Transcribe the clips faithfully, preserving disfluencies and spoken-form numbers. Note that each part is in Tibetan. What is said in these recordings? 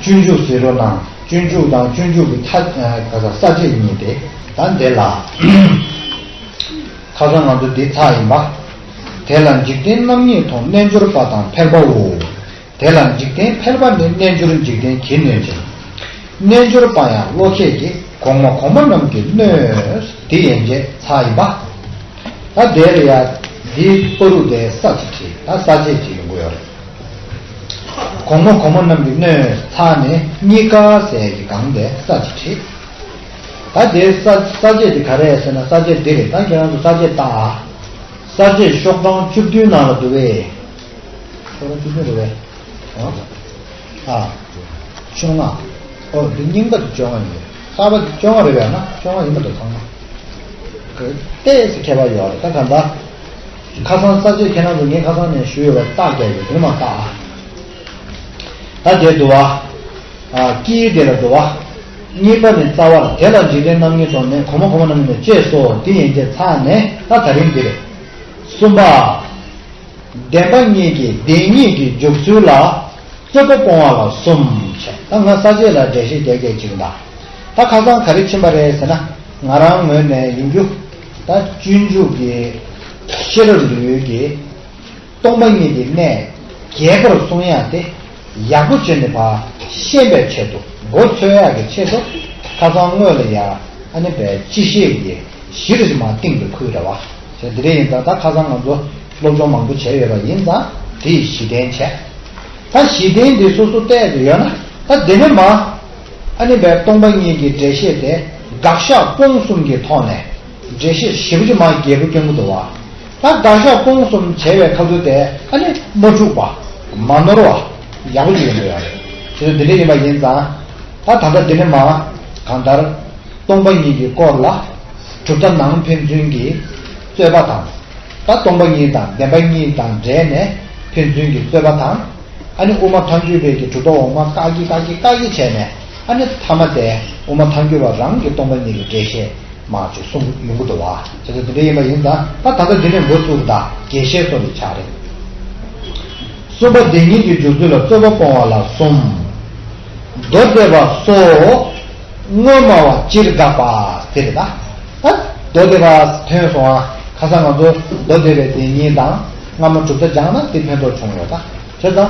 སྤྱོད་འཇུག་ཟེར་རོ་ན། སྤྱོད་འཇུག་དང་སྤྱོད་འཇུག་གི་མཐའ་ག་ས་ས་བཅད་གཉིས་ཏེ། ད་འདི་ལ་ཁ་སང་ང་ཚོ་འདི་ཚར་ཡིན་པ། དེ་ལ་འཇིག་རྟེན་རྣམ་གཉིས་མཐོང་། རྣལ་འབྱོར་པ་དང་ཕལ་པའོ། དེ་ལ་འཇིག་རྟེན་ཕལ་པ་ནི། རྣལ་འབྱོར་འཇིག་རྟེན་གྱིས་གནོད་ཅིང་། རྣལ་འབྱོར་པ་ཡང་བློ་ཁྱད་ཀྱིས། གོང་མ་གོང་མ་རྣམས་ཀྱིས་གནོད། དེ་ཡན་ཆད་ཚར་ཡིན་པ། ད་དེ་ལ་ཡ་འདིའི་བར་དུ་དེ་ས་ཅིག་བྲིས། ད་ས་བཅད་ཅིག་ཡོང་གི་ཡོད་རེད། གོང་མ་གོང་མ་རྣམས་ཀྱིས་གནོད་ཚར་ནས་གཉིས་ཀ་ཟེར་གྱི་སྒང་དེ་ས་ཅིག་བྲིས། ད་དེ་ས་ས་བཅད་དེ་ག་རེ་ཟེར་ན། ས་བཅད་འདི་རེད། ད་ཁྱེད་རང་ཚོ་ས་བཅད་ལྟ་ཨ། ས་བཅད་ཤོག་གྲངས་བཅུ་བདུན་ནང་ལ་འདུག་བས། ཤོག་གྲངས་བཅུ་བདུན་རེད་བས། ཨ། བཅོ་ལྔ། ཨོ་འདི་རྙིང་པ་དེ་བཅོ་ལྔ་ཡིན། གསར་པ་དེ་བཅོ་ལྔ་རེད་བས་ན། བཅོ་ལྔ་ཡིན་པ་འདུག་ཚང་མ། ཏོག་ཙམ་ཁྱད་པར་ཡོད་རེད། ད་ག་འདྲ། ཁ་སང་ས་བཅད་ཁྱེད་རང་ཚོ་ངས་ཁ་སང་ནས་ཞུས་ཡོད་པ་རྟགས་རྒྱག་ཡོད། དེ་མ་རྟགས་ཨ། ད་དེ་འདུག་བ། ཨ་ཀྱི་དེ་ལ་འདུག་བ། གཉིས་པ་ནི་རྩ་བར། དེ་ལ་འཇིག་རྟེན་རྣམ་གཉིས་མཐོང་ནས། གོང་མ་གོང་མ་རྣམས་ནི་ཅེས་སོ། དེ་ཡན་ཆད་ཚར་ནས་ད་ད་རིང་འདི་རེད། གསུམ་པ། བདེན་པ་གཉིས་ཀྱི་བདེན་གཉིས་ཀྱི་འཇུག་ཚུལ་ལ། རྩོད་པ་སྤོང་བ་ལ་གསུམ་བྱས། ད་ང་ས་བཅད་ལ་འགྲེལ་བཤད་རྒྱག་རྒྱག་ཅིག་ལ། ད་ཁ་སང་ག་རེ་ཕྱིན་པ་རེད་ཟེར་ན། ང་རང་ངོས་ནས་ཡིན་རྒྱུ། ད་སྤྱོད་འཇུག་གི་ཤེས་རབ་ལུས་ཀྱི་སྟོང་པ་ཉིད་ཀྱི་གནས་རྒྱས་པར་གསུང་ཡ་དེ་ཡག་པོ་བྱས་ནས་ཕར་ཤེས་པའི་ཆེད་དུ། མགོ་ཚོས་ཡག་གི་ཆེད་དུ། ཁ་སང་སྔོན་ལ་ཡ་ཨ་ནི་པའི་སྤྱི་བཤད་ཀྱི་གཞི་རེ་ཞིག་མར་བཏིང་དུ་ཁུལ་རེད་བ། བྱས་འདི་རེད་ཡིན་ཙང་། ད་ཁ་སང་ང་ཚོ་སློབ་སྦྱོང་མང་པོ་བྱས་ཡོད་པ་ཡིན་ཙང་། དེ་ཡི་གཞི་རྟེན་བྱས། ད་གཞི་རྟེན་འདི་སོ་སོ་བལྟས་ཏེ་ཡོད་ན། ད་དེ་ནས་མ་ཨ་ནི་པའི་སྟོང་པ་ཉིད་ཀྱི་འགྲེལ་བཤད་དེ་དགག་བཞག་སྤོང་གསུམ་གྱི་ཐོག་ནས་འགྲེལ་བཤད་ཞེ་པོ་ཅིག་མ་རྒྱས་པོ་སྐྱོན་གྱི་འདུག་བ། ད་དགག་བཞག་སྤོང་གསུམ་བྱས་པའི་ཁ་ཐུག་དེ་ཨ་ནི་མ་འཁྲུགས་པ། མ་ནོར་བ། ཡག་པོ་ཅིག་ཡོང་གི་ཡོད་རེད། དེ་ཚོ་འདི་འདྲ་ཡིན་པ་ཡིན་ཙང་། ད་ད་ལྟ་འདི་ནས་མ་གང་ལྟར། སྟོང་པ་ཉིད་ཀྱི་སྐོར་ལ་གྲུབ་མཐའ་ནང་ཕན་ཚུན་གྱི་རྩོད་པ་དང་། ད་སྟོང་པ་ཉིད་དང་བདེན་པ་གཉིས་དང་འབྲེལ་ནས་ཕན་ཚུན་གྱི་རྩོད་པ་དང་། ཨ་ནི་དབུ་མ་ཐལ་འགྱུར་བས་ཀྱི་གྲུབ་མཐའ་འོག་མ་བཀག་གི་བཀག་གི་བཀག་གི་བྱས་ནས། ཨ་ནི་མཐའ་མ་དེ་དབུ་མ་ཐལ་འགྱུར་བ་རང་གི་སྟོང་པ་ཉིད་ཀྱི་འགྲེལ་བཤད་མ་ཅིག་གསུང་ཡོང་གི་འདུག་བ། བྱས་ཙང་དེ་འདྲ་ཡིན་པ་ཡིན་ཙང་། ད་ད་ལྟ་འདི་ནས་འགོ་བཙུགས་དང་། རྒྱས་བཤད་སོགས་ལ་ཆགས་རེད། གསུམ་པ། བདེན་གཉིས་ཀྱི་འཇུག་ཚུལ་ལ། རྩོད་པ་སྤོང་བ་ལ་གསུམ། མདོ་སྡེ་པ་སོགས་དངོས་སྨྲ་བ་སྤྱིར་དགག་པ་དེ་རེད་ད། ད་མདོ་སྡེ་པ་ཐོན་སོང་ཨ། ཁ་སང་ང་ཚོ་མདོ་སྡེ་པའི་བདེན་གཉིས་དང་། སྔ་མ་གྲུབ་མཐའ་སྦྱངས་ན་དེ་ཕན་ཐོགས་བྱུང་ཡོད་ད། བྱས་ཙང་།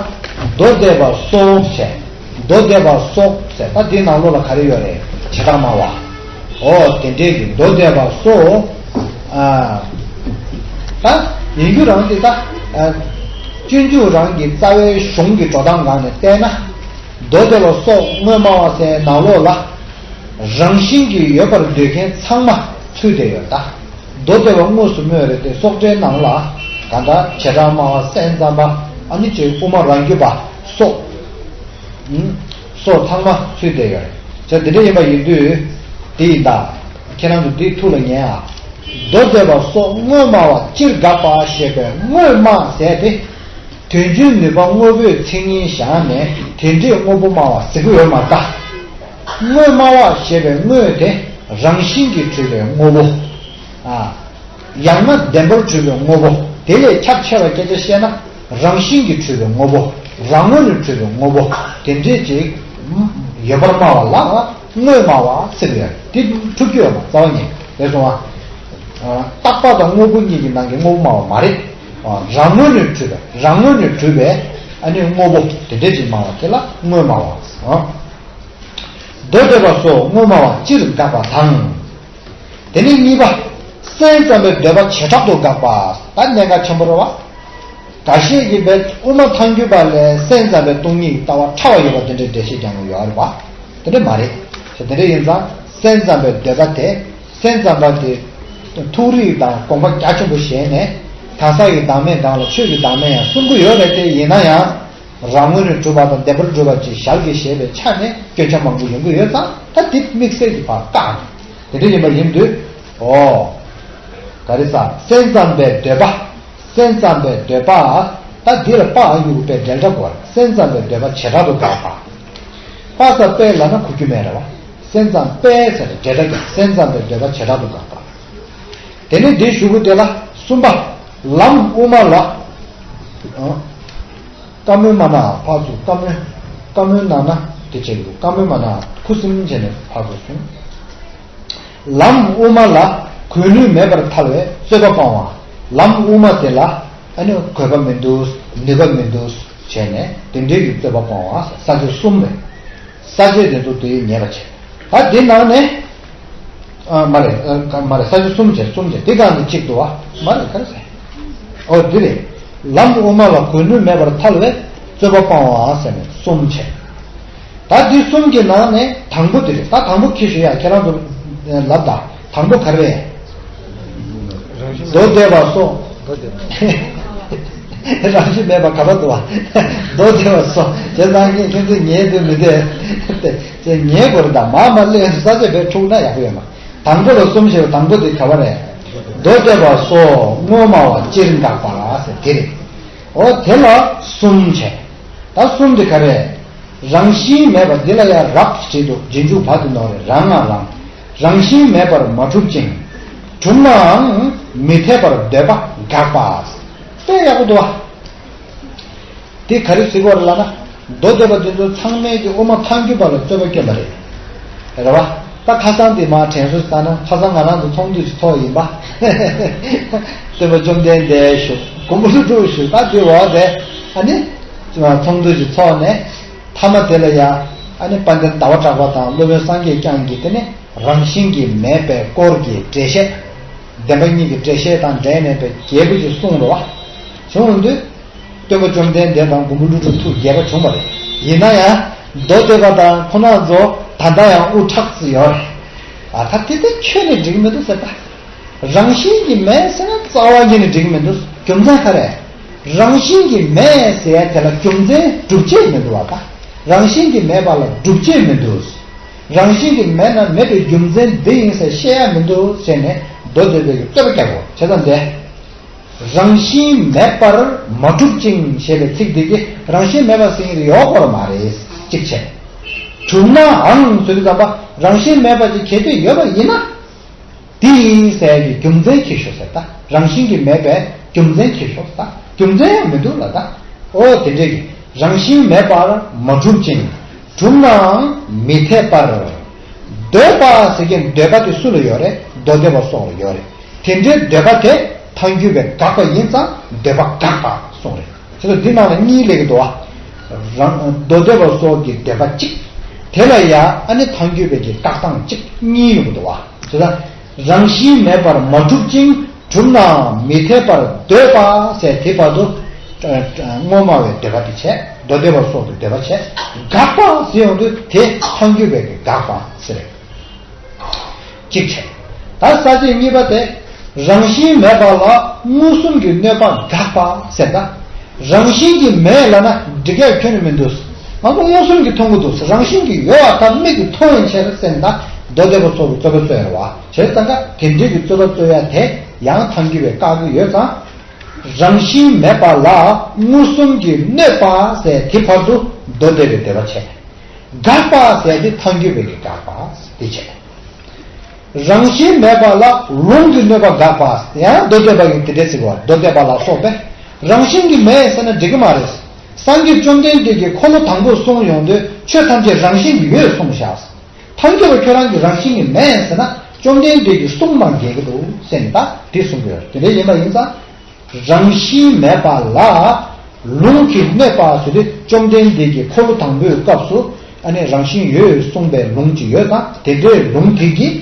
མདོ་སྡེ་པ་སོགས་བྱས། མདོ་སྡེ་པ་སོགས་ཟེར། ད་འདིའི་ནང་ལོགས་ལ་ག་རེ་ཡོད་རེད། བྱེ་བྲག་སྨྲ་བ། ཨོ་དེ་འདྲའི་གི་མདོ་སྡེ་པ་སོགས། ཨ། ད་ཡིན་རྒྱུ་རང་དེ་ད། ཨ། སྤྱོད་འཇུག་རང་གི་རྩ་བའི་གཞུང་གི་འགྲོ་སྟངས་སྒང་ནས་བལྟས་ན། མདོ་སྡེ་པ་སོགས་དངོས་སྨྲ་བ་ཟེར་ནང་ལོགས་ལ། རང་བཞིན་གྱིས་ཡོད་པར་འདོད་མཁན་ཚང་མ་ཚུད་བསྡད་ཡོད་ད། མདོ་སྡེ་པ་དངོས་སུ་སྨྲ་བ་རེད་དེ། སོགས་གྲྭའི་ནང་ལ་གང་ལྟར་བྱེ་བྲག་སྨྲ་བ། སེམས་ཙམ་པ། ཨ་ནི་ཅིག་དབུ་མ་རང་རྒྱུད་པ་སོགས། ཨུམ། སོགས་ཚང་མ་ཚུད་བསྡད་ཡོད་རེད། བྱས་འདི་འདྲ་ཡིན་པ་ཡིན་དུས། དེ་ཡིན་ད། ཁྱེད་རང་ཚོ་འདི་ཐུགས་ལ་ཉར་ཨ། མདོ་སྡེ་པ་སོགས་དངོས་སྨྲ་བ་སྤྱིར་དགག་པ་ཞེས་པའི་དངོས་སྨྲ་ཟེར་དེ། དོན་སྤྱིའི་ནུས་པ་དངོས་པོའི་མཚན་ཉིད་བཞག་ནས་དེ་འདྲའི་དངོས་པོ་སྨྲ་བ་ཟེར་གྱི་ཡོད་མ་རེད་ད། དངོས་སྨྲ་བ་ཞེས་པའི་དངོས་དེ་རང་བཞིན་གྱིས་གྲུབ་པའི་དངོས་པོ། ཨ། ཡང་ན་བདེན་པར་གྲུབ་པའི་དངོས་པོ། དེ་ལས་ཁྱབ་ཆེ་བ་སྐད་ཆ་བཤད་ན། རང་བཞིན་གྱིས་གྲུབ་པའི་དངོས་པོ། རང་ངོས་ནས་གྲུབ་པའི་དངོས་པོ་དེ་འདྲས་ཅིག་ཡོད་པར་སྨྲ་བ་ལ་དངོས་སྨྲ་བ་ཟེར་གྱི་ཡོད། དེ་འཁྲུག་རྒྱུ་ཡོད་མ་རེད། རྩ་བ་ཉིད་དེ་སོང་བ། ཨ། རྟག་པ་དང་དངོས་པོ་གཉིས་ཀྱི་ནང་གི་དངོས་པོ་སྨྲ་བ་མ་རེད། ཨ། རང་ངོས་ནས་གྲུབ་པའི། རང་ངོས་ནས་གྲུབ་པའི་ཨ་ནི་དངོས་པོ་དེ་འདྲས་ཅིག་སྨྲ་བ་དེ་ལ་དངོས་སྨྲ་བ། ཨ། མདོ་སྡེ་པ་སོགས་དངོས་སྨྲ་བ་སྤྱིར་དགག་པ་དང་། དེ་ནས་གཉིས་པ། སེམས་ཙམ་པའི་འདོད་པ་བྱེ་བྲག་ཏུ་དགག་པ། ད་གནད་འགག་ཆེན་པོ་རེད་བ། འགའ་ཤས་ཀྱིས་པའི་དབུ་མ་ཐལ་འགྱུར་པ་ལས་སེམས་ཙམ་པའི་སྟོང་ཉིད་ཀྱི་ལྟ་བ་ཕྲ་བ་ཡོད་པ་དེ་འདྲའི་འགྲེལ་བཤད་རྒྱག་མཁན་ཡོད་རེད་བ། དེ་འདྲ་མ་རེད། དེ་འདྲ་ཡིན་ཙང་སེམས་ཙམ་པའི་འདོད་པ་དེ། སེམས་ཙམ་པ་དེ་ཐུགས་རིག་དང་དགོངས་པ་རྒྱ་ཆེན་པོ་བཞེས་ནས། གང་ཟག་གི་བདག་མེད་སྒང་ལ་ཆོས་ཀྱི་བདག་མེད་ཡང་གསུང་གི་ཡོད་རེད་དེ། ཡིན་ན་ཡང་། རང་ངོས་ནས་གྲུབ་པ་དང་བདེན་པར་གྲུབ་པ་ཅིག་ཞལ་གྱིས་བཞེས་པའི་ཆ་ནས་སྐྱོན་ཆ་མང་པོ་ཡོང་གི་ཡོད་ཙང་། ད་དེ་དམིགས་བསལ་གྱི་བར་བཀག་ནས་དེ་འདྲ་ཡིན་པ་ཡིན་དུས། ཨོ། ག་རེ་ཟ། སེམས་ཙམ་པའི་འདོད་པ། སེམས་ཙམ་པའི་འདོད་པ། ད་འདི་ལ་པ་ཨ་ཡུག་པའི་འབྲེལ་སྒྲ་དགོས་རེད། སེམས་ཙམ་པའི་འདོད་པ་བྱེ་བྲག་ཏུ་དགག་པ། པ་ས་པའི་ལ་ན་གོ་རྒྱུ་མེད་རེད་བ། སེམས་ཙམ་པའི་ཟེར་ཏེ་འབྲེལ་སྒྲ་རྒྱག་སེམས་ཙམ་པའི་འདོད་པ་བྱེ་བྲག་ཏུ་དགག་པ། དེ་ནས་འདིའི་གཞུག་གུ་དེ་ལ་གསུམ་པ། ལམ་དབུ་མ་ལ། ཨ། བཀའ་མོལ་མ་ན་ཕར་ཚུར་བཀའ་མོལ། བཀའ་མོལ་ནང་ན། དེ་བྱེད་དགོས། བཀའ་མོལ་མ་གནང་ཁུ་སིམ་བྱས་ནས་ཕར་འགྲོ་སོང་། ལམ་དབུ་མ་ལ་གུས་ནུས་མེད་པར་ཐལ་བས་རྩོད་པ་སྤང་བ། ལམ་དབུ་མ་དེ་ལ་ཨ་ནི་གུས་པ་མི་འདུག་ནུས་པ་མི་འདུག་བྱས་ནས་དེ་འདྲའི་གི་རྩོད་པ་སྤང་བ། ས་བཅད་གསུམ་རེད། ས་བཅད་དེ་ཚོ་དེ་ཉན་པ་བྱེད། ད་དེ་ནང་ནས། ཨ་མ་རེད། ཨ་མ་རེད། ས་བཅད་གསུམ་བྱས། གསུམ་བྱས། དེ་གང་དུ་གཅིག་འདུག་བ། མ་རེད། ག་རེ་ཟེར། ཨོ་དེ་རེད། ལམ་དབུ་མ་ལ་གུས་ནུས་མེད་པར་ཐལ་བས་རྩོད་པ་སྤང་བ་ཟེར་ནས་གསུམ་བྱས། ད་འདི་གསུམ་གྱི་ནང་ནས་དང་པོ་དེ་རེད། ད་དང་པོ་ཁྱེར་ཤོག་ཡ། ཁྱེད་རང་ཚོ་ལབ་དང་། དང་པོ་ག་རེ་རེད། མདོ་སྡེ་པ་སོགས། མདོ་སྡེ་པ། རང་བཞིན་མེད་པ་ག་པར་འདུག་བ། མདོ་སྡེ་པ་སོགས། བྱས་ཙང་ཁྱེད་ཚོས་ཉན་དུ་མི་བདེ། དེ་ཉན་དགོས་རེད། ད་མ་མ་སླེབས་ས་ཆ་བས་འཁྲུག་ན་ཡག་པོ་ཡོད་མ། དང་པོ་ལ་གསུམ་བྱས་པ། དང་པོ་དེ་ག་བ་རེད། མདོ་སྡེ་པ་སོགས་ངོ་མ་བ་སྤྱིར་འགག་པ་ཟེར་དེ་རེད། འོ་དེ་ལ་གསུམ་བྱས། ད་གསུམ་དེ་ག་རེ། རང་བཞིན་མེད་པ་འདི་ལ་ཡང་རབ་བྲིས་འདུག་རྗེས་འཇུག་བ་དེ་ནོར་རེད། རང་ང་རང་། རང་བཞིན་མེད་པར་མ་གྲུབ་ཅིང་། གྲུབ་ནའང་མི་འཐད་པར་འདོད་པ་དགག་པ། དཔེ་ཡག་པོ་འདུག་བ། དེ་ག་རེ་ཟེར་དགོས་རེད་ལབ་ན། མདོ་སྡེ་པ་འདི་ཚོ་ཚང་མས་ཀྱི་དབུ་མ་ཐལ་འགྱུར་བ་ལ་རྩོད་པ་བསྐྱོན་པ་རེད། རེད་བ། ད་ཁ་སང་དེ་མར་དྲན་གསོ་བཏང་ན། ཁ་སང་ང་རང་ཚོ་ཚོགས་འདུ་ཞིག་ཚོགས་ཡིན་པ། སྟོན་པ་བཅོམ་ལྡན་འདས་བཞུགས། མགོན་པོ་ཀླུ་སྒྲུབ་བཞུགས། ད་དེ་འོག་དེ་ཨ་ནི་ཚོགས་འདུ་ཞིག་ཚོགས་ནས། མཐའ་མ་དེ་ལ་ཡ་ཨ་ནི་དཔལ་ལྡན་ཟླ་བ་གྲགས་པ་དང་སློབ་དཔོན་སངས་རྒྱས་བསྐྱངས་ཀྱིས་དེ་ནི་རང་བཞིན་གྱིས་མེད་པའི་སྐོར་གྱི་འགྲེལ་བཤད། བདེན་པ་གཉིས་ཀྱི་འགྲེལ་བཤད་དང་འབྲེལ་ནས་པའི་རྒྱས་པོ་ཅིག་གསུངས་རེད་བ། བྱུང་དུས། སྟོན་པ་བཅོམ་ལྡན་འདས་དང་མགོན་པོ་ཀླུ་སྒྲུབ་ཐུགས་དགྱེས་པ་བྱུང་བ་རེད། ཡིན་ན་ཡང་མདོ་སྡེ་པ་དང་ཁོ་རང་ཚོ་ད་ལྟ་ཡང་དབུ་ཁྲག་ཙི་ཡོད་རེད། ཨ་ད་དེ་དེ་ཁྱོན་ནས་འགྲིག་མི་འདུག་ཟེར་ད། རང་བཞིན་གྱིས་མེད་ཟེར་ན་རྩ་བ་ཉིད་ནས་འགྲིག་མི་འདུག་རྒྱུ་མཚན་ག་རེ། རང་བཞིན་གྱིས་མེད་ཟེར་ཡ་དེ་ལ་རྒྱུ་མཚན་སྒྲུབ་བྱེད་མི་འདུག་བ། ད་རང་བཞིན་གྱིས་མེད་པ་ལ་སྒྲུབ་བྱེད་མི་འདུག་རང་བཞིན་གྱིས་མེད་ན་མེད་པའི་རྒྱུ་མཚན་འདི་ཡིན་ཟེར་བཤད་ཡ་མི་འདུག་ཟེར་ནས་མདོ་སྡེ་པའི་རྩོད་པ་རྒྱག་དགོས། བྱས་ཙང་འདི། རང་བཞིན་མེད་པར་མ་གྲུབ་ཅིང་ཞེས་པའི་ཚིག་འདི་གིས་རང་བཞིན་མེད་པ་ཟེར་མཁན་དེ་ཡོད་དགོས་མ་རེད། གཅིག་བྱས། གྲུབ་ནའང་ཟེར་དུས་ཙམ་པ་རང་བཞིན་མེད་པ་ཅིག་གལ་ཏེ་ཡོད་པ་ཡིན་ན། དེ་ཡིན་ཟེར་གྱི་རྒྱུ་མཚན་ཁྱེར་ཤོག་ཟེར་ད། རང་བཞིན་གྱིས་མེད་པའི་རྒྱུ་མཚན་ཁྱེར་ཤོག་ཟེར་ད། རྒྱུ་མཚན་ཡང་མི་འདུག་ལ་ད། ཨོ་དེ་འདྲས་ཀྱི་རང་བཞིན་མེད་པར་མ་གྲུབ་ཅིང་། གྲུབ་ནའང་མི་འཐད་པར། འདོད་པ་ཟེར་གྱི་འདོད་པ་དེ་སུ་ལ་ཡོད་རེད། མདོ་སྡེ་པ་སོགས་ལ་ཡོད་རེད། དེ་འདྲའི་འདོད་པ་དེ་ཐལ་འགྱུར་བས་དགག་པ་ཡིན་ཙང་འདོད་པ་དགག་པ་གསུངས་རེད། བྱས་ཙང་འདི་ནང་ལ་གཉིས་སླེབས་ཀྱི་འདུག་བ། རང་མདོ་སྡེ་པ་སོགས་ཀྱི་འདོད་པ་གཅིག་དེ་ལ་ཡང་ཨ་ནི་ཐལ་འགྱུར་བས་ཀྱི་བཀག་སྟངས་གཅིག་གཉིས་ཡོང་གི་འདུག་བ། བྱས་ཙང་རང་བཞིན་མེད་པར་མ་གྲུབ་ཅིང་། གྲུབ་ནའང་མི་འཐད་པར་འདོད་པ་ཟེར་དེ་བར་དུ། ཨ་ཨ་ངོ་མ་བའི་འདོད་པ་དེ་བྱས། མདོ་སྡེ་པ་སོགས་ཀྱི་འདོད་པ་བྱས། དགག་པ་ཟེར་ཡོང་དུས་དེ་ཐལ་འགྱུར་བས་ཀྱི་དགག་པ་ཟེར། གཅིག་བྱས། ད་ས་བཅད་གཉིས་པ་དེ། རང་བཞིན་མེད་པ་ལ་མངོན་སུམ་གྱི་གནོད་པ་དགག་པ་ཟེར་ད། རང་བཞིན་གྱིས་མེད་ལབ་ན་འགྲིག་ཡ་ཁྱོན་ནས་མི་འདུག་ང་ཚོ་མངོན་སུམ་གྱིས་མཐོང་གི་འདུག་རང་བཞིན་གྱིས་ཡོད་པ་ད་མིག་གིས་མཐོང་ཡིན་ཕྱིར་ཟེར་ན། མདོ་སྡེ་པ་སོགས་ཀྱི་རྩོད་པ་རྩོད་ཡོད་རེད་བ། བྱས་ཙང་ཀ་དེ་འདྲའི་གི་རྩོད་པ་རྩོད་ཡ་དེ་ཡང་ཐལ་འགྱུར་བས་བཀག་གི་ཡོད་ཙང་། རང་བཞིན་མེད་པ་ལ་མངོན་སུམ་གྱིས་གནོད་པ་ཟེར་དེ་བར་དུ་མདོ་སྡེ་པའི་འདོད་པ་བྱས། དགག་པ་ཟེར་དེ་ཐལ་འགྱུར་བས་ཀྱི་དགག་པ་དེ་བྱས། རང་བཞིན་མེད་པ་ལ་ལུང་གིས་གནོད་པ་དགག་པ། ཡང་མདོ་སྡེ་པ་ཡིས་དེ་འདྲ་ཟེར་བ། མདོ་སྡེ་པ་ལ་སོགས་པས་རང་བཞིན་གྱིས་མེད་ཟེར་ན་འགྲིག་གི་མ་རེད། སངས་རྒྱས་བཅོམ་ལྡན་འདས་ཀྱིས་འཁོར་ལོ་དང་པོ་གསུངས་ཡོང་དུས་ཆོས་ཐམས་ཅད་རང་བཞིན་གྱིས་ཡོད་གསུངས་བཞག་ཐལ་འགྱུར་བ་ཁྱོད་རང་གིས་རང་བཞིན་གྱིས་མེད་ཟེར་ན་བཅོམ་ལྡན་འདས་ཀྱི་གསུང་དང་འགལ་གྱི་འདུག་ཟེར་ནས་ད་དེ་གསུང་གི་ཡོད། དེ་འདྲ་ཡིན་པ་ཡིན་ཙང་། རང་བཞིན་མེད་པ་ལ་ལུང་གིས་གནོད་པ་ཟེར་དུས་བཅོམ་ལྡན་འདས་ཀྱིས་འཁོར་ལོ་དང་པོའི་སྐབས་སུ་ཨ་ནི་རང་བཞིན་ཡོད་གསུངས་པའི་ལུང་ཅིག་ཡོད་ཙང་དེ་འདྲའི་ལུང་དེ་གིས་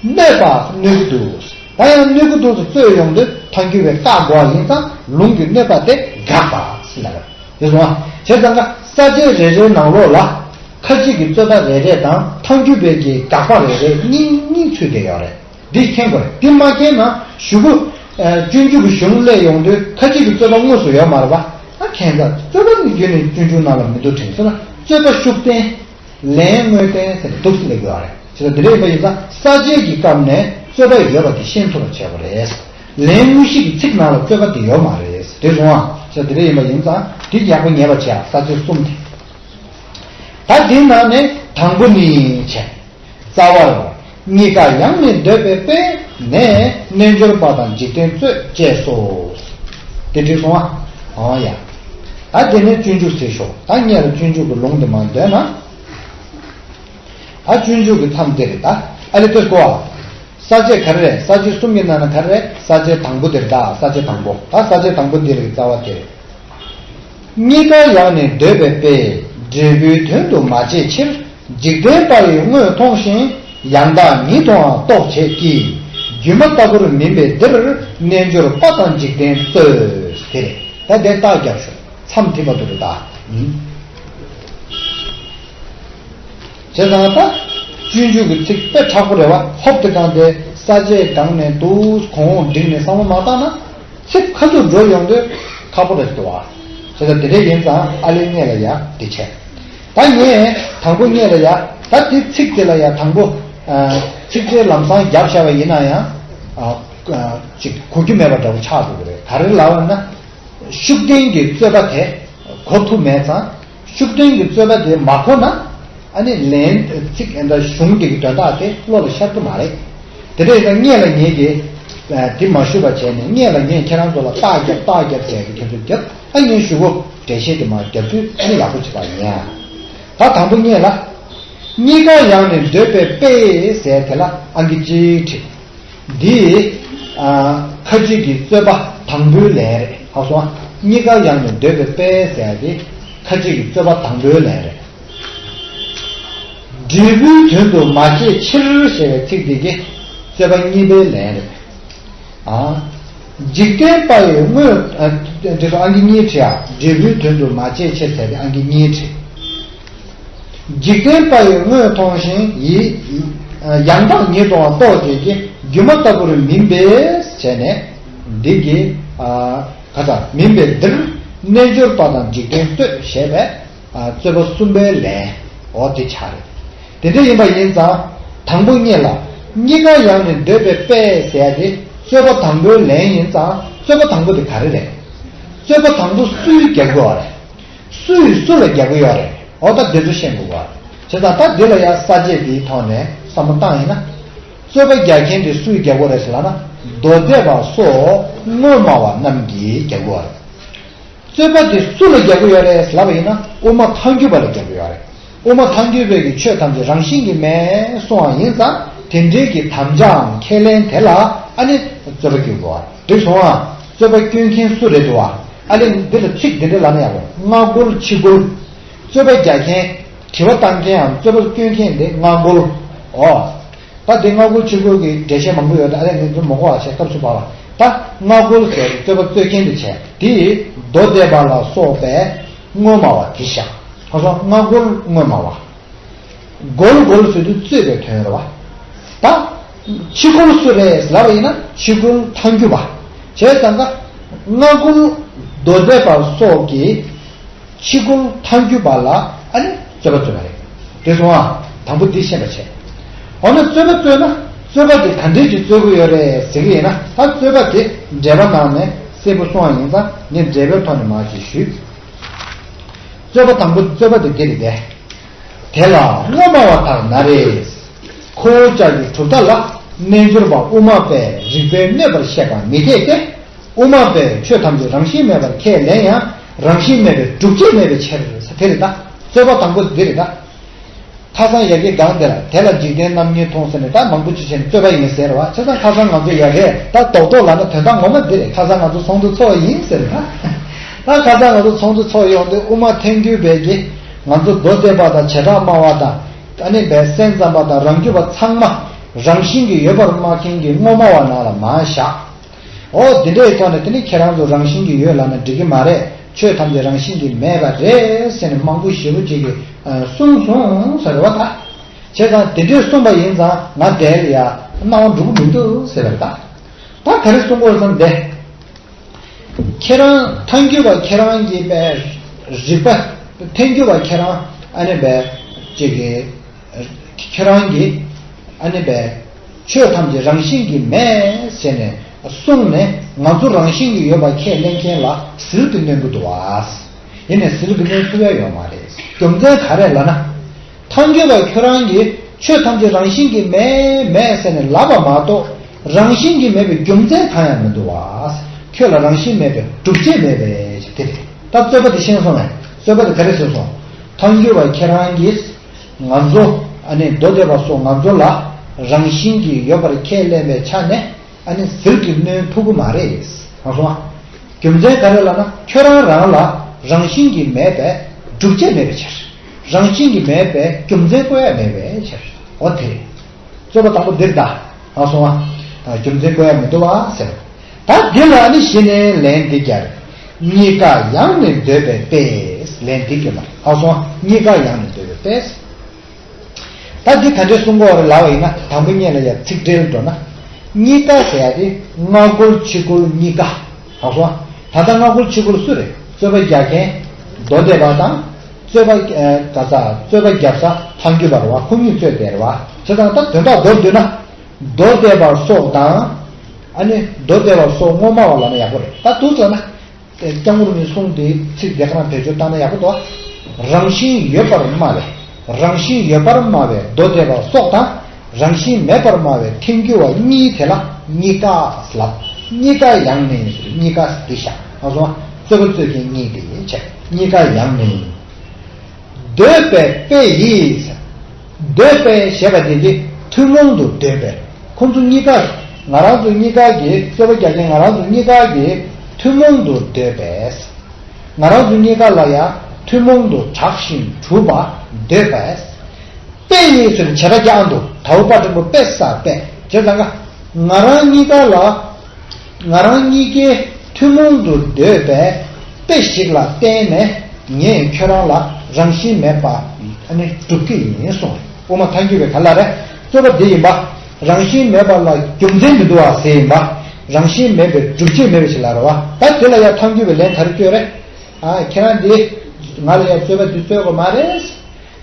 གནོད་པ་གནོད་ཀྱི་འདུག་ད་ཡང་གནོད་ཀྱི་འདུག་ཟེར་རྩོད་ཡོང་དུས་ཐལ་འགྱུར་བས་བཀག་དགོས་པ་ཡིན་ཙང་ལུང་གིས་གནོད་པ་དེ་དགག་པ་ཟེར་ལབ་རེད། དེ་སོང་ང་བྱས་ཙང་ཀ་ས་བཅད་རེ་རེའི་ནང་ལོགས་ལ་ཁ་ཅིག་གི་རྩོད་པ་རེ་རེ་དང་ཐལ་འགྱུར་བས་ཀྱི་དགག་པ་རེ་རེ་གཉིས་གཉིས་ཚུད་བསྡད་ཡོད་རེད། འདི་མཁྱེན་དགོས་རེད། འདི་མ་མཁྱེན་ན་གཞུག་གུ། ཨ་སྤྱོད་འཇུག་གི་གཞུང་སླེབས་ཡོང་དུས་ཁ་ཅིག་གི་རྩོད་པ་དངོས་སུ་ཡོད་མ་རེད་པ། ཨ་ཁྱད་མཚར། རྩོད་པ་ནི་རྒྱུ་ནི་སྤྱོད་འཇུག་ནང་ལ་མི་འདུག་དྲན་སོང་ན་རྩོད་པ་ཤུགས་བསྟན། ལན་དངོས་བསྟན་ཟེར་ནས་འདུག་སེ་སླེབས་དགོས་རེད། བྱས་ཙང་འདི་འདྲ་ཡིན་པ་ཡིན་ཙང་ས་བཅད་ཀྱི་སྐབས་ནས་རྩོད་པ་ཡོད་པ་དེ་ཤེས་ཐུབ་པ་བྱེད་དགོས་རེད། ལན་དངོས་གཞི་གི་ཚིག་ནང་ལ་རྩོད་པ་དེ་ཡོད་མ་རེད། དེ་སོང་ང་བྱས་ཙང་འདི་འདྲ་ཡིན་པ་ཡིན་ཙང་འདི་ཡག་པོ་ངེས་པ་བྱེད་ཡ། ས་བཅད་གསུམ་དེ། ད་འདི་ནང་ནས་དང་པོ་ནི་བྱས། རྩ་བར། གཉིས་ཀ་ཡང་མི་འདོད་པའི་དཔེ་ནས་རྣལ་འབྱོར་པ་དང་འཇིག་རྟེན་རྩོད་ཅེས་སོ། དེ་འགྲིག་སོང་ཨ། འོ་ཡ། ད་དེ་ནས་སྤྱོད་འཇུག་ཟེར་ཤོག་ད་ངས་ལ་སྤྱོད་འཇུག་གི་ལུང་དེ་མར་འདོན་ན། ད་སྤྱོད་འཇུག་གི་མཚམས་དེ་རེད་ད། ཨ་ལེ་དེ་གོ་ཨ། ས་བཅད་ག་རེ་རེད། ས་བཅད་གསུམ་གྱི་ནང་ན་ག་རེ་རེད། ས་བཅད་དང་པོ་དེ་རེད་ད། ས་བཅད་དང་པོ། ད་ས་བཅད་དང་པོ་འདི་རེད་རྩ་བ་དེ་རེད། གཉིས་ཀ་ཡང་ནི་འདོད་པའི་དཔེ། འབྲས་བུའི་དོན་དུ་མ་བྱས་ཕྱིར། འཇིག་རྟེན་པ་ཡི་དངོས་མཐོང་ཞིང་། ཡང་དག་ཉིད་དུའང་རྟོག་བྱེད་ཀྱི། སྒྱུ་མ་ལྟ་བུར་མིན་པའི་འདིར། རྣལ་འབྱོར་པ་དང་འཇིག་རྟེན་རྩོད། དེ་རེད་ད། དེ་རྟགས་རྒྱབ་ཤོག་མཚམས་དེ་བར་དུ་རེད་ད། བྱས་ཙང་ད། སྤྱོད་འཇུག་གི་ཚིག་དཔེ་མཁྲེགས་པོ་རེད་བ། ཧོབ་ཏེ་བཀང་སྟེ་ས་བཅད་སྒང་ནས་འདུག་གོང་འོག་བསྒྲིགས་ནས་བསམ་བློ་མ་བཏང་ན། ཚིག་ཁ་ཐུག་འགྲོ་ཡོང་དུས་ཁག་པོ་རེད་འདུག་བ། བྱས་ཙང་དེ་འདྲ་ཡིན་ཙང་ཨ་ལེ་སྔོན་ལ་ཡ་དེ་བྱས། ད་ངས་དང་པོ་སྔོན་ལ་ཡ། ད་དེ་ཚིག་དེ་ལ་ཡ་དང་པོ། ཚིག་དེ་ལམ་སང་རྒྱབ་བཞག་པ་ཡིན་ན་ཡང་། ཅིག་གོ་རྒྱུ་མེད་པ་འདྲ་པོ་ཆགས་འགྲོ་གི་རེད། ག་རེ་ལབ་ན། ཤུགས་ལྡན་གྱི་རྩོད་པ་དེ་གོ་ཐུབ་མེད་ཙང་། ཤུགས་ལྡན་གྱི་རྩོད་པ་དེ་མ་གོ་ན། ཨ་ནི་ལན་ཚིག་ཨ་ད་གཞུང་དེ་གི་དོན་དག་དེ་བློ་ལ་ཤར་གི་མ་རེད། དེ་འདྲ་ཡིན་ཙང་སྔོན་ལ་ངས་ཀྱི་དེ་མ་ཞུས་པ་བྱས་ནས། སྔོན་ལ་ངས་ཁྱེད་རང་ཚོ་ལ་རྟགས་རྒྱབ་རྟགས་རྒྱབ་ཟེར་གྱི་དེ་ཚོ་རྒྱབ། ཨ་ངས་ཞུ་གོ་འགྲེལ་བཤད་དེ་མ་རྒྱབ་དུས་ཨ་ནི་ཡག་པོ་བྱེད་པ་ཡིན། ད་དང་པོ་སྔོན་ལ། གཉིས་ཀ་ཡང་ནི་འདོད་པའི་དཔེ་ཟེར་དེ་ལ་ཨང་ཀི་གཅིག་བྲིས། འདི། ཨ། ཁ་ཅིག་གི་རྩོད་པ་དང་པོའི་ལན་རེད། ཧ་གོ་སོང་ཨ། གཉིས་ཀ་ཡང་ནི་འདོད་པའི་དཔེ་ཟེར་ཡ་དེ་ཁ་ཅིག་གི་རྩོད་པ་དང་པོའི་ལན་རེད། འབྲས་བུའི་དོན་དུ་མ་བྱས་ཕྱིར་ཞེས་པའི་ཚིག་འདི་གི་རྩོད་པ་གཉིས་པའི་ལན་རེད། ཨ། འཇིག་རྟེན་པ་ཡི་དངོས། ཨ། འདི་ཚོ་ཨང་ཀི་གཉིས་བྲིས་ཨ། འབྲས་བུའི་དོན་དུ་མ་བྱས་ཕྱིར་ཟེར་ཏེ་ཨང་ཀི་གཉིས་བྲིས། འཇིག་རྟེན་པ་ཡི་དངོས་མཐོང་ཞིང་། ཡི། ཡང་དག་ཉིད་དུའང་རྟོག་བྱེད་ཀྱི། སྒྱུ་མ་ལྟ་བུར་མིན་པས་བྱས་ནས། འདི་གི། ཨ། ག་ད་མིན་པའི་འདིར། རྣལ་འབྱོར་པ་དང་འཇིག་རྟེན་རྩོད་ཞེས་པའི། ཨ། རྩོད་པ་གསུམ་པའི་ལན། འོ་དེ་ཆགས་རེད། དེ་འདྲ་ཡིན་པ་ཡིན་ཙང་། དང་པོ་གཉིས་ལ། གཉིས་ཀ་ཡང་ནི་འདོད་པའི་དཔེ་ཟེར་ཡ་དེ་རྩོད་པ་དང་པོའི་ལན་ཡིན་ཙང་། རྩོད་པ་དང་པོ་དེ་ག་རེ་རེད། རྩོད་པ་དང་པོ་སུས་རྒྱག་གི་ཡོད་རེད། སུས་སུ་ལ་རྒྱག་གི་ཡོད་རེད། འོ་ད་འདི་ཚོ་ཤེས་དགོས་པ། བྱས་ཙང་ད་འདི་ལ་ཡང་ས་བཅད་འདིའི་ཐོག་ནས་བསམ་བློ་བཏང་ཡིན་ན། རྩོད་པ་རྒྱག་མཁན་དེ་སུས་རྒྱག་གི་ཡོད་རེད་ཟེར་ལབ་ན། མདོ་སྡེ་པ་སོགས་དངོས་སྨྲ་བ་རྣམས་ཀྱིས་རྒྱག་གི་ཡོད་རེད། རྩོད་པ་དེ་སུ་ལ་རྒྱག་གི་ཡོད་རེད་ལབ་པ་ཡིན་ན། དབུ་མ་ཐལ་འགྱུར་བ་ལ་རྒྱག་གི་ཡོད་རེད། དབུ་མ་ཐལ་འགྱུར་བས་ཀྱི་ཆོས་ཐམས་ཅད་རང་བཞིན་གྱིས་མེད་གསུང་བ་ཡིན་ཙང་། དེ་འདྲའི་གི་དམ་བཅའམ་ཁས་ལེན་དེ་ལ་ཨ་ནི་རྩོད་པ་སྐྱེ་དགོས་པ་འགྲིག་སོང་ཨ། རྩོད་པ་སྐྱོན་མཁན་སུ་རེད་འདུག་བ། ཨ་ནི་འདི་ལ་ཚིག་འདི་འདྲ་ལབ་ན་ཡག་པོ། སྔ་རྒོལ་ཕྱི་རྒོལ། རྩོད་པ་རྒྱག་མཁན། དྲི་བ་བཏང་མཁན་ཡང་རྩོད་པ་སྐྱོན་མཁན་དེ་སྔ་རྒོལ། ཨོ། ད་དེ་སྔ་རྒོལ་ཕྱི་རྒོལ་གྱི་འགྲེལ་བཤད་མང་པོ་ཡོད། ད་ཨ་ནི་ངས་འདི་མ་གོ་བ་བྱས་སྐབས་སུ་བབ་པ། ད་སྔ་རྒོལ་ཟེར་རྩོད་པ་རྩོད་མཁན་དེ་བྱས། དེ་མདོ་སྡེ་པ་ལ་སོགས་པའི་དངོས་སྨྲ་བ་དེ་བཞག་ཁ་སང་སྔ་རྒོལ་དངོས་སྨྲ་བ། རྒོལ་རྒོལ་ཟེར་དུས་རྩོད་པའི་དོན་རེད་བ། ད་ཕྱི་རྒོལ་སུ་རེད་ལབ་པ་ཡིན་ན། ཕྱི་རྒོལ་ཐལ་འགྱུར་བ། བྱས་ཙང་ཀ་སྔ་རྒོལ་མདོ་སྡེ་པ་སོགས་ཀྱིས། ཕྱི་རྒོལ་ཐལ་འགྱུར་བ་ལ་ཨ་ནི་རྩོད་པ་རྩོད་པ་རེད། དེ་སོང་ཨ། དང་པོ་འདི་ཤེས་པ་བྱས། འོ་ན་རྩོད་པ་རྩོད་ན། རྩོད་པ་དེ་ག་འདྲས་ཀྱིས་རྩོད་ཀྱི་ཡོད་རེད་ཟེར་གྱི་ཡིན་ན། ད་རྩོད་པ་དེ་འགྲེལ་པ་ནང་ནས་གསལ་པོ་གསུངས་པ་ཡིན་ཙང་། ངས་འགྲེལ་པའི་ཐོག་ནས་མར་ཅིག་ཞུས། རྩོད་པ་དང་པོ། རྩོད་པ་དེ་འདི་རེད་དེ། དེ་ལ་དངོས་སྨྲ་བ་དག་ན་རེ། ཁོ་བོ་ཅག་གི་གྲུབ་མཐའ་ལ་རྣལ་འབྱོར་པ་དབུ་མ་པས་རིགས་པས་གནོད་པར་བཤད་པ་མི་འཐད་དེ། དབུ་མ་པས་ཆོས་ཐམས་ཅད་རང་བཞིན་མེད་པར་ཁས་ལེན་ཡང་། རང་བཞིན་མེད་པའི་སྒྲུབ་བྱེད་མེད་པའི་ཕྱིར། དེ་རེད་ད། རྩོད་པ་དང་པོ་འདི་རེད་ད། ཁ་སང་ཡ་གི་སྒང་དེ་ལ། དེ་ལ་འཇིག་རྟེན་རྣམ་གཉིས་མཐོང་ཟེར་ནས་ད་མང་པོ་ཅིག་བྱས་ནས་རྩོད་པ་ཡིན་ཟེར་བ། བྱས་ཙང་ཁ་སང་ང་ཚོ་ཡ་གི་ད་རྡོག་རྡོག་ལབ་ན་དོན་དག་ངོ་མ་འདི་རེད། ཁ་སང་ང་ཚོ་ཚོགས་འདུ་ཚོགས་ཡིན་ཟེར་ན། ད་ཁ་སང་ང་ཚོ་ཚོགས་འདུ་ཚོགས་ཡོང་དུས་དབུ་མ་ཐལ་འགྱུར་བས་ཀྱི་ང་ཚོ་མདོ་སྡེ་པ་དང་བྱེ་བྲག་སྨྲ་བ་དང་། ཨ་ནི་བས་སེམས་ཙམ་པ་དང་རང་རྒྱུད་པ་ཚང་མ་རང་བཞིན་གྱིས་ཡོད་པར་སྨྲ་མཁན་གྱི་དངོས་སྨྲ་བ་ནང་ལ་མར་བཞག་འོ་དེ་འདྲའི་ཐོག་ནས་དེ་ནི་ཁྱེད་རང་ཚོ་རང་བཞིན་གྱིས་ཡོད་ལབ་ན་འགྲིག་གི་མ་རེད། ཆོས་ཐམས་ཅད་རང་བཞིན་གྱིས་མེད་པ་རེད་ཟེར་ནས་མང་པོ་ཞེ་པོ་ཅིག་གིས་གསུངས་སོང་ཟེར་བ་ད། བྱས་ཙང་དེ་འདྲས་གསུངས་པ་ཡིན་ཙང་ང་དེ་ལ་ཡ་སྣང་བ་འགྲོ་གི་མི་འདུག་ཟེར་བ་ད། ད་ག་རེ་གསུང་དགོས་བསམ་སྟེ། ཁྱེད་རང་ཐལ་འགྱུར་བ་ཁྱེད་རང་གིས་པའི་རིགས་པ། ཐལ་འགྱུར་བ་ཁྱེད་རང་ཨ་ནི་པའི་ཅིག་གི་ཁྱེད་རང་གིས་ཨ་ནི་པའི་ཆོས་ཐམས་ཅད་རང་བཞིན་གྱིས་མེད་ཟེར་ནས་གསུངས་ནས། ང་ཚོ་རང་བཞིན་གྱིས་ཡོད་པ་ཁས་ལེན་མཁན་ལ་ཟིལ་གྱིས་གནོན་གྱི་འདུག་བ། ཡིན་ནས་ཟིལ་གྱིས་གནོན་ཐུབ་ཡ་ཡོད་མ་རེད། རྒྱུ་མཚན་ག་རེ་ལབ་ན། ཐལ་འགྱུར་བ་ཁྱོད་རང་གིས་ཆོས་ཐམས་ཅད་རང་བཞིན་གྱིས་མེད་མེད་ཟེར་ནས་ལབ་པ་མ་གཏོགས། རང་བཞིན་གྱིས་མེད་པའི་རྒྱུ་མཚན་གང་ཡང་མི་འདུག་བ། ཁྱོད་ལ་རང་བཞིན་མེད་པའི་སྒྲུབ་བྱེད་མེད་པས་དེ་རེད། ད་རྩོད་པ་དེ་ཤེས་སོང་ངས། རྩོད་པ་དེ་ག་རེ་ཟེར་སོང་། ཐལ་འགྱུར་བ་ཁྱེད་རང་གིས་ང་ཚོ་ ཨ་ནི་མདོ་སྡེ་པ་སོགས་ང་ཚོ་ལ་རང་བཞིན་གྱིས་ཡོད་པར་ཁས་ལེན་པའི་ཆ་ནས། ཨ་ནི་ཟིལ་གྱིས་གནོན་ཐུབ་ཀྱི་མ་རེད། གང་སོང་ཨ། རྒྱུ་མཚན་ག་རེ་ལབ་ན། ཁྱོད་རང་རང་ལ་རང་བཞིན་གྱིས་མེད་པའི་སྒྲུབ་བྱེད་མེད་པའི་ཕྱིར། རང་བཞིན་གྱིས་མེད་པའི་རྒྱུ་མཚན་བཀོད་ཡ་མེད་པའི་ཕྱིར། འོ་དེ་རེད། རྩོད་པ་དང་པོ་འདིར་ད། གང་སོང་ཨ། རྒྱུ་མཚན་བཀོད་ཡ་མི་འདུག་ཨ་ཟེར། ད་འདི་ལ་ནི་གཞི་ནས་ལན་འདི་རྒྱག་གཉིས་ཀ་ཡང་ནི་འདོད་པའི་དཔེས། ལན་འདི་རྒྱག་མ། གང་སོང་ཨ། གཉིས་ཀ་ཡང་ནི་འདོད་པའི་དཔེས། ད་འདི་ག་འདྲས་གསུང་གི་ཡོད་རེད་ལབ་པ་ཡིན་ན། དང་པོ་ཉིད་ལ་ཡང་ཚིག་འགྲེལ་འགྲོ་ན། གཉིས་ཀ་ཟེར་ཡ་དེ་སྔ་རྒོལ་ཕྱི་རྒོལ་གཉིས་ཀ། གང་སོང་ཨ། ད་ལྟ་སྔ་རྒོལ་ཕྱི་རྒོལ་སུ་རེད། རྩོད་པ་རྒྱག་མཁན་མདོ་སྡེ་པ་དང་། རྩོད་པ་ཨ་ག་ས་རྩོད་པ་རྒྱག་ས་ཐལ་འགྱུར་བ་རེད་བ། ཁོ་གཉིས་རྩོད་བསྡད་རེད་བ། བྱས་ཙང་ད་དོན་དག་མདོར་བསྡུས་ན། མདོ་སྡེ་པ་སོགས་དང་། ཨ་ནི་མདོ་སྡེ་པ་སོགས་ངོ་མ་བ་ལབ་ན་ཡག་པོ་རེད། ད་འདུག་ཟེར་ན། སྐྱབས་མགོན་རིན་པོ་ཆེའི་གསུང་དེ་ཚིག་དེ་ག་རང་བེད་སྤྱོད་བཏང་ན་ཡག་པོ་འདུག་རང་བཞིན་ཡོད་པར་སྨྲ་བའི། རང་བཞིན་ཡོད་པར་སྨྲ་བའི་མདོ་སྡེ་པ་སོགས་དང་། རང་བཞིན་མེད་པར་སྨྲ་བའི་ཐལ་འགྱུར་བ་གཉིས་དེ་ལ་གཉིས་ཀ་ལབ། གཉིས་ཀ་ཡང་ནི་ཟེར། གཉིས་ཀ་འདི་བཞག་ཨ་སོང་། རྩོད་པ་རྩོད་མཁན་གཉིས་དེ་བྱས། གཉིས་ཀ་ཡང་ནི། འདོད་པའི་དཔེ་ཡིས། འདོད་པའི་ཞེས་པ་དེ་གིས་ཐུན་མོང་དུ་འདོད་པའི། ཁོང་ཚོ་གཉིས་ཀ། ང་རང་ཚོ་གཉིས་ཀ་གིས། རྩོད་པ་རྒྱག་མཁན་ང་རང་ཚོ་གཉིས་ཀ་གིས་ཐུན་མོང་དུ་འདོད་པས། ང་རང་ཚོ་གཉིས་ཀ་ལ་ཡང་ཐུན་མོང་དུ་གྲགས་ཤིང་གྲུབ་པ་འདོད་པས། དཔེ་ཡིས་ཟེར་བྱས་པ་རྒྱག་འདུག་ད་འོ་པ་འགྲེང་བུ་དཔེ་ས་དཔེ། བྱས་ཙང་ཀ་ང་རང་གཉིས་ཀ་ལ། ང་རང་གཉིས་ཀའི་ཐུན་མོང་དུ་འདོད་པའི་དཔེ་ཞིག་ལ་བརྟེན་ནས་ངས་ཁྱོད་རང་ལ་རང་བཞིན་མེད་པ་ཨ་ནི་སྒྲུབ་ཀྱི་ཡིན་གསུངས། དབུ་མ་ཐལ་འགྱུར་བའི་ག་ལ་རེད། རྩོད་པ་འདི་ཡིན་པ། རང་བཞིན་མེད་པ་ལ་རྒྱུ་མཚན་མི་འདུག་བ་ཟེར་ཡིན་པ། རང་བཞིན་མེད་པའི་སྒྲུབ་བྱེད་མེད་པའི་ཕྱིར་ལ་རེད་བ། ད་དེ་ལ་ཡང་ཐལ་འགྱུར་བའི་ལན་ག་རེ་བསྐྱོན་རེད། ཨ། ཁྱེད་རང་འདི་ང་ལ་ཡང་རྩོད་པ་འདི་རྩོད་དགོས་མ་རེད།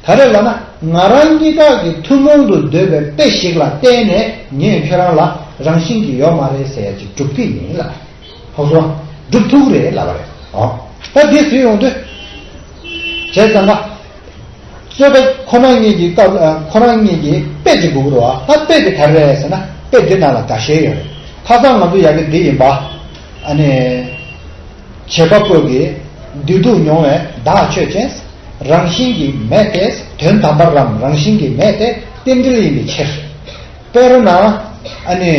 ག་རེ་ལབ་ན། ང་རང་གཉིས་ཀ་གི་ཐུན་མོང་དུ་འདོད་པའི་དཔེ་ཞིག་ལ་བརྟེན་ནས་ངས་ཁྱོད་རང་ལ་རང་བཞིན་གྱིས་ཡོད་མ་རེད་ཟེར་ཡ་ཅིག་སྒྲུབ་ཀྱི་ཡིན་ལ། ཧོ་སོ། སྒྲུབ་ཐུབ་རེད་ལབ་པ་རེད། ཨོ། ད་འདི་ཟེར་ཡོང་དུས། བྱས་ཙང་ཀ་རྩོད་པ་ཁོ་རང་གཉིས་ཀྱི་སྐབས། ཨ། ཁོ་རང་གཉིས་ཀྱི་དཔེ་ཅིག་དགོས་ཀྱི་རེད་བ། ད་དཔེ་དེ་ག་རེ་རེད་ཟེར་ན། དཔེ་འདི་ནང་ལ་འགའ་ཤས་ཡོད་རེད། ཁ་སང་ང་ཚོ་ཡག་གི་འདི་ཡིན་པ། ཨ་ནི། བྱེད་པ་པོ་གིས་བདེ་སྡུག་མྱོང་བའི་བདག་ཆོས་ཅན། རང་བཞིན་གྱིས་མེད་དེ། དོན་དམ་པར་རང་བཞིན་གྱིས་མེད་དེ་རྟེན་འབྲེལ་ཡིན་པའི་ཕྱིར། དཔེར་ན། ཨ་ནི།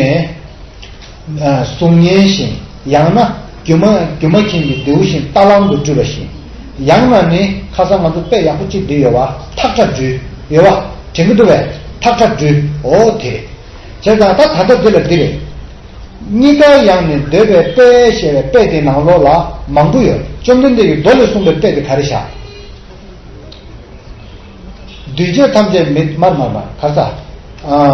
ཨ། གཟུགས་བརྙན་བཞིན། ཡང་ན་སྒྱུ་མ། སྒྱུ་མ་མཁན་གྱི་རྡེའུ་བཞིན་རྟ་གླང་དུ་སྤྲུལ་པ་བཞིན། ཡང་ན་ནི་ཁ་སང་ང་ཚོ་དཔེ་ཡག་པོ་གཅིག་འདི་ཡོད་བ། ཐག་ཁྲ་སྦྲུལ་ཡོད་བ། དྲན་གྱི་འདུག་བས། ཐག་ཁྲ་སྦྲུལ། འོ་དེ་རེད། བྱས་ཙང་ད་ད་ལྟ་འདི་ལ་འདི་རེད། གཉིས་ཀ་ཡང་ནི་འདོད་པའི་དཔེ་ཞེས་པའི་དཔེ་དེ་ནང་ལོགས་ལ་མང་པོ་ཡོད། བཅོམ་ལྡན་འདས་ཀྱིས་མདོ་ལས་གསུངས་པའི་དཔེ་དེ་ག་རེ་བཞག་འདུས་བྱས་ཐམས་ཅད་མི། མར་མར་མར་ག་ས། ཨ།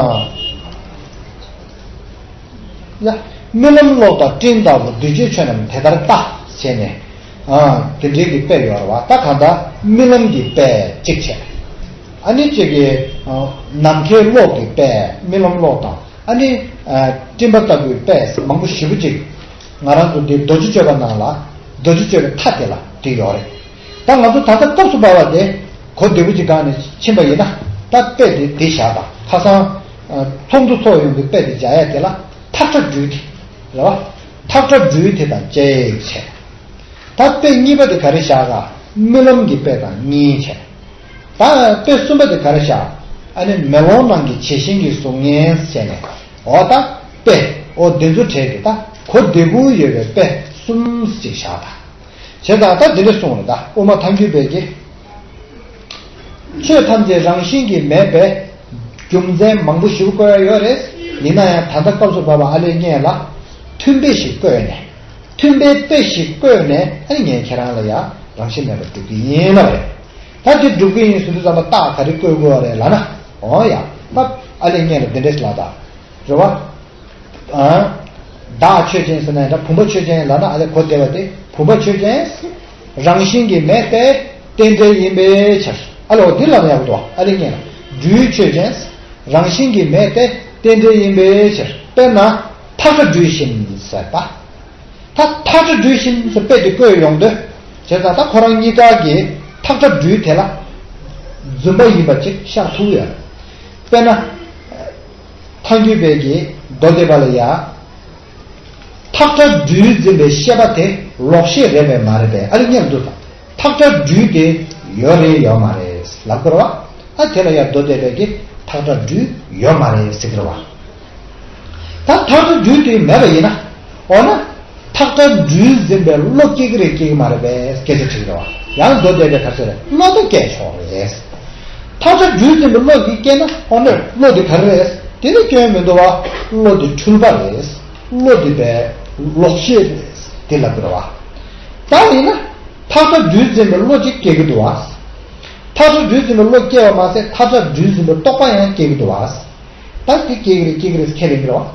ཡ། རྨི་ལམ་གློག་དང་སྤྲིན་ལྟ་བུ། འདུས་བྱས་ཆོས་རྣམས་དེ་ལྟར་ལྟ། བྱས་ནས། ཨ། དེ་འདྲའི་གི་དཔེ་ཡོད་རེད་བ། ད་གང་ལྟར་རྨི་ལམ་གྱི་དཔེ་གཅིག་བྱས། ཨ་ནི་གཅིག་གི། ཨ། ནམ་མཁའི་གློག་གི་དཔེ། རྨི་ལམ་གློག་དང་། ཨ་ནི། ཨ། སྤྲིན་པ་ལྟ་བུའི་དཔེ་མང་པོ་ཞེ་པོ་ཅིག་ང་རང་ཚོ་འདི་རྡོ་རྗེ་གཅོད་པ་ནང་ལ། རྡོ་རྗེ་གཅོད་པའི་མཐའ་དེ་ལ་དེ་ཡོད་རེད། ད་ང་ཚོ་ད་ལྟ་སྐབས་སུ་བབས་པ་དེ་གོ་བདེ་པོ་ཅིག་སྒང་ནས་ཕྱིན་པ་ཡིན་ན། ད་དཔེ་དེ་དེ་བཞག་དང་། ཁ་སང་། ཨ། ཚོགས་འདུ་ཚོགས་ཡོང་དུས་དཔེ་དེ་བཞག་ཡ་དེ་ལ་ཐག་ཁྲ་སྦྲུལ་དེ་རེད་བ། ཐག་ཁྲ་སྦྲུལ་དེ་དང་བཅས་བྱས། ད་དཔེ་གཉིས་པ་དེ་ག་རེ་བཞག་ག་རྨི་ལམ་གྱི་དཔེ་དང་གཉིས་བྱས། ད་དཔེ་གསུམ་པ་དེ་ག་རེ་བཞག་ཨ་ནི་མེ་ལོང་ནང་གི་བྱད་བཞིན་གྱི་གཟུགས་བརྙན་བྱས་ནས། འོ་ད་དཔེ། འོ་འདི་ཚོ་བྲལ་ཏེ་ད་གོ་བདེ་པོ་ཡོད་པའི་དཔེ་གསུམ་ཅིག་བཞག་ད། བྱས་ཙང་ད་འདི་འདྲ་གསུངས་རེད། ད་དབུ་མ་ཐལ་འགྱུར་བས་ཀྱི། ཆོས་ཐམས་ཅད་རང་བཞིན་གྱིས་མེད་པའི་རྒྱུ་མཚན་མང་པོ་ཞིག་བཀོད་ཡ་ཡོད་རེད། ཡིན་ན་ཡང་ད་ལྟ་སྐབས་སུ་བབས་པ་ཨ་ལས་སྔོན་ལ་མཐུན་དཔེ་ཞིག་བཀོད་ནས། མཐུན་དཔེ་དཔེ་ཞིག་བཀོད་ནས། ཨ་ནི་ངས་ཁྱེད་རང་ལ་ཡ་རང་བཞིན་མེད་པར་སྒྲུབ་ཀྱི་ཡིན་ལབ་རེད། ད་དེ་སྒྲུབ་ཀྱི་ཡིན་ཟེར་དུས་ཙམ་པ་རྟགས་ག་རེ་བཀོད་དགོས་རེད་ལབ་ན། འོ་ཡ། ད་ཨ་ལས་སྔོན་ལ་འདི་འདྲས་ལབ་ད། རེད་བ། ཨ། བདག་ཆོས་ཅན་ཟེར་ན་ཡང་འདྲ། བུམ་པ་ཆོས་ཅན་ལབ་ན་ཨ་ལས་གོ་བདེ་བ་དེ། བུམ་པ་ཆོས་ཅན། རང་བཞིན་གྱིས་མེད་དེ་རྟེན་འབྲེལ་ཡིན་པའི་ཕྱིར། ཨ་ལོ་འདི་ལབ་ན་ཡག་པོ་འདུག་ཨ་ལས་སྔོན་ལ། སྦྲུལ་ཆོས་ཅན། རང་བཞིན་གྱིས་མེད་དེ་རྟེན་འབྲེལ་ཡིན་པའི་ཕྱིར། དཔེར་ན་ཐག་ཁྲ་སྦྲུལ་བཞིན་ཟེར་ད། ད་ཐག་ཁྲ་སྦྲུལ་བཞིན་ཟེར་དཔེ་དེ་བཀོད་ཡོང་དུས། བྱས་ཙང་ད་ཁོ་རང་གཉིས་ཀ་གིས་ཐག་ཁྲ་སྦྲུལ་དེ་ལ་རྫུན་པ་ཡིན་པ་ཅིག་ཤར་ཐུབ་ཡོད། དཔེར་ན། ཐལ་འགྱུར་བས་ཀྱི་མདོ་སྡེ་པ་ལ་ཡ། ཐག་ཁྲ་སྦྲུལ་འཛིན་པའི་ཤེས་པ་དེ་ལོག་ཤེས་རེད་པས་མ་རེད་པས། ཨ་ལས་སྔོན་ལ་འདུག་ད། ཐག་ཁྲ་སྦྲུལ་དེ་ཡོད་རེད་ཡོད་མ་རེད་ལབ་དགོས་རེད་བ། ད་དེ་ལ་ཡང་མདོ་སྡེ་པའི་གི་ཐག་ཁྲ་སྦྲུལ་ཡོད་མ་རེད་ཟེར་གི་རེད་བ། ད་ཐག་ཁྲ་སྦྲུལ་དེ་མེད་པ་ཡིན་ན། འོ་ན། ཐག་ཁྲ་སྦྲུལ་འཛིན་པའི་བློ་སྐྱེ་གི་རེད་སྐྱེ་གི་མ་རེད་པས་སྐད་ཆ་དྲིས་རེད་བ། ཡང་མདོ་སྡེ་པའི་ཁ་ཚོད་རེད། བློ་དེ་སྐྱེ་ཆོག་རེད། ཐག་ཁྲ་སྦྲུལ་འཛིན་པའི་བློ་གིས་སྐྱེས་ན་འོ་ན་བློ་དེ་ག་རེ་རེད། དེ་ནི་སྐྱོན་མི་འདུག་བ། བློ་དེ་འཁྲུལ་པ་རེད། བློ་དེ་པའི་ལོག་ཤེས་རེད། དེ་ལབ་དགོས་རེད་བ། ད་ཡིན་ན། ཐག་ཁྲ་སྦྲུལ་འཛིན་པའི་བློ་ཅིག་སྐྱེ་གི་འདུག་བ། ཐག་ཁྲ་སྦྲུལ་འཛིན་པའི་བློ་སྐྱེ་བ་མ་ཟད་ཐག་ཁྲ་སྦྲུལ་འཛིན་པའི་རྟོག་པ་ཡང་སྐྱེ་གི་འདུག་བ། ད་དེ་སྐྱེ་གི་རེད་སྐྱེ་གི་རེད་ཁས་ལེན་གི་རེད་བ།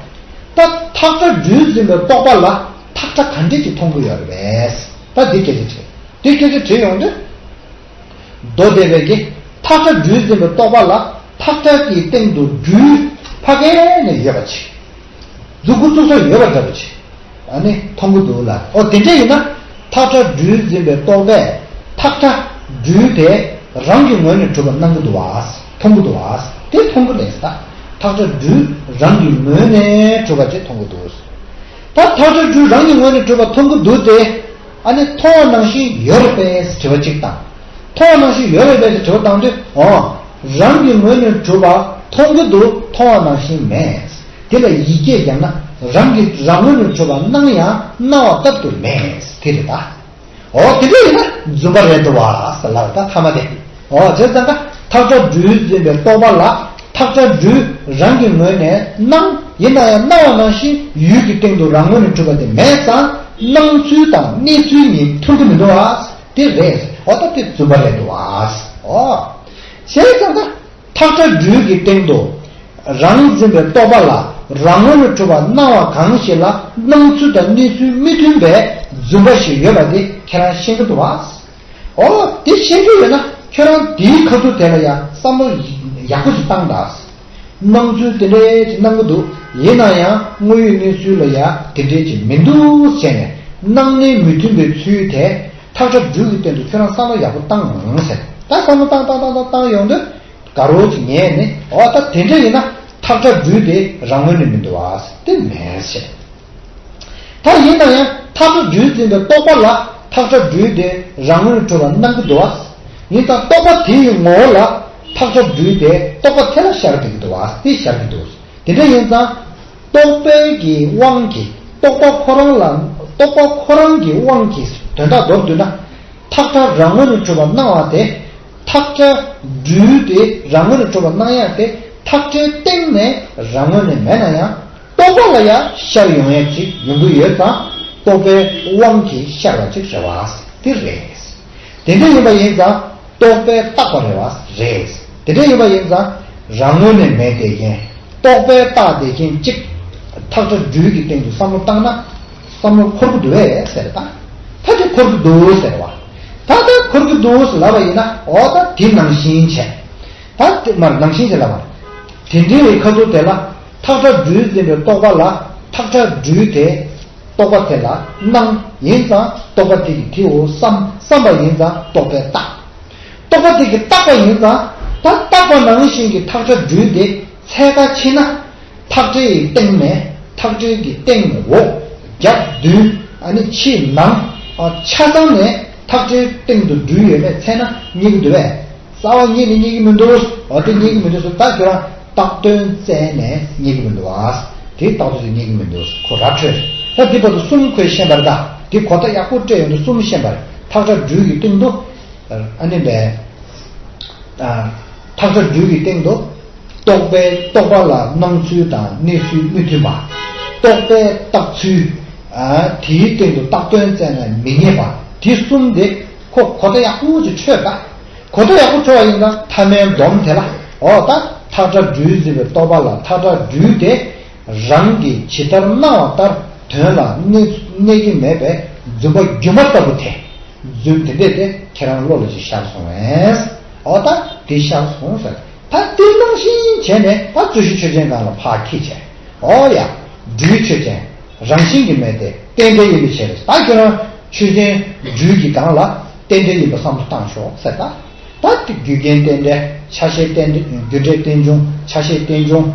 ད་ཐག་ཁྲ་སྦྲུལ་འཛིན་པའི་རྟོག་པ་ལ་ཐག་ཁྲ་ག་འདྲས་ཅིག་མཐོང་གི་ཡོད་རེད་པས། ད་འདི་སྐད་ཆ་དྲིས། འདི་སྐད་ཆ་དྲིས་ཡོང་དུས། མདོ་སྡེ་པའི་གི་ཐག་ཁྲ་སྦྲུལ་འཛིན་པའི་རྟོག་པ་ལ་ཐག་ཁྲ་གི་སྟེང་དུ་སྦྲུལ་ཕ་གི་ནས་ཡོད་པ་ཅིག་མཛུབ་གུ་བཙུགས་ས་ཡོད་པ་འདྲ་པོ་ཅིག་ཨ་ནི་མཐོང་གི་འདུག་ལ། ཨོ་དེ་འདྲ་ཡིན་ན་ཐག་ཁྲ་སྦྲུལ་འཛིན་པའི་རྟོག་པས་ཐག་ཁྲ་སྦྲུལ་དེ་རང་གི་ངོས་ནས་གྲུབ་པ་སྣང་གི་འདུག་བ། མཐོང་གི་འདུག་བ། དེ་མཐོང་གི་རེད་ད། ཐག་ཁྲ་སྦྲུལ་རང་གི་ངོས་ནས་གྲུབ་པ་ཅིག་མཐོང་གི་འདུག་ད་ཐག་ཁྲ་སྦྲུལ་རང་གི་ངོས་ནས་གྲུབ་པ་མཐོང་གི་འདུག་སྟེ། ཨ་ནི་མཐོང་བ་ནང་བཞིན་ཡོད་རེད་པས་དྲི་བ་གཅིག་དང་། མཐོང་བ་ནང་བཞིན་ཡོད་རེད་པས་དྲི་བ་དང་དུས། འོ། རང་གི་ངོས་ནས་གྲུབ་པ་མཐོང་གི་འདུག་མཐོང་བ་ནང་བཞིན་མེད། དེ་ལ་ཡིག་སྐད་བརྒྱབ་ན་རང་གི་རང་ངོས་ནས་གྲུབ་པ་སྣང་ཡང་སྣང་བ་ལྟར་དུ་མེད། དེ་རེད་ད། འོ་དེ་འདྲ་ཡིན་ན་རྫུན་པ་རེད་འདུག་བ་ཟེར་ལབ་ད་ཐ་མ་དེ། འོ་བྱས་ཙང་ཀ་ཐག་ཁྲ་སྦྲུལ་འཛིན་པའི་རྟོག་པ་ལ་ཐག་ཁྲ་སྦྲུལ་རང་གི་ངོས་ནས་སྣང་ཡིན་ན་ཡང་སྣང་བ་ནང་བཞིན་ཡུལ་གྱི་སྟེང་དུ་རང་ངོས་ནས་གྲུབ་པ་དེ་མེད་ཙང་སྣང་ཚུལ་དང་གནས་ཚུལ་གཉིས་མཐུན་གྱི་མི་འདུག་བ། དེ་རེད། འོ་ད་དེ་རྫུན་པ་རེད་འདུག་བ། འོ་བྱས་ཙང་ཀ་ཐག་ཁྲ་སྦྲུལ་གྱི་སྟེང་དུ། རང་འཛིན་པའི་རྟོག་པ་ལ་རང་ངོས་ནས་གྲུབ་པ་སྣང་བ་གང་ཞིག་ལ་སྣང་ཚུལ་དང་གནས་ཚུལ་མི་མཐུན་པའི་རྫུན་པ་ཞིག་ཡོད་པ་དེ་ཁྱེད་རང་ཤེས་ཀྱི་འདུག་བ། འོ་དེ་ཤེས་ཀྱི་ཡོད་ན་ཁྱོད་རང་དེའི་ཁ་ཐུག་དེ་ལ་ཡང་བསམ་བློ་ཡག་པོ་ཞིག་བཏང་དང་། སྣང་ཚུལ་དེ་འདྲའི་ཅིག་སྣང་གི་འདུག་ཡིན་ན་ཡང་དངོས་ཡོད་གནས་ཚུལ་ལ་ཡང་དེ་འདྲའི་ཅིག་མི་འདུག་བྱས་ནས་སྣང་གནས་མི་མཐུན་པའི་ཚུལ་དེ་ཐག་ཁྲ་སྦྲུལ་གྱི་སྟེང་དུ་ཁྱོད་རང་བསམ་བློ་ཡག་པོ་བཏང་ཟེར། ད་བསམ་བློ་བཏང་བཏང་བཏང་བཏང་བཏང་ཡོང་དུས། དགའ་རོགས་ཀྱིས་ཉན་ནས་འོ་ད་དེ་འདྲ་ཡིན་ན་ཐག་ཁྲ་སྦྲུལ་དེ་རང་ངོས་ནས་མི་འདུག་ཨ་དེ་མེད་ཟེར། ད་ཡིན་ན་ཡང་ཐག་ཁྲ་སྦྲུལ་འཛིན་པའི་རྟོག་པ་ལ་ཐག་ཁྲ་སྦྲུལ་དེ་རང་ངོས་ནས་གྲུབ་པ་སྣང་གི་འདུག་ཨ། ཡིན་ཙང་རྟོག་པ་དེ་ཡི་ངོ་བོ་ལ་ཐག་ཁྲ་སྦྲུལ་དེ་རྟོག་པ་དེ་ལ་ཤར་བསྡད་ཀྱི་འདུག་ཨ་དེ་ཤར་གྱི་འདུག་དེ་འདྲ་ཡིན་ཙང་རྟོག་པའི་གི་དབང་གིས་རྟོག་པ་ཁོ་རང་ལ་རྟོག་པ་ཁོ་རང་གི་དབང་གིས་དོན་དག་མདོར་བསྡུས་ན། ཐག་ཁྲ་རང་ངོས་ནས་གྲུབ་པ་སྣང་བ་དེ། ཐག་ཁྲ་སྦྲུལ་དེ་རང་ངོས་ནས་གྲུབ་པ་སྣང་ཡག་དེ་ཐག་ཁྲའི་སྟེང་ནས་རང་ངོས་ནས་མེད་ན་ཡང་རྟོག་པ་ལ་ཡང་ཤར་ཡོང་ཡག་ཅིག་ཡོང་གི་ཡོད་ཙང་རྟོག་པའི་དབང་གིས་ཤར་བ་ཅིག་རེད་བ། དེ་རེད། དེ་འདྲ་ཡིན་པ་ཡིན་ཙང་རྟོག་པས་བཏགས་པ་རེད་བ། རེད། དེ་འདྲ་ཡིན་པ་ཡིན་ཙང་རང་ངོས་ནས་མེད་དེ་ཡིན། རྟོག་པས་བཏགས་བསྡད་མཁན་གཅིག་ཐག་ཁྲ་སྦྲུལ་གྱི་སྟེང་དུ་བསམ་བློ་བཏང་ན། བསམ་བློ་འཁོར་གྱི་འདུག་བས་ཟེར་ད། ད་དེ་འཁོར་གྱི་འདུག་ཟེར་བ། ད་ལྟ་འཁོར་གྱི་འདུག་ཟེར་ལབ་པ་ཡིན་ན་འོ་ད་དེ་ནང་བཞིན་བྱས། ད་དེ་མར་ནང་བཞིན་བྱས་ལབ་པ། དེ་འདྲའི་ཁ་ཐུག་དེ་ལ་ཐག་ཁྲ་སྦྲུལ་འཛིན་པའི་རྟོག་པ་ལ་ཐག་ཁྲ་སྦྲུལ་དེ། རྟོག་པ་དེ་ལ་སྣང་ཡིན་ཙང་རྟོག་པ་དེ་གིས་དེའོ་བསམ་བསམ་པ་ཡིན་ཙང་རྟོག་པས་བཏགས། རྟོག་པ་དེ་གིས་བཏགས་པ་ཡིན་ཙང་ད་བཏགས་པ་ནང་བཞིན་གྱི་ཐག་ཁྲ་སྦྲུལ་དེ་འཚོལ་ག་ཕྱིན་ན། ཐག་ཁྲའི་སྟེང་ནས་ཐག་ཁྲའི་གི་སྟེང་འོག་རྒྱབ་མདུན་ཨ་ནི་ཕྱི་ནང་ཨ་ཆ་ཚང་ནས་ཐག་ཁྲའི་སྟེང་དུ་སྦྲུལ་ཡོད་མེད་འཚོལ་ན་རྙེད་ཀྱི་འདུག་བས། རྩ་བ་ཉིད་ནས་རྙེད་ཀྱི་མི་འདུག་འོ་དེ་རྙེད་ཀྱི་མི་འདུག་ཟེར་ད་ཁྱོད་རང་བཏགས་དོན་བཙལ་ནས་རྙེད་ཀྱི་མི་འདུག་བ། དེ་བཏགས་དོན་ཟེར་རྙེད་ཀྱི་མི་འདུག་ཁོ་ར་འཕྲོད། ད་དེ་བར་དུ་གསུམ་ཁོས་ཤེས་པར་གདའ། དེ་གོ་བརྡ་ཡག་པོ་སྤྲད་ཡོང་དུས་གསུམ་ཤེས་པར་ཐག་ཁྲ་སྦྲུལ་གྱི་སྟེང་དུ། ཨ་ནི་ལས། ཨ། ཐག་ཁྲ་སྦྲུལ་གྱི་སྟེང་དུ། རྟོག་པའི་རྟོག་པ་ལ་སྣང་ཚུལ་དང་གནས་ཚུལ་མི་མཐུན་པ། རྟོག་པས་བཏགས་ཚུལ། ཨ། དེའི་སྟེང་དུ་བཏགས་དོན་བཙལ་ན་མི་རྙེད་པ། དེ་གསུམ་དེ་ཁོ་གོ་བརྡ་ཡག་པོ་ཅིག་འཕྲོད་པ། གོ་བརྡ་ཡག་པོ་འཕྲོད་པ་ཡིན་ན་ཐ་མའི་སྡོམ་དེ་ལ་འོ་ད་ཐག་ཁྲ་སྦྲུལ་འཛིན་པའི་རྟོག་པ་ལ་ཐག་ཁྲ་སྦྲུལ་དེ་རང་གིས་ཇི་ལྟར་སྣང་བ་ལྟར་དོན་ལ་གནས་གནས་ཀྱི་མེད་པའི་རྫུན་པ་སྒྱུ་མ་ལྟ་བུ་དེ། རྫུན་དེ་འདྲས་དེ་ཁྱེད་རང་བློ་ལ་ཅིག་ཤར་སོང་བས། འོ་ད་དེ་ཤར་སོང་ཟེར། ད་དེ་ནང་བཞིན་བྱས་ནས་ད་རྩོད་གཞི་ཆོས་ཅན་སྒང་ལ་ཕར་འཁྱེར་བྱས། འོ་ཡ། སྦྲུལ་ཆོས་ཅན། རང་བཞིན་གྱིས་མེད་དེ་རྟེན་འབྲེལ་ཡིན་པའི་ཕྱིར། ད་ཁྱོད་རང་ཆོས་ཅན་སྦྲུལ་གྱི་སྒང་ལ་རྟེན་འབྲེལ་ཡིན་པ་བསམ་བློ་བཏང་ཤོག་ཟེར་ད། ད་དེ་རྒྱུ་རྐྱེན་རྟེན་འབྲེལ་ཆ་ཤས་རྟེན་འབྲེལ་རྒྱུ་འབྲས་རྟེན་འབྱུང་ཆ་ཤས་རྟེན་འབྱུང་།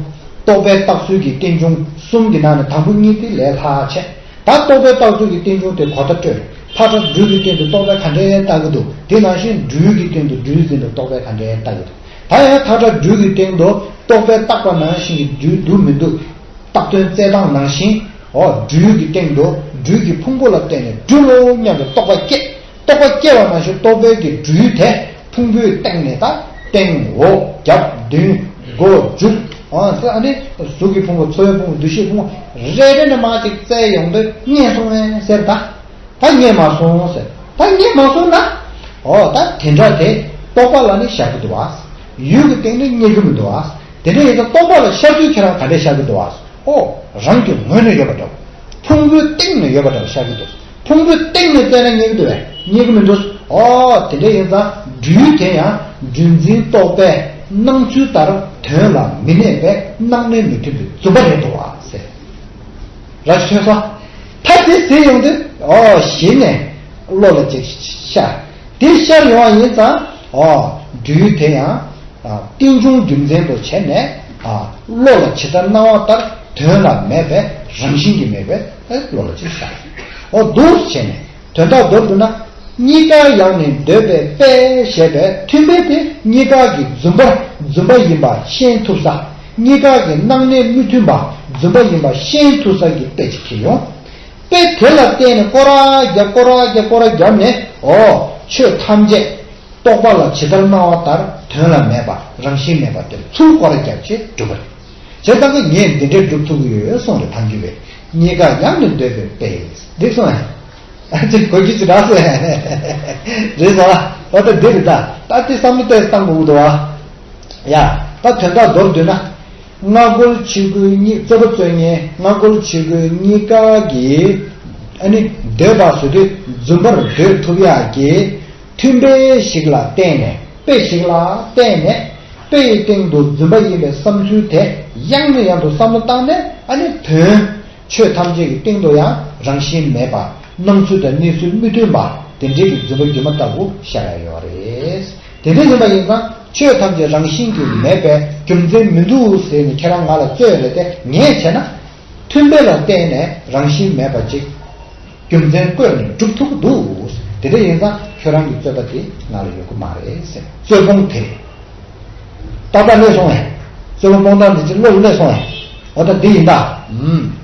རྟོག་པས་བཏགས་ཚུལ་གྱི་རྟེན་འབྱུང་གསུམ་གྱི་ནང་ནས་དང་པོ་གཉིས་དེ་ལས་སླ་ཆེ། ད་རྟོག་པས་བཏགས་ཚུལ་གྱི་རྟེན་འབྱུང་དེ་གོ་བརྡ་སྤྲོད། ཐག་ཁྲ་སྦྲུལ་གྱི་སྟེང་དུ་རྟོག་པས་ག་འདྲས་བཏགས་ཀྱི་འདུག་དེ་ནང་བཞིན་སྦྲུལ་གྱི་སྟེང་དུ་སྦྲུལ་འཛིན་པའི་རྟོག་པས་ག་འདྲས་བཏགས་ཀྱི་འདུག་ད་ཡང་ཐག་ཁྲ་སྦྲུལ་གྱི་སྟེང་དུ་རྟོག་པས་བཏགས་པ་ནང་བཞིན་གྱི་སྦྲུལ་འདུག་མི་འདུག་བཏགས་དོན་བཙལ་སྟངས་ནང་བཞིན། འོ་སྦྲུལ་གྱི་སྟེང་དུ་སྦྲུལ་གྱི་ཕུང་པོ་ལ་བརྟེན་ནས་སྦྲུལ་ལོ་སྙམ་པའི་རྟོག་པ་སྐྱེ། རྟོག་པ་སྐྱེ་བ་ནང་བཞིན་རྟོག་པའི་གི་སྦྲུལ་དེ་ཕུང་པོའི་སྟེང་ནས་ད་སྟེང་འོག་རྒྱབ་མདུན་སྒོ་མཇུག་ཨ་ནི་གཟུགས་ཀྱི་ཕུང་པོ། ཚོར་བའི་ཕུང་པོ། འདུ་ཤེས་ཕུང་པོ་རེ་རེ་ནས་མར་ཅིག་བཙལ་ཡོང་དུས་རྙེད་སོང་ངས་ཟེར་ད། ད་རྙེད་མ་སོང་ཟེར། ད་རྙེད་མ་སོང་ན། འོ་ད་དེ་འདྲ་དེ་རྟོག་པ་ལ་ནི་བཞག་གི་འདུག་བ། ཡུལ་གྱི་སྟེང་ནས་རྙེད་ཀྱི་མི་འདུག་བ། དེ་འདྲ་ཡིན་ཙང་རྟོག་པ་ལ་བཞག་དུས་ཁྱེད་རང་ག་འདྲས་བཞག་གི་འདུག་བ། འོ་རང་གི་ངོས་ནས་ཡོད་པ་འདྲ་བོ། ཕུང་པོའི་སྟེང་ནས་ཡོད་པ་འདྲ་བོ་བཞག་གི་འདུག་ཕུང་པོའི་སྟེང་ནས་བལྟས་ན་རྙེད་ཀྱི་འདུག་བས། རྙེད་ཀྱི་མི་འདུག་འོ་དེ་འདྲ་ཡིན་ཙང་སྦྲུལ་དེ་ཡང་སྦྲུལ་འཛིན་རྟོག་པའི་སྣང་ཚུལ་ལྟར་དོན་ལ་མི་གནས་པའི་སྣང་གནས་མི་མཐུན་པའི་རྫུན་པ་རེད་འདུག་བ་ཟེར། ར་ཆོས་ས། ད་དེ་ཟེར་ཡོང་དུས་ཨོ་གཞི་ནས་བློ་ལ་ཅིག་ཤར། དེ་ཤར་ཡོང་བ་ཡིན་ཙང་ཨོ་སྦྲུལ་དེ་ཡང་རྟེན་འབྱུང་རྒྱུ་མཚན་དུ་བྱས་ནས་བློ་ལ་ཇི་ལྟར་སྣང་བ་ལྟར་དོན་ལ་མེད་པའི་རང་བཞིན་གྱིས་མེད་པའི་བློ་ལ་ཅིག་ཤར། ཨོ་འདུག་བྱས་ནས་དོན་དག་མདོར་བསྡུ་ན། གཉིས་ཀ་ཡང་ནི་འདོད་པའི་དཔེ་ཞེས་པའི་མཐུན་དཔེ་དེ་གཉིས་ཀ་གི་རྫུན་པ་རྫུན་པ་ཡིན་པ་ཤེས་ཐུབ་ས། གཉིས་ཀ་གི་སྣང་གནས་མི་མཐུན་པ་རྫུན་པ་ཡིན་པ་ཤེས་ཐུབ་ས་གི་དཔེ་ཅིག་ཁྱེར་ཡོང་། དཔེ་དེ་ལ་བརྟེན་ནས་སྐོར་ར་རྒྱབ་སྐོར་ར་རྒྱབ་སྐོར་ར་རྒྱབ་ནས་ཨོ་ཆོས་ཐམས་ཅད་རྟོག་པ་ལ་ཇི་ལྟར་སྣང་བ་ལྟར་དོན་ལ་མེད་པ་རང་བཞིན་མེད་པ་དེར་ཚུར་སྐོར་ར་རྒྱབ་བྱས་གྲུབ་པ་རེད། བྱས་ཙང་གི་ངས་འདི་འདྲའི་སྒྲུབ་ཐུབ་ཀྱི་ཡོད་གསུངས་རེད། ཐང་རྒྱུད་པས་གཉིས་ཀ་ཡང་ནི་འདོད་པའི་དཔེ་འདི་གསུངས་ཡ། ཅིག་གོ་རྒྱུ་ཅིག་རག་སོང་ཡ། རེད་ཟེར་བ། ད་འདི་རེད་ད། ད་དེ་བསམ་བློ་ཏོག་ཙམ་བཏང་དགོས་ཀྱི་འདུག་བ། ཡ། ད་དོན་དག་མདོར་བསྡུས་ན། སྔ་རྒོལ་ཕྱི་རྒོལ་གཉིས། རྩོད་པ་རྩོད་མཁན་སྔ་རྒོལ་ཕྱི་རྒོལ་གཉིས་ཀ་གིས་ཨ་ནི་འདོད་པ་བཟོ་དུས་རྫུན་པར་འདོད་ཐུབ་ཡག་གི་མཐུན་དཔེ་ཞིག་ལ་བརྟེན་ནས། དཔེ་ཞིག་ལ་བརྟེན་ནས་དཔེ་ཡི་སྟེང་དུ་རྫུན་པ་ཡིན་པའི་བསམ་ཚུལ་དེ་ཡང་ནས་ཡང་དུ་བསམ་བློ་བཏང་ནས། ཨ་ནི་དོན་ཆོས་ཐམས་ཅད་ཀྱི་སྟེང་དུ་ཡང་རང་བཞིན་མེད་པ། སྣང་ཚུལ་དང་གནས་ཚུལ་མི་མཐུན་པ་དེ་འདྲའི་གི་རྫུན་པ་སྒྱུ་མ་ལྟ་བུ་ཤར་ཡ་ཡོད་རེད། དེ་འདྲ་ཡིན་པ་ཡིན་ཙང་ཆོས་ཐམས་ཅད་རང་བཞིན་གྱིས་མེད་པའི་རྒྱུ་མཚན་མི་འདུག་ཟེར་ནས་ཁྱེད་རང་ང་ལ་རྩོད་རེད་དེ། ངས་བྱས་ན་མཐུན་དཔེ་ལ་བརྟེན་ནས་རང་བཞིན་མེད་པ་ཅིག་རྒྱུ་མཚན་བཀོད་ནས་སྒྲུབ་ཐུབ་ཀྱི་འདུག་དེ་འདྲ་ཡིན་ཙང་ཁྱོད་རང་གི་རྩོད་པ་དེ་ང་ལ་ཡོང་གི་མ་རེད་ཟེར། རྩོད་སྤོང་དེ་རེད། ཏག་ཏག་སླེབས་སོང་ངས། རྩོད་པ་སྤོང་སྟངས་འདི་ཅིག་བློ་ལ་སླེབས་སོང་ངས། འོ་ད་འདི་ཡིན་ད། ཨུམ།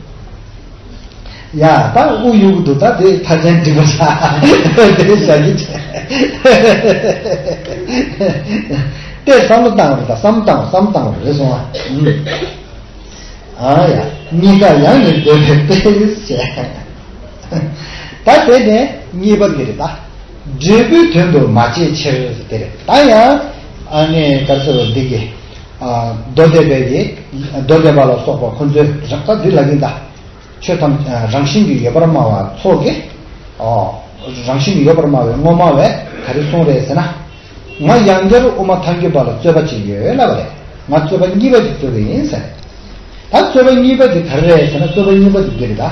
ཡ་ད་དབུགས་ཡུག་གི་འདུག་ད་དེ་མཐའ་ཅན་འགྲིག་པ་ཆགས། དེ་བྱ་རྒྱུ་བྱས། དེ་བསམ་བློ་བཏང་རེད། ད་བསམ་བཏང་བསམ་བཏང་རེད་སོང་ཨ། ཨུམ། ཨ་ཡ། གཉིས་ཀ་ཡང་ནི་འདོད་པའི་དཔེ་བྱས། ད་དེ་ནས་གཉིས་པ་འདི་རེད་ད། འབྲས་བུའི་དོན་དུ་མ་དཔྱད་ཕྱིར་དེ་རེད། ད་ཡང་ཨ་ནི་ག་རེ་ཟེར་བ་འདི་གི། ཨ་མདོ་སྡེ་པའི་གི། མདོ་སྡེ་པ་ལ་སོགས་པ་ཁོ་ཚོས་རག་ད་འདི་ལ་གིན་ད། ཆོས་ཐམས་ཅད་རང་བཞིན་གྱིས་ཡོད་པར་སྨྲ་བ་ཚོ་གིས། ཨོ། རང་བཞིན་གྱིས་ཡོད་པར་སྨྲ་བའི་དངོས་སྨྲ་བས་ག་རེ་གསུངས་རེད་ཟེར་ན། ང་ཡང་བསྐྱར་དབུ་མ་ཐལ་འགྱུར་པ་ལ་རྩོད་པ་ཅིག་ཡོད་ལབ་པ་རེད། ང་རྩོད་པ་གཉིས་པ་ཅིག་རྩོད་ཀྱི་ཡིན་ཟེར། ད་རྩོད་པ་གཉིས་པ་དེ་ག་རེ་རེད་ཟེར་ན། རྩོད་པ་གཉིས་པ་དེ་འདི་རེད་ད།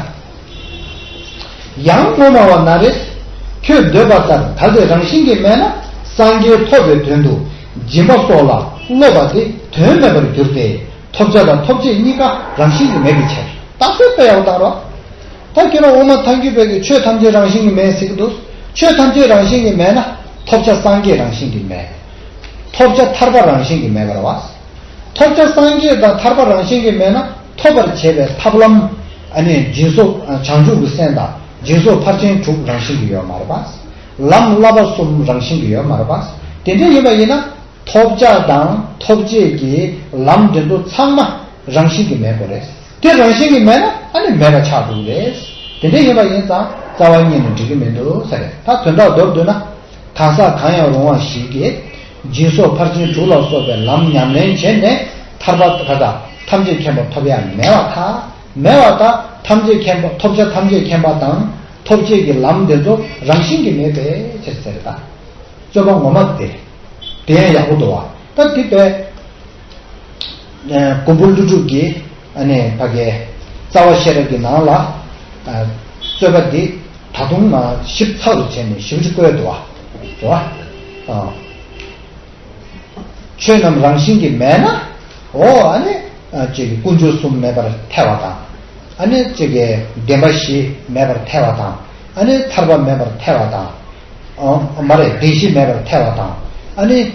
ཡང་དངོས་སྨྲ་བ་ན་རེ། ཁྱོད་འདོད་པ་ལྟར་གལ་ཏེ་རང་བཞིན་གྱིས་མེད་ན། སངས་རྒྱས་ཐོབ་པའི་དོན་དུ་སྦྱིན་པ་སོགས་ལ་སློབ་པ་དེ་དོན་མེད་པར་འགྱུར་ཏེ། ཐོབ་བྱ་དང་ཐོབ་བྱེད་གཉིས་ཀ་རང་བཞིན་གྱིས་མེད་པའི་ཕྱིར། རྟགས་གསལ་དཔེ་ཡག་པོ་བཏང་རོགས། ད་ཁྱེད་རང་དབུ་མ་ཐལ་འགྱུར་པའི་གི་ཆོས་ཐམས་ཅད་རང་བཞིན་གྱིས་མེད་ཟེར་གྱི་འདུག་ཆོས་ཐམས་ཅད་རང་བཞིན་གྱིས་མེད་ན་ཐོབ་བྱ་སངས་རྒྱས་རང་བཞིན་གྱིས་མེད། ཐོབ་བྱ་ཐར་པ་རང་བཞིན་གྱིས་མེད་པ་རེད་བ། ཐོབ་བྱ་སངས་རྒྱས་དང་ཐར་པ་རང་བཞིན་གྱིས་མེད་ན་ཐོབ་པར་བྱེད་པའི་ཐབས་ལམ། ཨ་ནི་སྦྱིན་སོགས་བྱང་ཆུབ་ཀྱི་སེམས་དང་སྦྱིན་སོགས་ཕར་ཕྱིན་དྲུག་རང་བཞིན་གྱིས་ཡོད་མ་རེད་པ། ལམ་བསླབ་པ་གསུམ་རང་བཞིན་གྱིས་ཡོད་མ་རེད་པ། དེ་འདྲ་ཡིན་པ་ཡིན་ན་ཐོབ་བྱ་དང་ཐོབ་བྱེད་ཀྱི་ལམ་དེ་ཚོ་ཚང་མ་རང་བཞིན་གྱིས་མེད་དགོས་རེད། དེ་རང་བཞིན་གྱིས་མེད་ན་ཨ་ནི་མེད་པ་ཆགས་འགྲོ་གི་རེད། དེ་འདྲ་ཡིན་པ་ཡིན་ཙང་རྩ་བ་ཉིད་ནས་འགྲིག་གི་མི་འདུག་ཟེར་རེད། ད་དོན་དག་མདོར་བསྡུས་ན། གང་ཟག་གང་ཡང་རུང་བ་ཞིག་གིས་སྦྱིན་སོགས་ཕར་ཕྱིན་དྲུག་ལ་སོགས་པའི་ལམ་ཉམས་ལེན་བྱས་ནས་ཐར་པ་ག་དང་ཐམས་ཅད་མཁྱེན་པ་ཐོབ་ཡ་མེད་པར་ཐལ། མེད་པར་ཐལ། ཐམས་ཅད་མཁྱེན་པ། ཐོབ་བྱ་ཐམས་ཅད་མཁྱེན་པ་དང་ཐོབ་བྱེད་ཀྱི་ལམ་དེ་ཚོ་རང་བཞིན་གྱིས་མེད་པའི་ཕྱིར་ཟེར་ད། རྩོད་པ་ངོ་མ་དེ། དེ་ཡང་ཡག་པོ་འདུག་བ། ད་འདི་དཔེ། ཨ་མགོན་པོ་ཀླུ་སྒྲུབ་ཀྱི་ཨ་ནི་ཕ་གའི་རྩ་བ་ཤེས་རབ་ཀྱི་ནང་ལ། ཨ་རྩོད་པ་འདི་ད་དུང་མ་ཞིབ་ཚགས་སུ་བྱས་ནས་ཞིབ་ཅིག་བཀོད་འདུག་བ། རེད་བ། ཨ། ཆོས་རྣམས་རང་བཞིན་གྱིས་མེད་ན། འོ་ཨ་ནི། ཨ་ཅིག་ཀུན་འབྱུང་གསུམ་མེད་པར་ཐལ་བ་དང་། ཨ་ནི་ཅིག་གི་བདེན་པ་བཞི་མེད་པར་ཐལ་བ་དང་། ཨ་ནི་ཐར་པ་མེད་པར་ཐལ་བ་དང་། ཨ་མ་རེད། བདེན་བཞི་མེད་པར་ཐལ་བ་དང་ ཨ་ནི་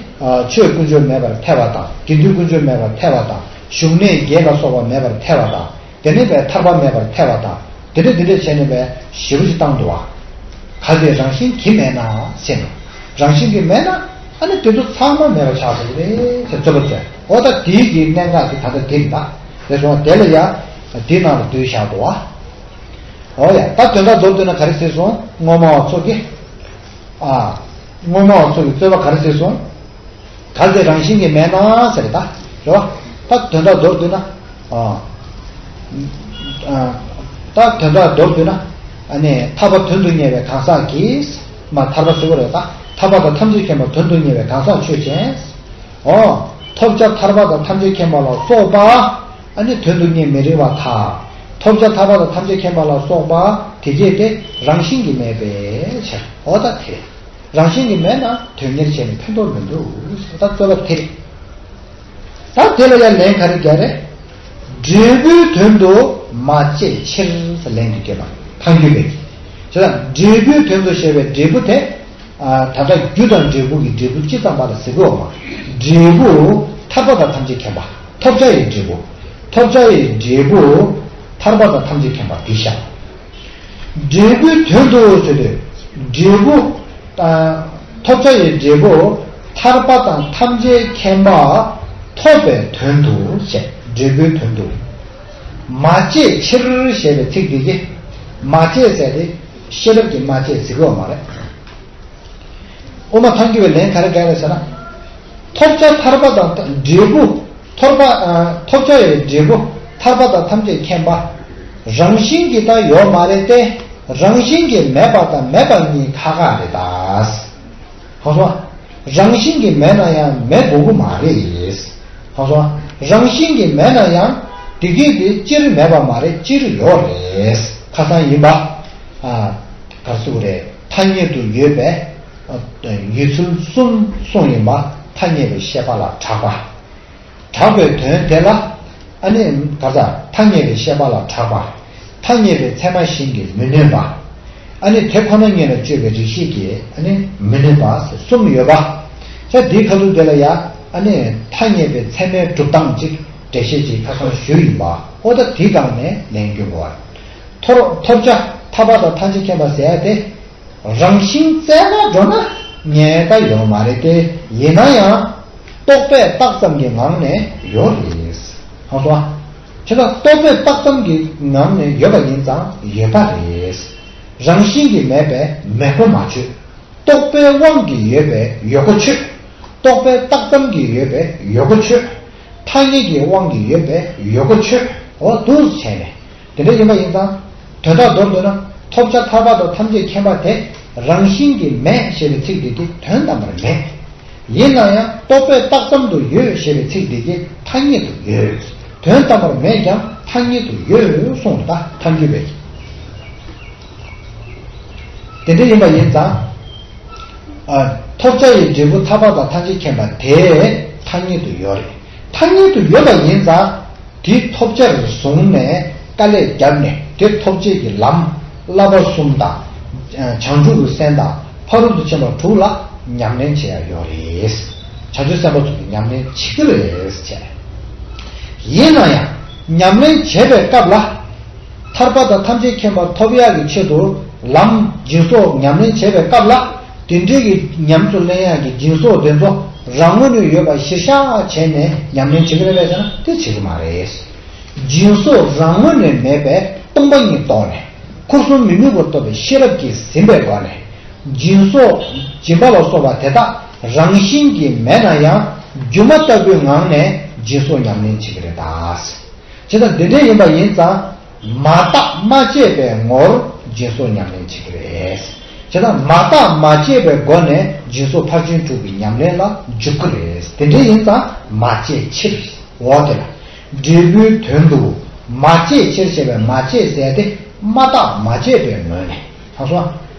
ཆོས་ཀུན་སྤྱོད་མེད་པར་ཐལ་བ་དང་། དགེ་འདུན་ཀུན་སྤྱོད་མེད་པར་ཐལ་བ་དང་། བཞུགས་གནས་བརྒྱད་ལ་སོགས་པ་མེད་པར་ཐལ་བ་དང་། དེ་ནས་བས་ཐར་པ་མེད་པར་ཐལ་བ་དང་། དེ་འདྲ་དེ་འདྲ་བྱས་ནས་བས་ཞེ་པོ་ཅིག་བཏང་འདུག་བ། གལ་ཏེ་རང་བཞིན་གྱིས་མེད་ན་ཟེར་ནས། རང་བཞིན་གྱིས་མེད་ན་ཨ་ནི་དེ་ཚོ་ཚང་མ་མེད་པ་ཆགས་འགྲོ་གི་རེད་ཟེར་རྩོད་པ་རྩོད། འོ་ད་དེའི་གི་གནད་འགག་དེ་ད་ལྟ་དེ་རེད་ད། དེ་སོང་དེ་ལ་ཡ་དེའི་ནང་ལ་བསྡུས་བཞག་འདུག་བ། འོ་ཡ། ད་དོན་དག་མདོར་བསྡུས་ན་ག་རེ་ཟེར་སོང་། སྔོན་མ་བ་ཚོ་གི། ཨ། སྔོན་མ་བ་ཚོ་གི་རྩོད་པ་ག་རེ་ཟེར་སོང་། གལ་ཏེ་རང་བཞིན་གྱིས་མེད་ན་ཟེར་ད། རེད་བ། ད་དོན་དག་མདོར་བསྡུས་ན། ཨ། ཨ། ད་དོན་དག་མདོར་བསྡུས་ན། ཨ་ནི་ཐར་པ་དོན་དུ་གཉེར་བའི་གང་ཟག་གིས། མ་ཐར་པ་ཟེར་བ་རེད་ད། ཐར་པ་དང་ཐམས་ཅད་མཁྱེན་པ་དོན་དུ་གཉེར་བའི་གང་ཟག་ཆོས་ཅན། འོ། ཐོབ་བྱ་ཐར་པ་དང་ཐམས་ཅད་མཁྱེན་པ་ལ་སོགས་པ། ཨ་ནི་དོན་དུ་གཉེར་མི་རིགས་པར་ཐལ། ཐོབ་བྱ་ཐར་པ་དང་ཐམས་ཅད་མཁྱེན་པ་ལ་སོགས་པ་དེ་སྐད་དེ་རང་བཞིན་གྱིས་མེད་པའི་ཕྱིར། འོ་ད་དེ་རེད། རང་བཞིན་གྱིས་མེད་ན་དོན་གཉེར་བྱས་ནས་ཕན་ཐོགས་མི་འདུག་ཟེར། ད་རྩོད་པ་དེ་རེད། ད་དེ་ལ་ཡང་ལན་ག་རེ་རྒྱག་རེད། འབྲས་བུའི་དོན་དུ་མ་དཔྱད་ཕྱིར་ཟེར་ལན་དེ་བརྒྱབ་པ། ཐལ་འགྱུར་བས། བྱས་ཙང་འབྲས་བུའི་དོན་དུ་ཞེས་པའི་འབྲས་བུ་དེ། ཨ། ད་ལྟ་རྒྱུ་དང་འབྲས་བུ་གི་འབྲས་བུ་སྤྱི་ཙམ་པ་ལ་ཟེར་གི་ཡོད་མ། འབྲས་བུ་ཐར་པ་དང་ཐམས་ཅད་མཁྱེན་པ། ཐོབ་བྱ་ཡི་འབྲས་བུ། ཐོབ་བྱ་ཡི་འབྲས་བུ་ཐར་པ་དང་ཐམས་ཅད་མཁྱེན་པ་འདི་བཞག་འབྲས་བུའི་དོན་དུ་ཟེར་དུས་འབྲས་བུ། ཨ། ཐོབ་བྱ་ཡི་འབྲས་བུ་ཐར་པ་དང་ཐམས་ཅད་མཁྱེན་པ་ཐོབ་པའི་དོན་དུ་བཤད། འབྲས་བུའི་དོན་དུ། མ་དཔྱད་ཕྱིར་ཞེས་པའི་ཚིག་འདི་གིས། མ་དཔྱད་ཟེར་ཏེ་ཤེས་རབ་ཀྱིས་མ་དཔྱད་ཟེར་གི་ཡོད་མ་རེད། དབུ་མ་ཐལ་འགྱུར་བའི་ལན་ག་རེ་བཀལ་རེད་ཟེར་ན། ཐོབ་བྱ་ཐར་པ་དང་འབྲས་བུ། ཐོབ་པ། ཨ། ཐོབ་བྱ་ཡི་འབྲས་བུ་ཐར་པ་དང་ཐམས་ཅད་མཁྱེན་པ། རང་བཞིན་གྱིས་ད་ཡོད་མ་རེད་དེ། རང་བཞིན་གྱིས་མེད་པ་དང་མེད་པ་གཉིས་ཁ་ཁ་རེད་ད། ཧང་སོང་། རང་བཞིན་གྱིས་མེད་ན་ཡང་མེད་དགོས་ཀྱི་མ་རེད། ཧང་སོང་། རང་བཞིན་གྱིས་མེད་ན་ཡང་དེ་གས་དེ་སྤྱིར་མེད་པ་མ་རེད། སྤྱིར་ཡོད་རེད། ཁ་སང་ཡིན་པ། ཨ། ག་རེ་ཟེར་དགོས་རེད། ཐ་སྙད་དུ་ཡོད་པའི། ཨ། ཡོད་ཚུལ་གསུམ་གསུངས་ཡིན་པ། ཐ་སྙད་པའི་ཤེས་པ་ལ་གྲགས་པ། གྲགས་པའི་དོན་དེ་ལ། ཨ་ནི་ག་རེ་ཟེར། ཐ་སྙད་པའི་ཤེས་པ་ལ་གྲགས་པ། ཐ་སྙད་པའི་ཚད་མ་གཞན་གྱིས་མི་གནོད་པ། ཨ་ནི་དེ་ཁོ་ན་ཉིད་ལ་དཔྱོད་པའི་རིགས་ཤེས་ཀྱིས་ཨ་ནི་མི་གནོད་པ་ཟེར་གསུམ་ཡོད་པ། ད་འདིའི་ཁ་ཐུག་དེ་ལ་ཡ། ཨ་ནི་ཐ་སྙད་པའི་ཚད་མའི་སྒྲུབ་སྟངས་ཅིག་འགྲེལ་བཤད་ཅིག་ཁ་སང་ཞུས་ཡིན་པ། འོ་ད་དེའི་སྒང་ནས་ལན་སྐྱོན་དགོས་པ། ཐོབ། ཐོབ་བྱ་ཐར་པ་དང་ཐམས་ཅད་མཁྱེན་པ་ཟེར་ཡ་དེ། རང་བཞིན་བཙལ་ན་འགྲོ་ན་རྙེད་ད་ཡོད་མ་རེད་དེ། ཡིན་ན་ཡང་རྟོག་པས་བཏགས་ཙམ་གྱི་ངང་ནས་ཡོད་རེད། ཧང་སོང་། བྱས་ཙང་རྟོག་པས་བཏགས་ཙམ་གྱི་ངང་ནས་ཡོད་པ་ཡིན་ཙང་ཡོད་པ་རེད། རང་བཞིན་གྱིས་མེད་པས་མེད་གོ་མ་ཆོད། རྟོག་པའི་དབང་གིས་ཡོད་པས་ཡོད་གོ་ཆོད། རྟོག་པས་བཏགས་ཙམ་གྱིས་ཡོད་པས་ཡོད་གོ་ཆོད། ཐ་སྙད་ཀྱི་དབང་གིས་ཡོད་པས་ཡོད་གོ་ཆོད། འོ་འདུག་བྱས་ནས། དེ་འདྲ་ཡིན་པ་ཡིན་ཙང་། དོན་དག་མདོར་བསྡུས་ན། ཐོབ་བྱ་ཐར་པ་དང་ཐམས་ཅད་མཁྱེན་པ་དེ་རང་བཞིན་གྱིས་མེད་ཞེས་པའི་ཚིག་འདི་དེ་དོན་དམ་པར་མེད། ཡིན་ན་ཡང་རྟོག་པས་བཏགས་ཙམ་དུ་ཡོད་ཞེས་པའི་ཚིག་འདི་དེ་ཐ་སྙད་དུ་ཡོད། དོན་དམ་པར་མེད་ཀྱང་ཐ་སྙད་དུ་ཡོད་གསུངས་པ་ཐལ་འགྱུར་བས། དེ་འདྲ་ཡིན་པ་ཡིན་ཙང་། ཨ། ཐོབ་བྱ་ཡི་འབྲས་བུ་ཐར་པ་དང་ཐམས་ཅད་མཁྱེན་པ་དེ་ཐ་སྙད་དུ་ཡོད་རེད། ཐ་སྙད་དུ་ཡོད་པ་ཡིན་ཙང་། དེ་ཐོབ་བྱར་བཟུང་ནས་དཀའ་ལས་བརྒྱབ་ནས་དེ་ཐོབ་བྱེད་ཀྱི་ལམ། བསླབ་པ་གསུམ་དང་། བྱང་ཆུབ་ཀྱི་སེམས་དང་ཕ་རོལ་ཏུ་ཕྱིན་པ་དྲུག་ལ་ཉམས་ལེན་བྱེད་ཡ་ཡོད་རེད། བྱང་ཆུབ་སེམས་དཔའ་ཚོ་གིས་ཉམས་ལེན་བྱེད་ཀྱི་རེད་བྱས། ཡིན་ན་ཡང་ཉམས་ལེན་བྱེད་པའི་སྐབས་ལ། ཐར་པ་དང་ཐམས་ཅད་མཁྱེན་པ་ཐོབ་ཡག་གི་ཆེད་དུ་ལམ་སྦྱིན་སོགས་ཉམས་ལེན་བྱེད་པའི་སྐབས་ལ། དེ་འདྲའི་གི་ཉམས་སུ་ལེན་ཡག་གི་སྦྱིན་སོགས་དེ་ཚོ་རང་ངོས་ནས་ཡོད་པ་གཞིར་བཞག་བྱས་ནས་ཉམས་ལེན་བྱེད་ཀྱི་རེད་པས་ཟེར་ན་དེ་བྱེད་ཀྱི་མ་རེད། སྦྱིན་སོགས་རང་ངོས་ནས་མེད་པའི་སྟོང་པ་ཉིད་རྟོགས་ནས་ཁུ་གསུམ་མི་དམིགས་པར་རྟོགས་པའི་ཤེས་རབ་ཀྱིས་ཟིན་པའི་སྒོ་ནས། སྦྱིན་སོགས་སྦྱིན་པ་ལ་སོགས་པ་དེ་དག་རང་བཞིན་གྱིས་མེད་ན་ཡང་སྒྱུ་མ་ལྟ་བུའི་ངང་ནས་སྦྱིན་སོགས་ཉམས་ལེན་བྱེད་ཀྱི་རེད་ད། བྱས་ཙང་འདི་འདྲ་ཡིན་པ་ཡིན་ཙང་། མ་བརྟགས་མ་དཔྱད་པའི་ངོར་སྦྱིན་སོགས་ཉམས་ལེན་བྱེད་ཀྱི་རེད། བྱས་ཙང་མ་བརྟགས་མ་དཔྱད་པའི་སྒོ་ནས་སྦྱིན་སོགས་ཕར་ཕྱིན་དྲུག་གི་ཉམས་ལེན་ལ་འཇུག་གི་རེད། དེ་འདྲ་ཡིན་ཙང་མ་དཔྱད་ཕྱིར། འོ་དེ་ལ། འབྲས་བུའི་དོན་དུ་མ་དཔྱད་ཕྱིར་ཞེས་པའི་མ་དཔྱད་ཟེར་ཏེ་མ་བརྟགས་མ་དཔྱད་པའི་ངོས་ནས། ཧ་སོ།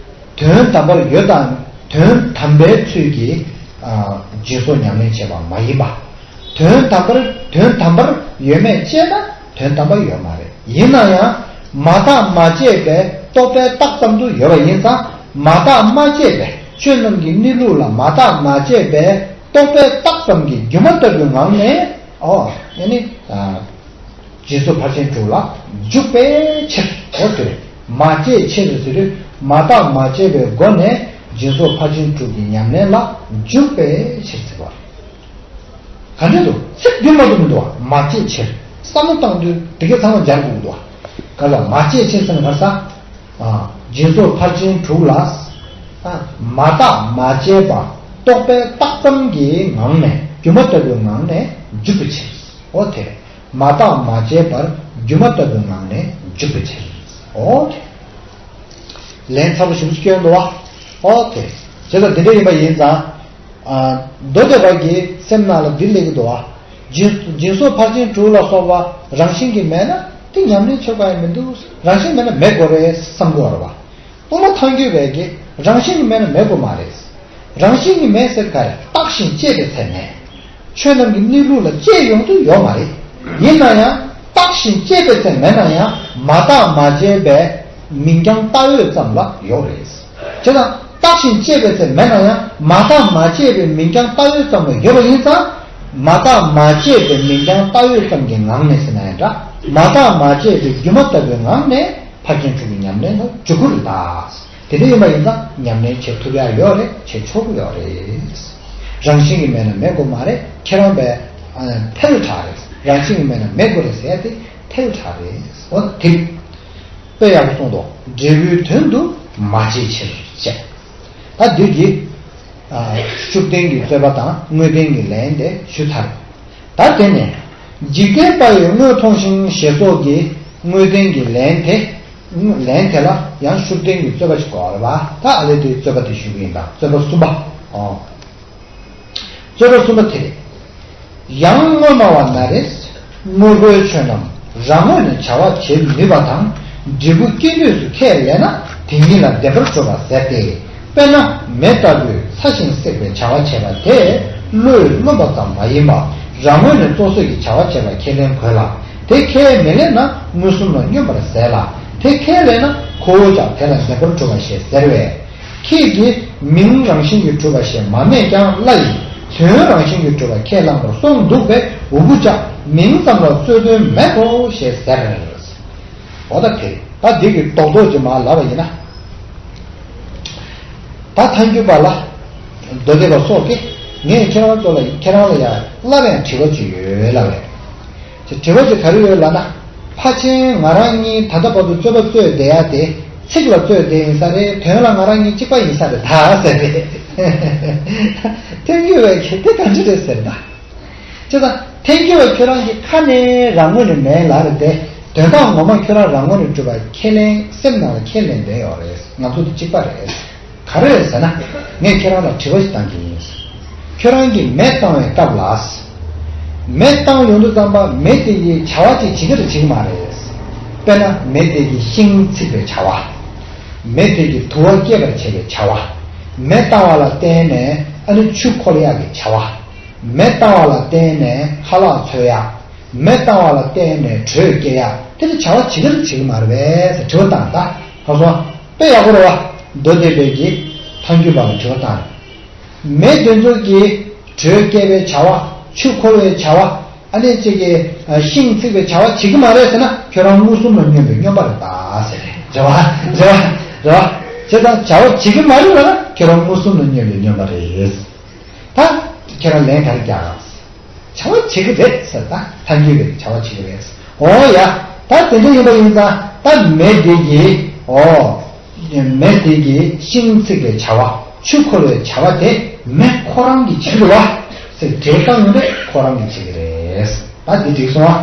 དོན་དམ་པར་ཡོད་དང་དོན་དམ་པའི་ཚུལ་གྱིས། ཨ། སྦྱིན་སོགས་ཉམས་ལེན་བྱེད་པ་མ་ཡིན་པ། དོན་དམ་པར་དོན་དམ་པར་ཡོད་མེད་དཔྱད་ན་དོན་དམ་པར་ཡོད་མ་རེད། ཡིན་ན་ཡང་མ་བརྟགས་མ་དཔྱད་པའི་རྟོག་པས་བཏགས་ཙམ་དུ་ཡོད་པ་ཡིན་ཙང་མ་བརྟགས་མ་དཔྱད་པའི་ཆོས་རྣམས་ཀྱི་གནས་ལུགས་ལ་མ་བརྟགས་མ་དཔྱད་པའི་ རྟོག་པས་བཏགས་ཙམ་གྱི་སྒྱུ་མ་ལྟ་བུའི་ངང་ནས། ཨོ། ཡ་ནི། ཨ། སྦྱིན་སོགས་ཕར་ཕྱིན་དྲུག་ལ་འཇུག་པའི་ཕྱིར། ཨོ་དེ་རེད། མ་སྐྱེས་ཕྱིར་ཟེར་དུས་མ་བརྟགས་མ་དཔྱད་པའི་སྒོ་ནས་སྦྱིན་སོགས་ཕར་ཕྱིན་དྲུག་གི་ཉམས་ལེན་ལ་འཇུག་པའི་ཕྱིར་ཟེར་བ་རེད། ག་འདྲ་འདུག་ཚིག་འདི་མ་འདུག་མི་འདུག་བ། མ་སྐྱེས་ཕྱིར། བསམ་བློ་བཏང་དུས་དེ་གའི་ཚང་མ་སྦྱར་དགོས་འདུག་བ། ག་ལ་མ་སྐྱེས་ཕྱིར་ཟེར་ན་ག་ས། ཨ། སྦྱིན་སོགས་ཕར་ཕྱིན་དྲུག་ལ། ཨ། མ་བརྟགས་མ་དཔྱད་པ་རྟོག་པས་བཏགས་ཙམ་གྱི་ངང་ནས་སྒྱུ་མ་ལྟ་བུའི་ངང་ནས་འཇུག་པའི་ཕྱིར། ཨོ་དེ་རེད། མ་བརྟགས་མ་དཔྱད་པར་སྒྱུ་མ་ལྟ་བུའི་ངང་ནས་འཇུག་པའི་ཕྱིར། ཨོ་དེ་རེད། ལན་ཚ་པོ་ཞིག་སྐྱོན་འདུག་བ། ཨོ་དེ་རེད། བྱས་ཙང་འདི་འདྲ་ཡིན་པ་ཡིན་ཙང་། ཨ། མདོ་སྡེ་པ་གི་སེམས་ནང་ལ་འདི་སླེབས་ཀྱི་འདུག་བ། སྦྱིན་སྦྱིན་སོགས་ཕར་ཕྱིན་དྲུག་ལ་སོགས་པ་རང་བཞིན་གྱིས་མེད་ན་དེ་ཉམས་ལེན་བྱེད་དགོས་ཡ་མི་འདུག་རང་བཞིན་མེད་ན་མེད་དགོས་རེད་བསམ་དགོས་རེད་བ། དབུ་མ་ཐལ་འགྱུར་བས་ཀྱི་རང་བཞིན་གྱིས་མེད་ན་མེད་དགོས་མ་རེད། རང་བཞིན་གྱིས་མེད་ཟེར་ག་རེ། བརྟགས་ཤིང་དཔྱད་པའི་ཚད་མེད། ཆོས་རྣམས་ཀྱི་གནས་ལུགས་ལ་དཔྱད་ཡོང་དུས་ཡོད་མ་རེད། ཡིན་ན་ཡང་བརྟགས་ཤིང་དཔྱད་པའི་ཚད་མེད་ན་ཡང་མ་བརྟགས་མ་དཔྱད་པའི་མིང་རྐྱང་ལྟ་འོས་ཙམ་ལ་ཡོད་རེད། བྱས་ཙང་བརྟགས་ཤིང་དཔྱད་པའི་ཚད་མེད་ན་ཡང་མ་བརྟགས་མ་དཔྱད་པའི་མིང་རྐྱང་ལྟ་འོས་ཙམ་ལ་ཡོད་པ་ཡིན་ཙང་། མ་བརྟགས་མ་དཔྱད་པའི་མིང་རྐྱང་ལྟ་འོས་ཙམ་གྱི་ངང་ནས་ཟེར་ན་ཡང་འདྲ། མ་བརྟགས་མ་དཔྱད་པའི་སྒྱུ་མ་ལྟ་བུའི་ངང་ནས་ཕར་ཕྱིན་དྲུག་གི་ཉམས་ལེན་ལ་འཇུག་དགོས་རེད་ད། དེ་འདྲ་ཡིན་པ་ཡིན་ཙང་ཉམས་ལེན་བྱེད་ཐུབ་ཡ་ཡོད་རེད། བྱེད་ཆོག་གི་ཡོད་རེད། རང་བཞིན་གྱིས་མེད་ན་མེད་དགོས་མ་རེད། ཁྱེད་རང་པས་ཐལ་དྲགས་རེད། རང་བཞིན་གྱིས་མེད་ན་མེད་དགོས་རེད་ཟེར་ཏེ་ཐལ་དྲགས་རེད། འོ་དེ་དཔེ་ཡག་པོ་གསུངས་འདུག་འབྲས་བུའི་དོན་དུ་མ་དཔྱད་ཕྱིར་བཤད། ད་འདི་གི་ཤུགས་ལྡན་གྱི་རྩོད་པ་དང་དངོས་ལྡན་གྱི་ལན་དེ་ཞུས་ཚར། ད་དེ་ནས་འཇིག་རྟེན་པ་ཡི་དངོས་མཐོང་ཞིང་ཞེས་སོགས་ཀྱི་དངོས་ལྡན་གྱི་ལན་དེ། ལན་དེ་ལ་ཡང་ཤུགས་ལྡན་གྱི་རྩོད་པ་ཞིག་དགོས་རེད་བ། ད་ཨ་ལས་དེའི་རྩོད་པ་དེ་ཞུ་གི་ཡིན། ད་རྩོད་པ་གསུམ་པ། ཨོ། རྩོད་པ་གསུམ་པ་དེ་རེད། ཡང་དངོས་སྨྲ་བ་ན་རེ། དངོས་པོའི་ཆོས་རྣམས་རང་ངོས་ནས་བྱ་བ་བྱེད་ནུས་པ་དང་འབྲས་བུ་སྐྱེ་ནུས་སུ་ཁས་ལེན་ན་དེ་ཉིད་ལ་བདེན་པར་གྲུབ་པ་ཟེར་ཏེ། དཔེར་ན་མེ་ལྟ་བུའི་ཚ་ཞིང་བསྲེག་པའི་བྱ་བ་བྱེད་པ་དེ་བློས་རློམ་པ་ཙམ་མ་ཡིན་པར་རང་ངོས་ནས་གཙོ་བཟོས་ཀྱི་བྱ་བ་བྱེད་པ་ཁས་ལེན་དགོས་ལ། དེ་ཁས་མི་ལེན་ན་མངོན་སུམ་ལ་སྙོམས་པར་ཟད་ལ། དེ་ཁས་ལེན་ན་ཁོ་བོ་ཀྱང་དེ་ལ་བདེན་པར་གྲུབ་པ་ཞེས་ཟེར་བས། ཁྱེད་ཀྱིས་མིང་རང་བཞིན་གྱིས་གྲུབ་པ་ཞེས་མ་སྨྲས་ཀྱང་སླ་ཡིས། དོན་རང་བཞིན་གྱིས་གྲུབ་པ་ཁས་བླངས་པར་སོང་འདུག་པས་འུ་བུ་ཅག་མིང་ཙམ་ལ་རྩོད་དོན་མེད་དོ་ཞེས་ཟེར། འོ་ད་དེ་ད་འདི་གི་རྡོག་རྡོག་ཅིག་མར་ལབ་པ་ཡིན་ན། ད་ཐལ་འགྱུར་པ་ལ་མདོ་སྡེ་པ་སོགས་ཀྱིས་ངས་ཁྱེད་རང་ཚོ་ལ་ཁྱེད་རང་ལ་ཡང་སླར་ཡང་དྲི་བ་ཅིག་ཡོད་ལབ་པས། དྲི་བ་དེ་ག་རེ་ཡོད་ལབ་ན། ཕལ་ཆེར་ང་རང་གཉིས་ད་ལྟ་བར་དུ་རྩོད་པ་རྩོད་བསྡད་ཡ་དེ་ཚིག་ལ་རྩོད་བསྡད་ཡིན་ས་རེད། དོན་ལ་ང་རང་གཉིས་གཅིག་པ་ཡིན་ས་རེད་ད་ཟེར་རེད། ཐལ་འགྱུར་བས་ཁྱེད་དེ་ག་འདྲ་རེད་ཟེར་ན། ཅེས་དང་ཐལ་འགྱུར་བས་ཁྱོད་རང་གི་ཁ་ནས་རང་ངོས་ནས་མེད་ལབ་རེད་དེ། དོན་དག་ངོ་མ་ཁྱོད་རང་རང་ངོས་ནས་གྲུབ་པ་ཁས་ལེན་སེམས་ནང་ལ་ཁས་ལེན་བསྡད་ཡོད་རེད། ང་ཚོ་དེ་གཅིག་པ་རེད། ག་རེ་རེད་ཟེར་ན། ངས་ཁྱེད་རང་ལ་དྲི་བ་ཞིག་བཏང་གི་ཡིན། ཁྱོད་རང་གིས་མེ་བཏང་བའི་སྐབས་ལ། མེ་བཏང་ཡོང་དུས་ཙམ་པ་མེ་དེ་ཡིས་བྱ་བ་ཅིག་བྱེད་ཀྱི་རེད་བྱེད་ཀྱི་མ་རེད། དཔེར་ན་མེ་དེ་ཡིས་ཤིང་ཚིག་པའི་བྱ་བ། མེ་དེ་ཡིས་དུ་བ་སྐྱེད་པར་བྱེད་པའི་བྱ་བ། མེ་བཏང་བ་ལ་བརྟེན་ནས་ཨ་ནི་ཆུ་འཁོར་ཡག་གི་བྱ་བ། མེ་བཏང་བ་ལ་བརྟེན་ནས་ཁ་ལག་འཚོལ་ཡག་མེ་བཏང་བ་ལ་བརྟེན་ནས་དྲོད་སྐྱེ་ཡག་དེ་ཚོ་བྱ་བ་བྱེད་ཀྱི་རེད་བྱེད་ཀྱི་མ་རེད་པས་ཟེར་དྲི་བ་བཏང་ད། ཧ་སོང་། དཔེ་ཡག་པོ་རེད་བ། མདོ་སྡེ་པའི་གི་ཐལ་འགྱུར་བ་ལ་དྲི་བ་བཏང་། མེ་དེ་ཚོ་གིས་དྲོད་སྐྱེད་པའི་བྱ་བ། ཆུ་འཁོར་བའི་བྱ་བ། ཨ་ནི་གཅིག་གིས་ཤིང་ཚིག་པའི་བྱ་བ་བྱེད་ཀྱི་མ་རེད་ཟེར་ན་ཁྱོད་རང་མངོན་སུམ་ལ་སྙོམས་པའི་སྙོམས་པ་རེད་ད་ཟེར། རེད་བ། རེད་བ། རེད་བ། བྱས་ཙང་བྱ་བ་བྱེད་ཀྱི་མ་རེད་ལབ་ན་ཁྱོད་རང་མངོན་སུམ་ལ་སྙོམས་པའི་སྙོམས་པ་རེད། ད་ཁྱེད་རང་ལན་ག་རེ་རྒྱག་ག་བྱ་བ་བྱེད་ཀྱི་རེད་ཟེར། ད་ཐལ་འགྱུར་བས་བྱ་བ་བྱེད་ཀྱི་རེད། འོ་ཡ། ད་དེ་འདྲ་ཡིན་པ་ཡིན་ཙང་ད་མེ་དེ་གིས། འོ། མེ་དེ་གིས་ཤིང་ཚིག་པའི་བྱ་བ། ཆུ་འཁོར་བའི་བྱ་བ་དེ་མེ་ཁོ་རང་གིས་བྱེད་ཀྱི་རེད་བ། ཟེར་འགྲེལ་བཏང་ཡོང་དུས་ཁོ་རང་གིས་བྱེད་ཀྱི་རེད། ད་འདི་འགྲིག་སོང་ཨ།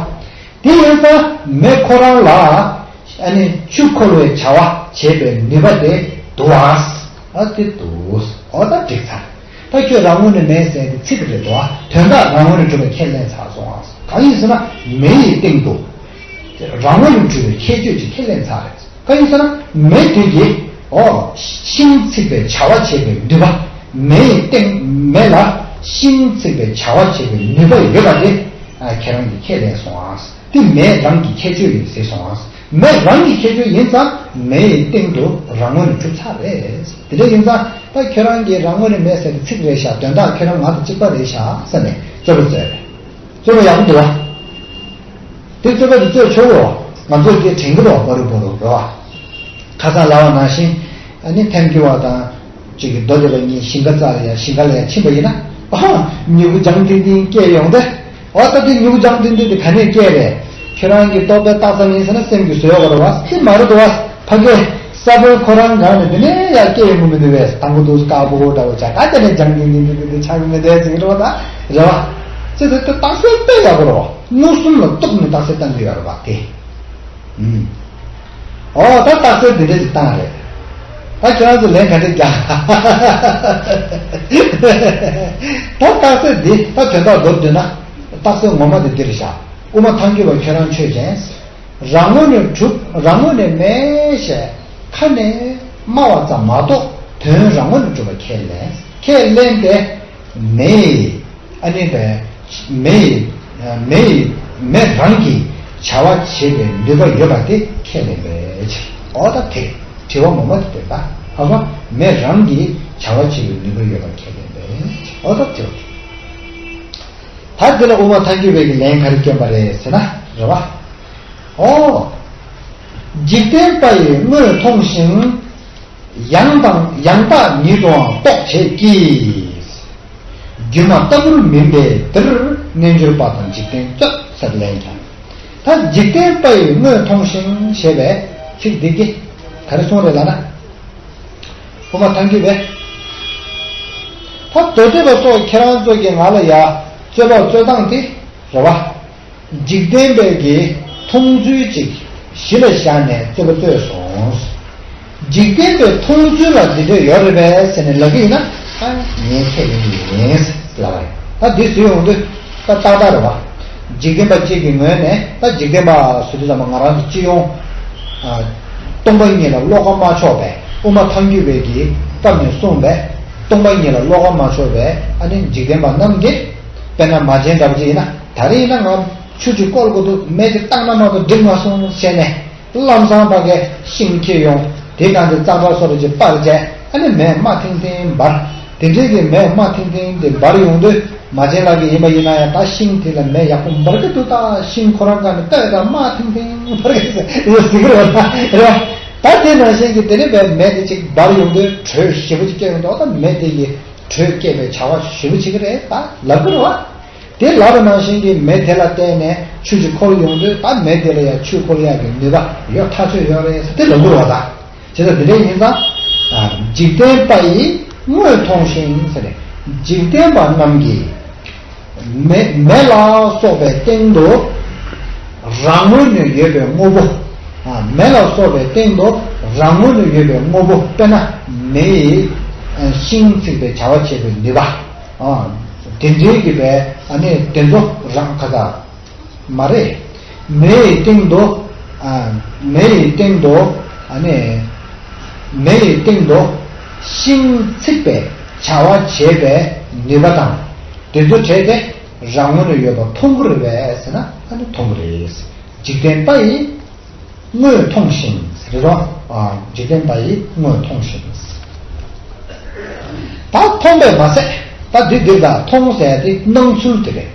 དེ་ཡིན་ཙང་མེ་ཁོ་རང་ལ། ཨ་ནི་ཆུ་འཁོར་བའི་བྱ་བ་བྱེད་པའི་ནུས་པ་དེ་འདུག་ཨ། ཨ་དེ་འདུག་འོ་ད་འགྲིག་ཚར། ད་ཁྱོད་རང་ངོས་ནས་མེད་ཟེར་ཏེ་ཚིག་དེ་རེད་དོ། དོན་དག་རང་ངོས་ནས་གྲུབ་པའི་ཁས་ལེན་ཚར་སོང་ཨ། གང་ཡིན་ཟེར་ན་མེ་ཡི་སྟེང་དུ། རང་ངོས་ནས་གྲུབ་པའི་ཁྱད་ཆོས་ཀྱི་ཁས་ལེན་ཚར་རེད། གང་ཡིན་ཟེར་ན་མེ་དེ་གིས། འོ། ཤིང་ཚིག་པའི་བྱ་བ་བྱེད་པའི་ནུས་པ། མེ་ཡི་སྟེང་མེ་ལ་ཤིང་ཚིག་པའི་བྱ་བ་བྱེད་པའི་ནུས་པ་ཡོད་པ་དེ། ཨ་ཁྱེད་རང་གིས་ཁས་ལེན་སོང་ཨ། དེ་མེ་རང་གི་ཁྱད་ཆོས་ཡིན་ཟེར་སོང་ཨ། མེ་རང་གི་ཁྱད་ཆོས་ཡིན་ཙང་མེ་ཡི་སྟེང་དུ་རང་ངོས་ནས་གྲུབ་ཚར་རེད། དེ་འདྲ་ཡིན་ཙང་ ད་ཁྱོད་རང་གིས་རང་ངོས་ནས་མེད་ཟེར་ཏེ་ཚིག་རེད་ཤག་དོན་དག་ཁྱོད་རང་ང་དང་གཅིག་པ་རེད་ཤག་ཟེར་ནས་རྩོད་པ་རྩོད་རེད། རྩོད་པ་ཡག་པོ་འདུག་བ། དེ་རྩོད་པ་དེ་རྩོད་ཆོག་གོ། ང་ཚོས་དེ་དྲན་གི་རོགས་པ་རུ་པོ་རུ་རོ། ཁ་སང་ལབ་པ་ནང་བཞིན་ཨ་ནི་ཐེམ་སྐྱོ་བ་དང་ཅིག་གི་རྡོ་རྗེ་བ་གཉིས་ཞིང་ཁ་རྩ་ལ་ཡ་ཞིང་ཁ་ལ་ཡ་ཕྱིན་པ་ཡིན་ན། ཨ་མྱུ་གུ་ལྗང་ཐིང་ཐིང་སྐྱེས་ཡོང་སྟེ། འོ་ད་དེ་མྱུ་གུ་ལྗང་ཐིང་ཐིང་དེ་ག་ནས་སྐྱེས་རེད། ཁྱོད་རང་གི་རྟོག་པས་བཏགས་ཙམ་ཡིན་ཟེར་ན་སེམས་ཀྱིས་བཟོས་ཡོད་པ་རེད་བ། དེ་མ་རེད་འདུག་བ། ཕ་གི་ས་བོན་ཁོ་རང་སྒང་ནས་དེ་ནས་ཡར་སྐྱེ་ཡོང་གི་མི་འདུག་བས། དང་པོ་འདུག་དཀར་པོ་འདྲ་བོ་ཆགས། ད་དེ་ནས་ལྗང་ཐིང་ཐིང་ཐིང་ཐིང་ཆགས་གི་མི་འདུག་ཟེར་གི་རེད་བ། ད་རེད་བ། ཅི་ཟེར་དེ་རྟགས་གསལ་དཔེ་ཡག་པོ་རེད་བ། མངོན་སུམ་ལ་གཏུགས་ནས་རྟགས་གསལ་བསྟན་གི་ཡོད་རེད་བ་དེ། ཨུམ། ཨོ་ད་རྟགས་གསལ་འདི་འདྲ་ཞིག་བཏང་རེད། ད་ཁྱེད་རང་ཚོ་ལན་ག་འདྲ་རྒྱག་ད་རྟགས་གསལ་འདི་ད་དོན་དག་མདོར་བསྡུས་ན་རྟགས་གསལ་ངོ་མ་དེ་འདི་རེད་ཤག་དབུ་མ་ཐལ་འགྱུར་བ་ཁྱོད་རང་ཆོས་ཅན། རང་ངོས་ནས་གྲུབ། རང་ངོས་ནས་མེད་ཞེས་ཁ་ནས་སྨྲ་བ་ཙམ་མ་གཏོགས་དོན་རང་ངོས་ནས་གྲུབ་པ་ཁས་ལེན། ཁས་ལེན་ཏེ། མེ་ཡི། ཨ་ནི་བས། མེ་ཡི། མེ་ཡི། མེ་རང་གིས་བྱ་བ་བྱེད་པའི་ནུས་པ་ཡོད་པ་དེ་ཁས་ལེན་པས། འོ་ད་དེ། དྲི་བ་ངོ་མ་དེ་དེ་ད། ཧ་གོ། མེ་རང་གིས་བྱ་བ་བྱེད་པའི་ནུས་པ་ཡོད་པ་ཁས་ལེན་པས། འོ་ད་དེ། ད་འདི་ལ་དབུ་མ་ཐལ་འགྱུར་བའི་གི་ལན་ག་རེ་བསྐྱོན་པ་རེད་ཟེར་ན། རེད་བ། ཨོ། འཇིག་རྟེན་པ་ཡིས་དངོས་མཐོང་ཞིང་། ཡང་དང་ཡང་དག་ཉིད་དུའང་རྟོག་བྱེད་ཀྱི། སྒྱུ་མ་ལྟ་བུར་མིན་པས་འདིར་རྣལ་འབྱོར་པ་དང་འཇིག་རྟེན་རྩོད་ཟེར་ལན་ཀྱང་། ད་འཇིག་རྟེན་པ་ཡིས་དངོས་མཐོང་ཞིང་ཞེས་པའི་ཚིག་འདི་གིས་ག་རེ་གསུངས་རེད་ལབ་ན། དབུ་མ་ཐལ་འགྱུར་བས། ད་མདོ་སྡེ་པ་སོགས་ཁྱེད་རང་ཚོ་གིས་ང་ལ་ཡ་རྩོད་པ་རྩོད་སྟངས་དེ་རེད་བ། འཇིག་རྟེན་པའི་གི་མཐོང་ཚུལ་ཅིག་གཞི་ལ་བཞག་ནས་རྩོད་པ་རྩོད་སོང་། འཇིག་རྟེན་པའི་མཐོང་ཚུལ་ལ་འདི་འདྲ་ཡོད་རེད་པས་ཟེར་ནས་ལབ་ཀྱི་ཡིན་ན། ཨ། ངས་ཁས་ལེན་གྱི་ཡིན་ལབ་པ་རེད། ད་འདི་ཟེར་ཡོང་དུས་ད་ཏག་ཏག་རེད་བ། འཇིག་རྟེན་པ་གཅིག་གི་ངོས་ནས་ད་འཇིག་རྟེན་པ་ཟེར་དུས་ཙམ་པ་ང་རང་ཚོ་སྤྱི་ཡོངས། ཨ། སྟོང་པ་ཉིད་ལ་བློ་ཁ་མ་ཕྱོགས་པའི་དབུ་མ་ཐལ་འགྱུར་བའི་གི་སྐབས་ནས་གསུངས་པའི་སྟོང་པ་ཉིད་ལ་བློ་ཁ་མ་ཕྱོགས་པའི་ཨ་ནི་འཇིག་རྟེན་པ་རྣམས་ཀྱིས། དཔེར་ན་མ་བྱན་འདྲ་པོ་ཅིག་ཡིན་ན། ད་རེས་ཡིན་ན་ང་ཆུ་ཅིག་བསྐོལ་དགོས་འདུག་མེ་དེ་བཏང་ན་མ་གཏོགས་འགྲིག་མ་སོང་ཟེར་ནས། ལམ་སང་ཕ་གིའི་ཤིང་འཁྱེར་ཡོང་། དེའི་སྒང་དེ་རྩམ་པ་སོ་རེ་ཅིག་སྤར་བྱས། ཨ་ནི་མེ་དམར་ཐིང་ཐིང་འབར། དེ་འདྲའི་གི་མེ་དམར་ཐིང་ཐིང་དེ་འབར་ཡོང་དུས་མ་བྱན་ལགས་ཀྱིས་ཡིན་པ་ཡིན་ན་ཡང་ད་ཤིང་དེ་ལ་མེ་ཡག་པོ་འབར་གི་འདུག་ད་ཤིང་ཁོ་རང་སྒང་ནས་ལྟོས་དང་དམར་ཐིང་ཐིང་འབར་གི་ཟེར་ཟེར་གི་རེད་བ། རེད་བ། ད་དེ་ནང་བཞིན་གྱི་དེ་ནས་མེ་དེ་ཅིག་འབར་ཡོང་དུས་དྲོད་ཞེ་པོ་ཅིག་སྐྱེ་ཡོང་དུས། ཨོ་ད་མེ་དེ་གིས་དྲོད་སྐྱེད་པའི་བྱ་བ་ཞེ་པོ་བྱེད་ཀྱི་རེད་ད་ལབ་གི་རེད་བ། དེ་ལབ་པ་ནང་བཞིན་གྱི་མེ་དེ་ལ་བརྟེན་ནས་ཆུ་ཅིག་འཁོར་ཡོང་དུས། ད་མེ་དེ་ལ་ཡང་ཆུ་འཁོར་ཡག་གི་ནུས་པ་ཡོད་ཐག་ཆོད་ཡོད་རེད་ཟེར་དེ་ལབ་དགོས་པ་དང་། བྱས་ཙང་དེ་འདྲ་ཡིན་ཙང་། ཨ། འཇིག་རྟེན་པ་ཡིས་དངོས་མཐོང་ཞིང་ཟེར་ནས། འཇིག་རྟེན་པ་རྣམས་ཀྱིས་མེ་མེ་ལ་སོགས་པའི་སྟེང་དུ་རང་ངོས་ནས་ཡོད་པའི་དངོས་པོ། ཨ། མེ་ལ་སོགས་པའི་སྟེང་དུ་རང་ངོས་ནས་ཡོད་པའི་དངོས་པོ། དཔེར་ན་མེ་ཡིས་ཤིང་འཚིག་པའི་བྱ་བ་བྱེད་པའི་ནུས་པ། ཨ། དེ་འདྲའི་གི་བའི་ཨ་ནི་དེ་ཚོ་རང་ཁ་ད་མ་རེད། མེ་ཡི་སྟེང་དུ། ཨ། མེ་ཡི་སྟེང་དུ། ཨ་ནི་མེ་ཡི་སྟེང་དུ་ཤིང་འཚིག་པའི་བྱ་བ་བྱེད་པའི་ནུས་པ་དང་། དེ་ཚོ་བྲལ་ཏེ་རང་ངོས་ནས་ཡོད་པ་མཐོང་གི་རེད་པས་ཟེར་ན། ཨ་ནི་མཐོང་གི་རེད། འཇིག་རྟེན་པ་ཡིས་དངོས་མཐོང་ཞིང་ཟེར་རོ། ཨ། འཇིག་རྟེན་པ་ཡིས་དངོས་མཐོང་ཞིང་། ད་མཐོང་པས་མ་ཟད། ད་འདི་འདིར་ད་མཐོང་ཟེར་ཡ་དེ་སྣང་ཚུལ་དེ་རེད།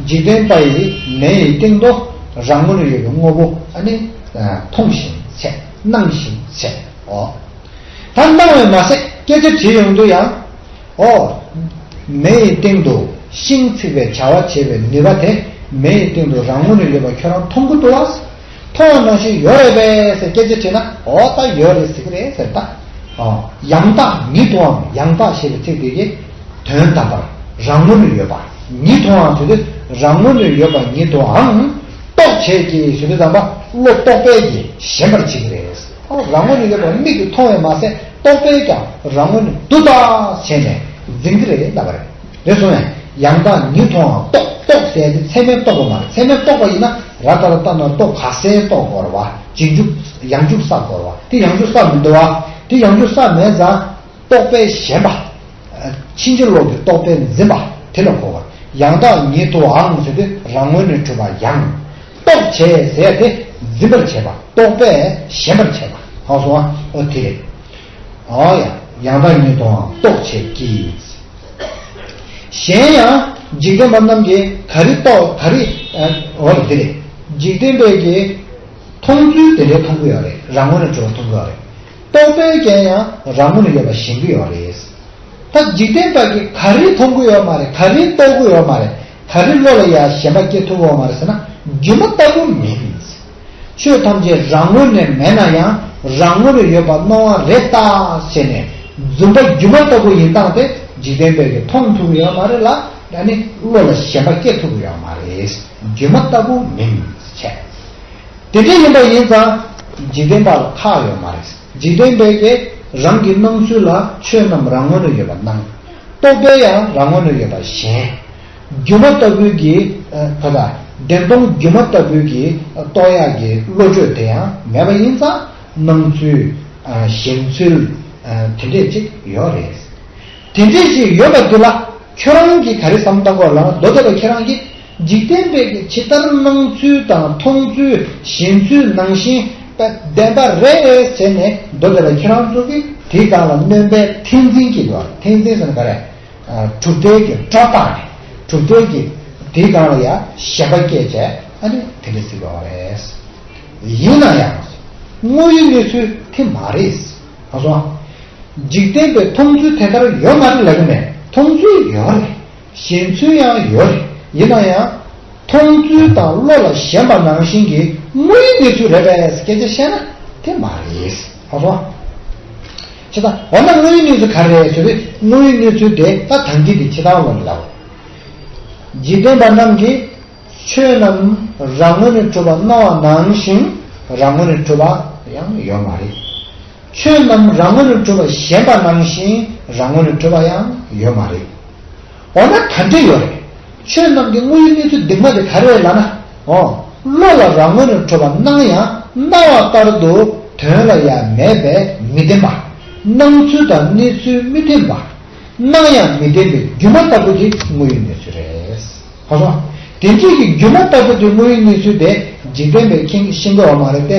འཇིག་རྟེན་པ་ཡིས་མེ་ཡི་སྟེང་དུ་རང་ངོས་ནས་ཡོད་པའི་དངོས་པོ་ཨ་ནི་མཐོང་ཞིང་བྱས། སྣང་ཞིང་བྱས། ཨོ། ད་སྣང་བས་མ་ཟད་སྐད་ཆ་དྲིས་ཡོང་དུས་ཡང་། ཨོ། མེ་ཡི་སྟེང་དུ་ཤིང་འཚིག་པའི་བྱ་བ་བྱེད་པའི་ནུས་པ་དེ་མེ་ཡི་སྟེང་དུ་རང་ངོས་ནས་ཡོད་པ་ཁྱོད་རང་མཐོང་གི་འདུག་བ། མཐོང་བ་ནང་བཞིན་ཡོད་རེད་པས་ཟེར་སྐད་ཆ་དྲིས་ན། ཨོ་ད་ཡོད་རེད་ཟེར་གི་རེད་ཟེར་ད། ཨོ། ཡང་དག་ཉིད་དུའང་། ཡང་དག་ཞེས་པའི་ཚིག་དེ་གིས་དོན་དམ་པར་རང་ངོས་ནས་ཡོད་པ། ཉིད་དུའང་ཟེར་དུས་རང་ངོས་ནས་ཡོད་པ་ཉིད་དུའང་རྟོག་བྱེད་ཀྱི་ཟེར་དུས་ཙམ་པ་བློ་རྟོག་པས་ཀྱིས་ཞེན་པར་བྱེད་ཀྱི་རེད། ཨོ། རང་ངོས་ནས་ཡོད་པ་མིག་གིས་མཐོང་བས་མ་ཟད་རྟོག་པས་ཀྱང་རང་ངོས་ནས་འདུག་ད་བྱས་ནས་འཛིན་གྱི་རེད་ལབ་པ་རེད། རེད་སོང་ངས། ཡང་དག་ཉིད་དུའང་རྟོག་རྟོག་ཟེར་ཏེ་ཚད་མས་རྟོགས་པ་མ་རེད། ཚད་མས་རྟོགས་པ་ཡིན་ན་ར་ཏ་ར་ཏ་ན་རྟོག་ག་ཟེ་རྟོགས་དགོས་རེད་བ། རྗེས་འཇུག་ཡང་འཇུག་བསགས་དགོས་རེད་བ། དེ་ཡང་འཇུག་བསགས་མི་འདུག་བ། དེ་ཡང་འཇུག་བསགས་མེད་ཙང་རྟོག་པས་ཞེན་པ། ཕྱིན་ཅི་ལོག་གི་རྟོག་པས་འཛིན་པ་དེ་ལ་གོ་བ། ཡང་དག་ཉིད་དུའང་ཟེར་དུས་རང་ངོས་ནས་གྲུབ་པ་ཡང་། རྟོག་བྱེད་ཟེར་ཏེ་འཛིན་པར་བྱེད་པ། རྟོག་པས་ཞེན་པར་བྱེད་པ། ཧང་སོང་ཨ། ཨོ་དེ་རེད། ཨོ་ཡ། ཡང་དག་ཉིད་དུའང་རྟོག་བྱེད་ཀྱི། གཞན་ཡང་འཇིག་རྟེན་པ་རྣམས་ཀྱིས་ག་རེ་རྟོགས་ག་རེ་འོ་རེད་དེ་རེད། འཇིག་རྟེན་པས་ཀྱིས་མཐོང་ཚུལ་དེ་འདྲའི་མཐོང་གི་ཡོད་རེད། རང་ངོས་ནས་གྲུབ་པ་མཐོང་གི་ཡོད་རེད། རྟོག་པའི་རྐྱེན་ཡང་རང་ངོས་ནས་ཡོད་པ་ཞེན་གྱི་ཡོད་རེད། ད་འཇིག་རྟེན་པ་གིས་ག་རེ་མཐོང་གི་ཡོད་མ་རེད། ག་རེ་རྟོགས་ཀྱི་ཡོད་མ་རེད། ག་རེ་བློ་ལ་ཡང་ཞེན་པ་སྐྱེ་ཐུབ་ཀྱི་ཡོད་མ་རེད་ཟེར་ན། སྒྱུ་མ་ལྟ་བུ་མིན། ཆོས་ཐམས་ཅད་རང་ངོས་ནས་མེད་ན་ཡང་རང་ངོས་ནས་ཡོད་པ་སྣང་བ་རེད་ད་ཟེར་ནས་རྫུན་པ་སྒྱུ་མ་ལྟ་བུ་ཡིན་སྟངས་དེ་འཇིག་རྟེན་པས་ཀྱིས་མཐོང་ཐུབ་ཀྱི་ཡོད་མ་རེད་ལ། ཨ་ནི་བློ་ལ་ཞེན་པ་སྐྱེ་ཐུབ་ཀྱི་ཡོད་མ་རེད། སྒྱུ་མ་ལྟ་བུ་མིན་བྱས། དེ་འདྲ་ཡིན་པ་ཡིན་ཙང་འཇིག་རྟེན་པ་ལ་ཁག་ཡོད་མ་རེད། འཇིག་རྟེན་པས་ཀྱིས་རང་གི་སྣང་ཚུལ་ལ་ཆོས་རྣམས་རང་ངོས་ནས་ཡོད་པ་སྣང་། རྟོག་པས་ཡང་རང་ངོས་ནས་ཡོད་པ་ཞེན། སྒྱུ་མ་ལྟ་བུའི་གི་ཨ་ག་ད་བདེན་སྟོང་སྒྱུ་མ་ལྟ་བུའི་གི་རྟོགས་ཡག་གི་བློ་གྲོས་དེ་ཡང་མེད་པ་ཡིན་ཙང་སྣང་ཚུལ་ཨ་ཞེན་ཚུལ་ཨ་དེ་འདྲས་ཅིག་ཡོད་རེད། དེ་འདྲས་ཅིག་ཡོད་པ་འདི་ལ་ཁྱོད་རང་གིས་ག་རེ་བསམ་བཏང་དགོས་ལབ་ན། མདོ་སྡེ་པ་ཁྱེད་རང་གིས་འཇིག་རྟེན་པས་ཀྱིས་ཇི་ལྟར་སྣང་ཚུལ་དང་མཐོང་ཚུལ་ཞེན་ཚུལ་ནང་བཞིན་བདེན་པ་རེད་ཟེར་ནས། མདོ་སྡེ་པ་ཁྱེད་རང་ཚོ་གིས་དེའི་སྒང་ལ་སྣོན་པའི་ཐེར་འཛིན་གྱི་ལོ། ཐེར་འཛིན་ཟེར་ན་ག་རེ། ཨ་གྲུབ་མཐའི་གི་སྒྲོ་བཏགས་ནས། གྲུབ་མཐའི་གི་དེའི་སྒང་ལ་ཡང་ཞེན་པ་སྐྱེས་བྱས། ཨ་ནི་དེ་འདྲ་ཟེར་བ་རེད། ཡིན་ན་ཡང་དངོས་ཡོད་གནས་ཚུལ་དེ་མ་རེད། ཨ་སོ། འཇིག་རྟེན་པའི་མཐོང་ཚུལ་དེ་ལྟར་ཡོད་མ་རེད་ལབ་གི་མེད། མཐོང་ཚུལ་ཡོད་རེད། ཞེན་ཚུལ་ཡང་ཡོད་རེད། ཡིན་ན་ཡང་མཐོང་ཚུལ་དང་བློ་ལ་ཞེན་པ་ནང་བཞིན་གྱི་དངོས་ཡོད་གནས་ཚུལ་རེད་པས་སྐད་ཆ་བཤད་ན་དེ་མ་རེད། ཧ་གོ། བྱས་ཙང་འོ་ན་དངོས་ཡོད་གནས་ཚུལ་ག་རེ་རེད་ཟེར་དུས། དངོས་ཡོད་གནས་ཚུལ་དེ་ད་ཐང་གི་དེ་ཕྱི་ཐང་ལོ་ནས་ལབ། འཇིག་རྟེན་པ་རྣམས་ཀྱིས་ཆོས་རྣམས་རང་ངོས་ནས་གྲུབ་པ་སྣང་བ་ནང་བཞིན་རང་ངོས་ནས་གྲུབ་པ་ཡང་ཡོད་མ་རེད། ཆོས་རྣམས་རང་ངོས་ནས་གྲུབ་པ་ཞེན་པ་ནང་བཞིན་རང་ངོས་ནས་གྲུབ་པ་ཡང་ཡོད་མ་རེད། འོ་ན་ག་འདྲ་ཡོད་རེད། ཆོས་རྣམས་ཀྱི་དངོས་ཡོད་གནས་ཚུལ་འདི་མ་དེ་ག་རེ་རེད་ལབ་ན། འོ། བློ་ལ་རང་ངོས་ནས་གྲུབ་པ་སྣང་ཡང་སྣང་བ་ལྟར་དུ་དོན་ལ་ཡང་མེད་པས་མི་བདེན་པ། སྣང་ཚུལ་དང་གནས་ཚུལ་མི་མཐུན་པ། སྣང་ཡང་མི་བདེན་པའི་སྒྱུ་མ་ལྟ་བུ་དེ་དངོས་ཡོད་གནས་ཚུལ་རེད། ཧ་གོ། དེ་འདྲའི་གི་སྒྱུ་མ་ལྟ་བུ་དེ་དངོས་ཡོད་གནས་ཚུལ་དེ་འཇིག་རྟེན་པས་མཁྱེན་ཤེས་ཀྱི་ཡོད་མ་རེད་དེ།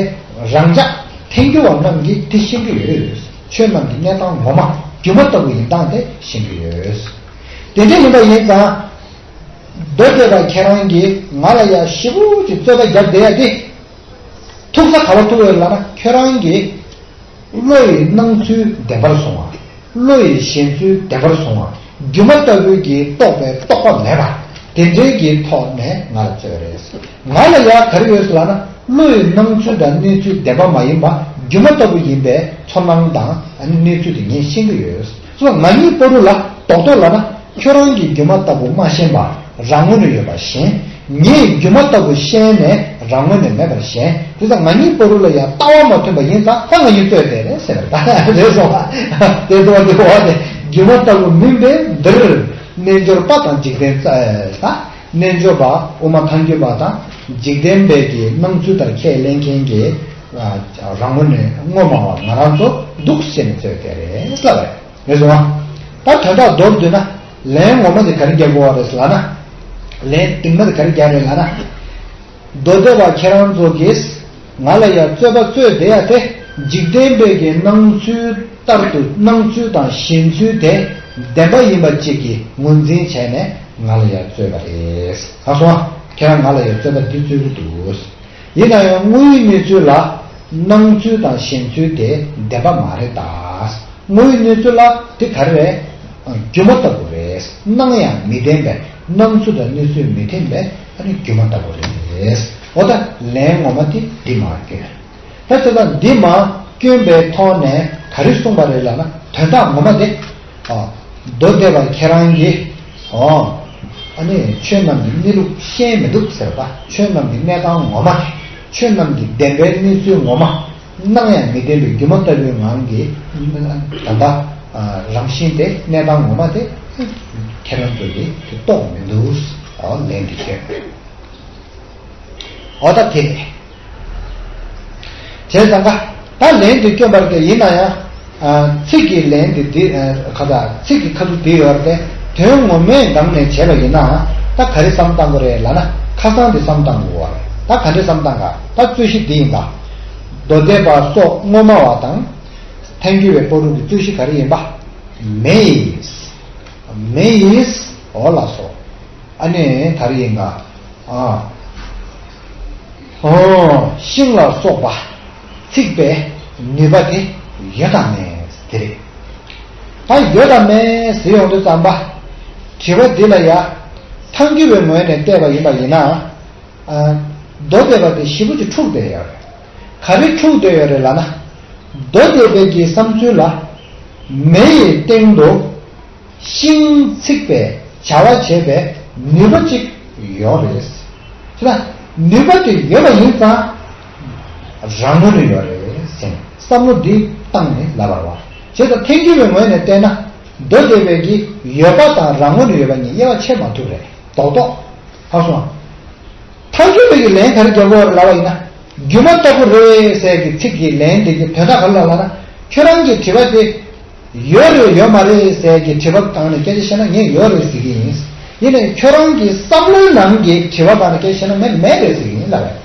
རང་ཅག་ཐལ་འགྱུར་བ་རྣམས་ཀྱིས་དེ་ཤེས་ཀྱི་ཡོད། ཆོས་རྣམས་ཀྱི་གནས་སྟངས་ངོ་མ་སྒྱུ་མ་ལྟ་བུ་ཡིན་སྟངས་དེ་ཤེས་ཀྱི་ཡོད། དེ་འདྲ་ཡིན་པ་ཡིན་ཙང་། མདོ་སྡེ་པ་ཁྱེད་རང་གིས་ང་ལ་ཡ་ཞེ་པོ་ཅིག་རྩོད་པ་རྒྱབ་བསྡད་ཡ་དེ། ཐུག་ས་ག་པར་ཐུག་ཡོད་ལབ་ན། ཁྱོད་རང་གིས་བློ་ཡི་སྣང་ཚུལ་བདེན་པར་སོང་བ། བློ་ཡི་ཞེན་ཚུལ་བདེན་པར་སོང་བ། སྒྱུ་མ་ལྟ་བུའི་གི་རྟོག་པའི་རྟོག་པ་མེད་པ། དེ་འདྲའི་གི་ཐོག་ནས་ང་ལ་རྩོད་རེད། ང་ལ་ཡ་ག་རེ་ཡོད་ལབ་ན། བློ་ཡི་སྣང་ཚུལ་དང་གནས་ཚུལ་བདེན་པ་མ་ཡིན་པ། སྒྱུ་མ་ལྟ་བུ་ཡིན་པའི་ཚོར་སྣང་དང་གནས་ཚུལ་དེ་ངས་ཤེས་ཀྱི་ཡོད། སོ་ང་གཉིས་བར་ལ་རྡོག་རྡོག་ལབ་ན། ཁྱོད་རང་གིས་སྒྱུ་མ་ལྟ་བུ་མ་ཤེས་པར་རང་ངོས་ནས་ཡོད་པར་ཞེན། ངས་སྒྱུ་མ་ལྟ་བུ་ཤེས་ནས་རང་ངོས་ནས་མེད་པར་ཞེན། དེ་ཙང་ང་གཉིས་བར་ལ་ཡང་ལྟ་བ་མ་མཐུན་པ་ཡིན་ཙང་། ད་ང་གཉིས་རྩོད་བསྡད་རེད་ཟེར་བ་རེད་སོང་བ། དེ་ཙང་དེ་འོ་དེ་སྒྱུ་མ་ལྟ་བུ་མིན་པས་འདིར། རྣལ་འབྱོར་པ་དང་འཇིག་རྟེན་ཙ་ད། རྣལ་འབྱོར་པ་དབུ་མ་ཐལ་འགྱུར་བ་དང་འཇིག་རྟེན་པའི་གི་སྣང་ཚུལ་ལྟར་ཁས་ལེན་མཁན་གྱི་རང་ངོས་ནས་ངོ་མ་བ་ང་རང་ཚོ་འདུག་ཟེར་ནས་རྩོད་བསྡད་རེད་ལབ་རེད། རེད་སོང་ང་། ད་དོན་དག་མདོར་བསྡུས་ན། ལན་ངོ་མ་དེ་ག་རེ་རྒྱག་དགོས་པ་རེད་ལབ་ན། ལན་རྟིང་མ་དེ་ག་རེ་རྒྱག་རེད་ལབ་ན། མདོ་སྡེ་པ་ཁྱེད་རང་ཚོ་གིས་ང་ལ་ཡང་རྩོད་པ་རྩོད་བསྡད་ཡ་དེ། འཇིག་རྟེན་པའི་གི་སྣང་ཚུལ་ལྟར་དུ་སྣང་ཚུལ་དང་ཞེན་ཚུལ་དེ་བདེན་པ་ཡིན་པ་གཅིག་གིས་ངོས་འཛིན་བྱས་ནས་ང་ལ་ཡང་རྩོད་པ་རེད། ལགས་སོ། ཁྱེད་རང་ང་ལ་ཡང་རྩོད་པ་འདི་རྩོད་ཀྱི་འདུག། ཡིན་ན་ཡང་དངོས་ཡོད་གནས་ཚུལ་ལ་སྣང་ཚུལ་དང་ཞེན་ཚུལ་དེ་བདེན་པ་མ་རེད་ད། དངོས་ཡོད་གནས་ཚུལ་ལ་དེ་ག་རེ་རེད། སྒྱུ་མ་ལྟ་བུ་རེད། སྣང་ཡང་མི་བདེན་པས་སྣང་ཚུལ་དང་གནས་ཚུལ་མི་མཐུན་པས་ཨ་ནི་སྒྱུ་མ་ལྟ་བུ་རེད། འོ་ད་ལན་ངོ་མ་དེ་འདི་མར་སྐྱོན། ད་དེ་ལ་འདི་མར་སྐྱོན་པའི་ཐོག་ནས་ག་རེ་གསུངས་པ་རེད་ལབ་ན། དོན་དག་ངོ་མ་དེ། ཨ། མདོ་སྡེ་པ་ཁྱེད་རང་གིས། ཨོ། ཨ་ནི་ཆོས་རྣམས་ཀྱི་གནས་ལུགས་ཤེས་མི་འདུག་ཟེར་བ། ཆོས་རྣམས་ཀྱི་གནས་སྟངས་ངོ་མ། ཆོས་རྣམས་ཀྱི་བདེན་པའི་གནས་ཚུལ་ངོ་མ། སྣང་ཡང་མི་བདེན་པའི་སྒྱུ་མ་ལྟ་བུའི་ངང་གིས་ད་ལྟ་རང་བཞིན་དེ། གནས་སྟངས་ངོ་མ་དེ་ཁྱེད་རང་ཚོ་གིས་དེ་རྟོགས་མི་འདུག། ཨོ། ལན་འདི་བཤད། འོ་ད་དེ་རེད། བྱས་ཙང་ཀ། ད་ལན་འདི་སྐྱོན་པ་རེད་དེ། ཡིན་ན་ཡང་། ཨ། ཚིག་གི་ལན་འདི་འདི། ཨ། ཁ་ཚ་ཚིག་གི་ཁ་ཚུགས་འདི་ཡོད་རེད་དེ། དོན་ངོ་མའི་སྒང་ནས་བྱས་པ་ཡིན་ན། ད་ག་རེ་བསམ་བཏང་དགོས་རེད་ལབ་ན། ཁ་སང་འདི་བསམ་བཏང་དགོས་རེད། ད་ག་འདྲ་བསམ་བཏང་ག། ད་རྩོད་གཞི་འདི་ཡིན་ད། མདོ་སྡེ་པ་སོགས་དངོས་སྨྲ་བ་དང་། ཐལ་འགྱུར་བའི་བར་དུ་གི་རྩོད་གཞི་ག་རེ་ཡིན་པ། མེ་ཡིས། མེ་ཡིས་འོ་ལགས་སོ། ཨ་ནི་ག་རེ་ཡིན་ག་ཨ། ཨོ། ཤིང་ལ་སོགས་པ་ཚིག་པའི་ནུས་པ་དེ་ཡོད་དམ་མེད་དེ་རེད། ད་ཡོད་དམ་མེད་ཟེར་ཡོང་དུས་ཙམ་པ། དྲི་བ་འདི་ལ་ཡ། ཐལ་འགྱུར་བའི་ངོས་ནས་བལྟས་པ་ཡིན་པ་ཡིན་ན། ཨ། མདོ་སྡེ་པ་དེ་ཞེ་པོ་ཅིག་འཁྲུགས་བསྡད་ཡོད་རེད། ག་རེ་འཁྲུགས་བསྡད་ཡོད་རེད་ལབ་ན། མདོ་སྡེ་པའི་གི་བསམ་ཚུལ་ལ། མེ་ཡི་སྟེང་དུ་ཤིང་ཚིག་པའི་བྱ་བ་བྱེད་པའི་ནུས་པ་ཅིག་ཡོད་རེད། དེ་ལ་ནུས་པ་དེ་ཡོད་པ་ཡིན་ཙང་། རང་ངོས་ནས་ཡོད་རེད་ཟེར་ནས་བསམ་བློ་འདི་བཏང་ནས་ལབ་པ་རེད་བ། བྱས་ཙང་ཐལ་འགྱུར་བའི་ངོས་ནས་བལྟས་ན། མདོ་སྡེ་པའི་གི་ཡོད་པ་དང་རང་ངོས་ནས་ཡོད་པ་གཉིས་དབྱེ་བ་ཕྱེ་མ་ཐུབ་རེད། རྡོག་རྡོག་ཧ་སོང་། ཐལ་འགྱུར་བའི་གི་ལན་ག་རེ་རྒྱག་དགོས་རེད་ལབ་པ་ཡིན་ན། སྒྱུ་མ་ལྟ་བུ་རེད་ཟེར་གི་ཚིག་གི་ལན་དེ་གི་དོན་དག་ག་རེ་ལབ་ལབ་ན། ཁྱོད་རང་གི་དྲི་བ་དེ་ཡོད་རེད་ཡོད་མ་རེད་ཟེར་གི་དྲི་བ་སྒང་ནས་སྐད་ཆ་བཤད་ན་ངས་ཡོད་རེད་ཟེར་གི་ཡིན། ཡིན་ནའི་ཁྱོད་རང་གི་བསམ་བློའི་ནང་གི་དྲི་བ་སྒང་ནས་སྐད་ཆ་བཤད་ན་ངས་མེད་རེད་ཟེར་གི་ཡིན་ལབ་པས།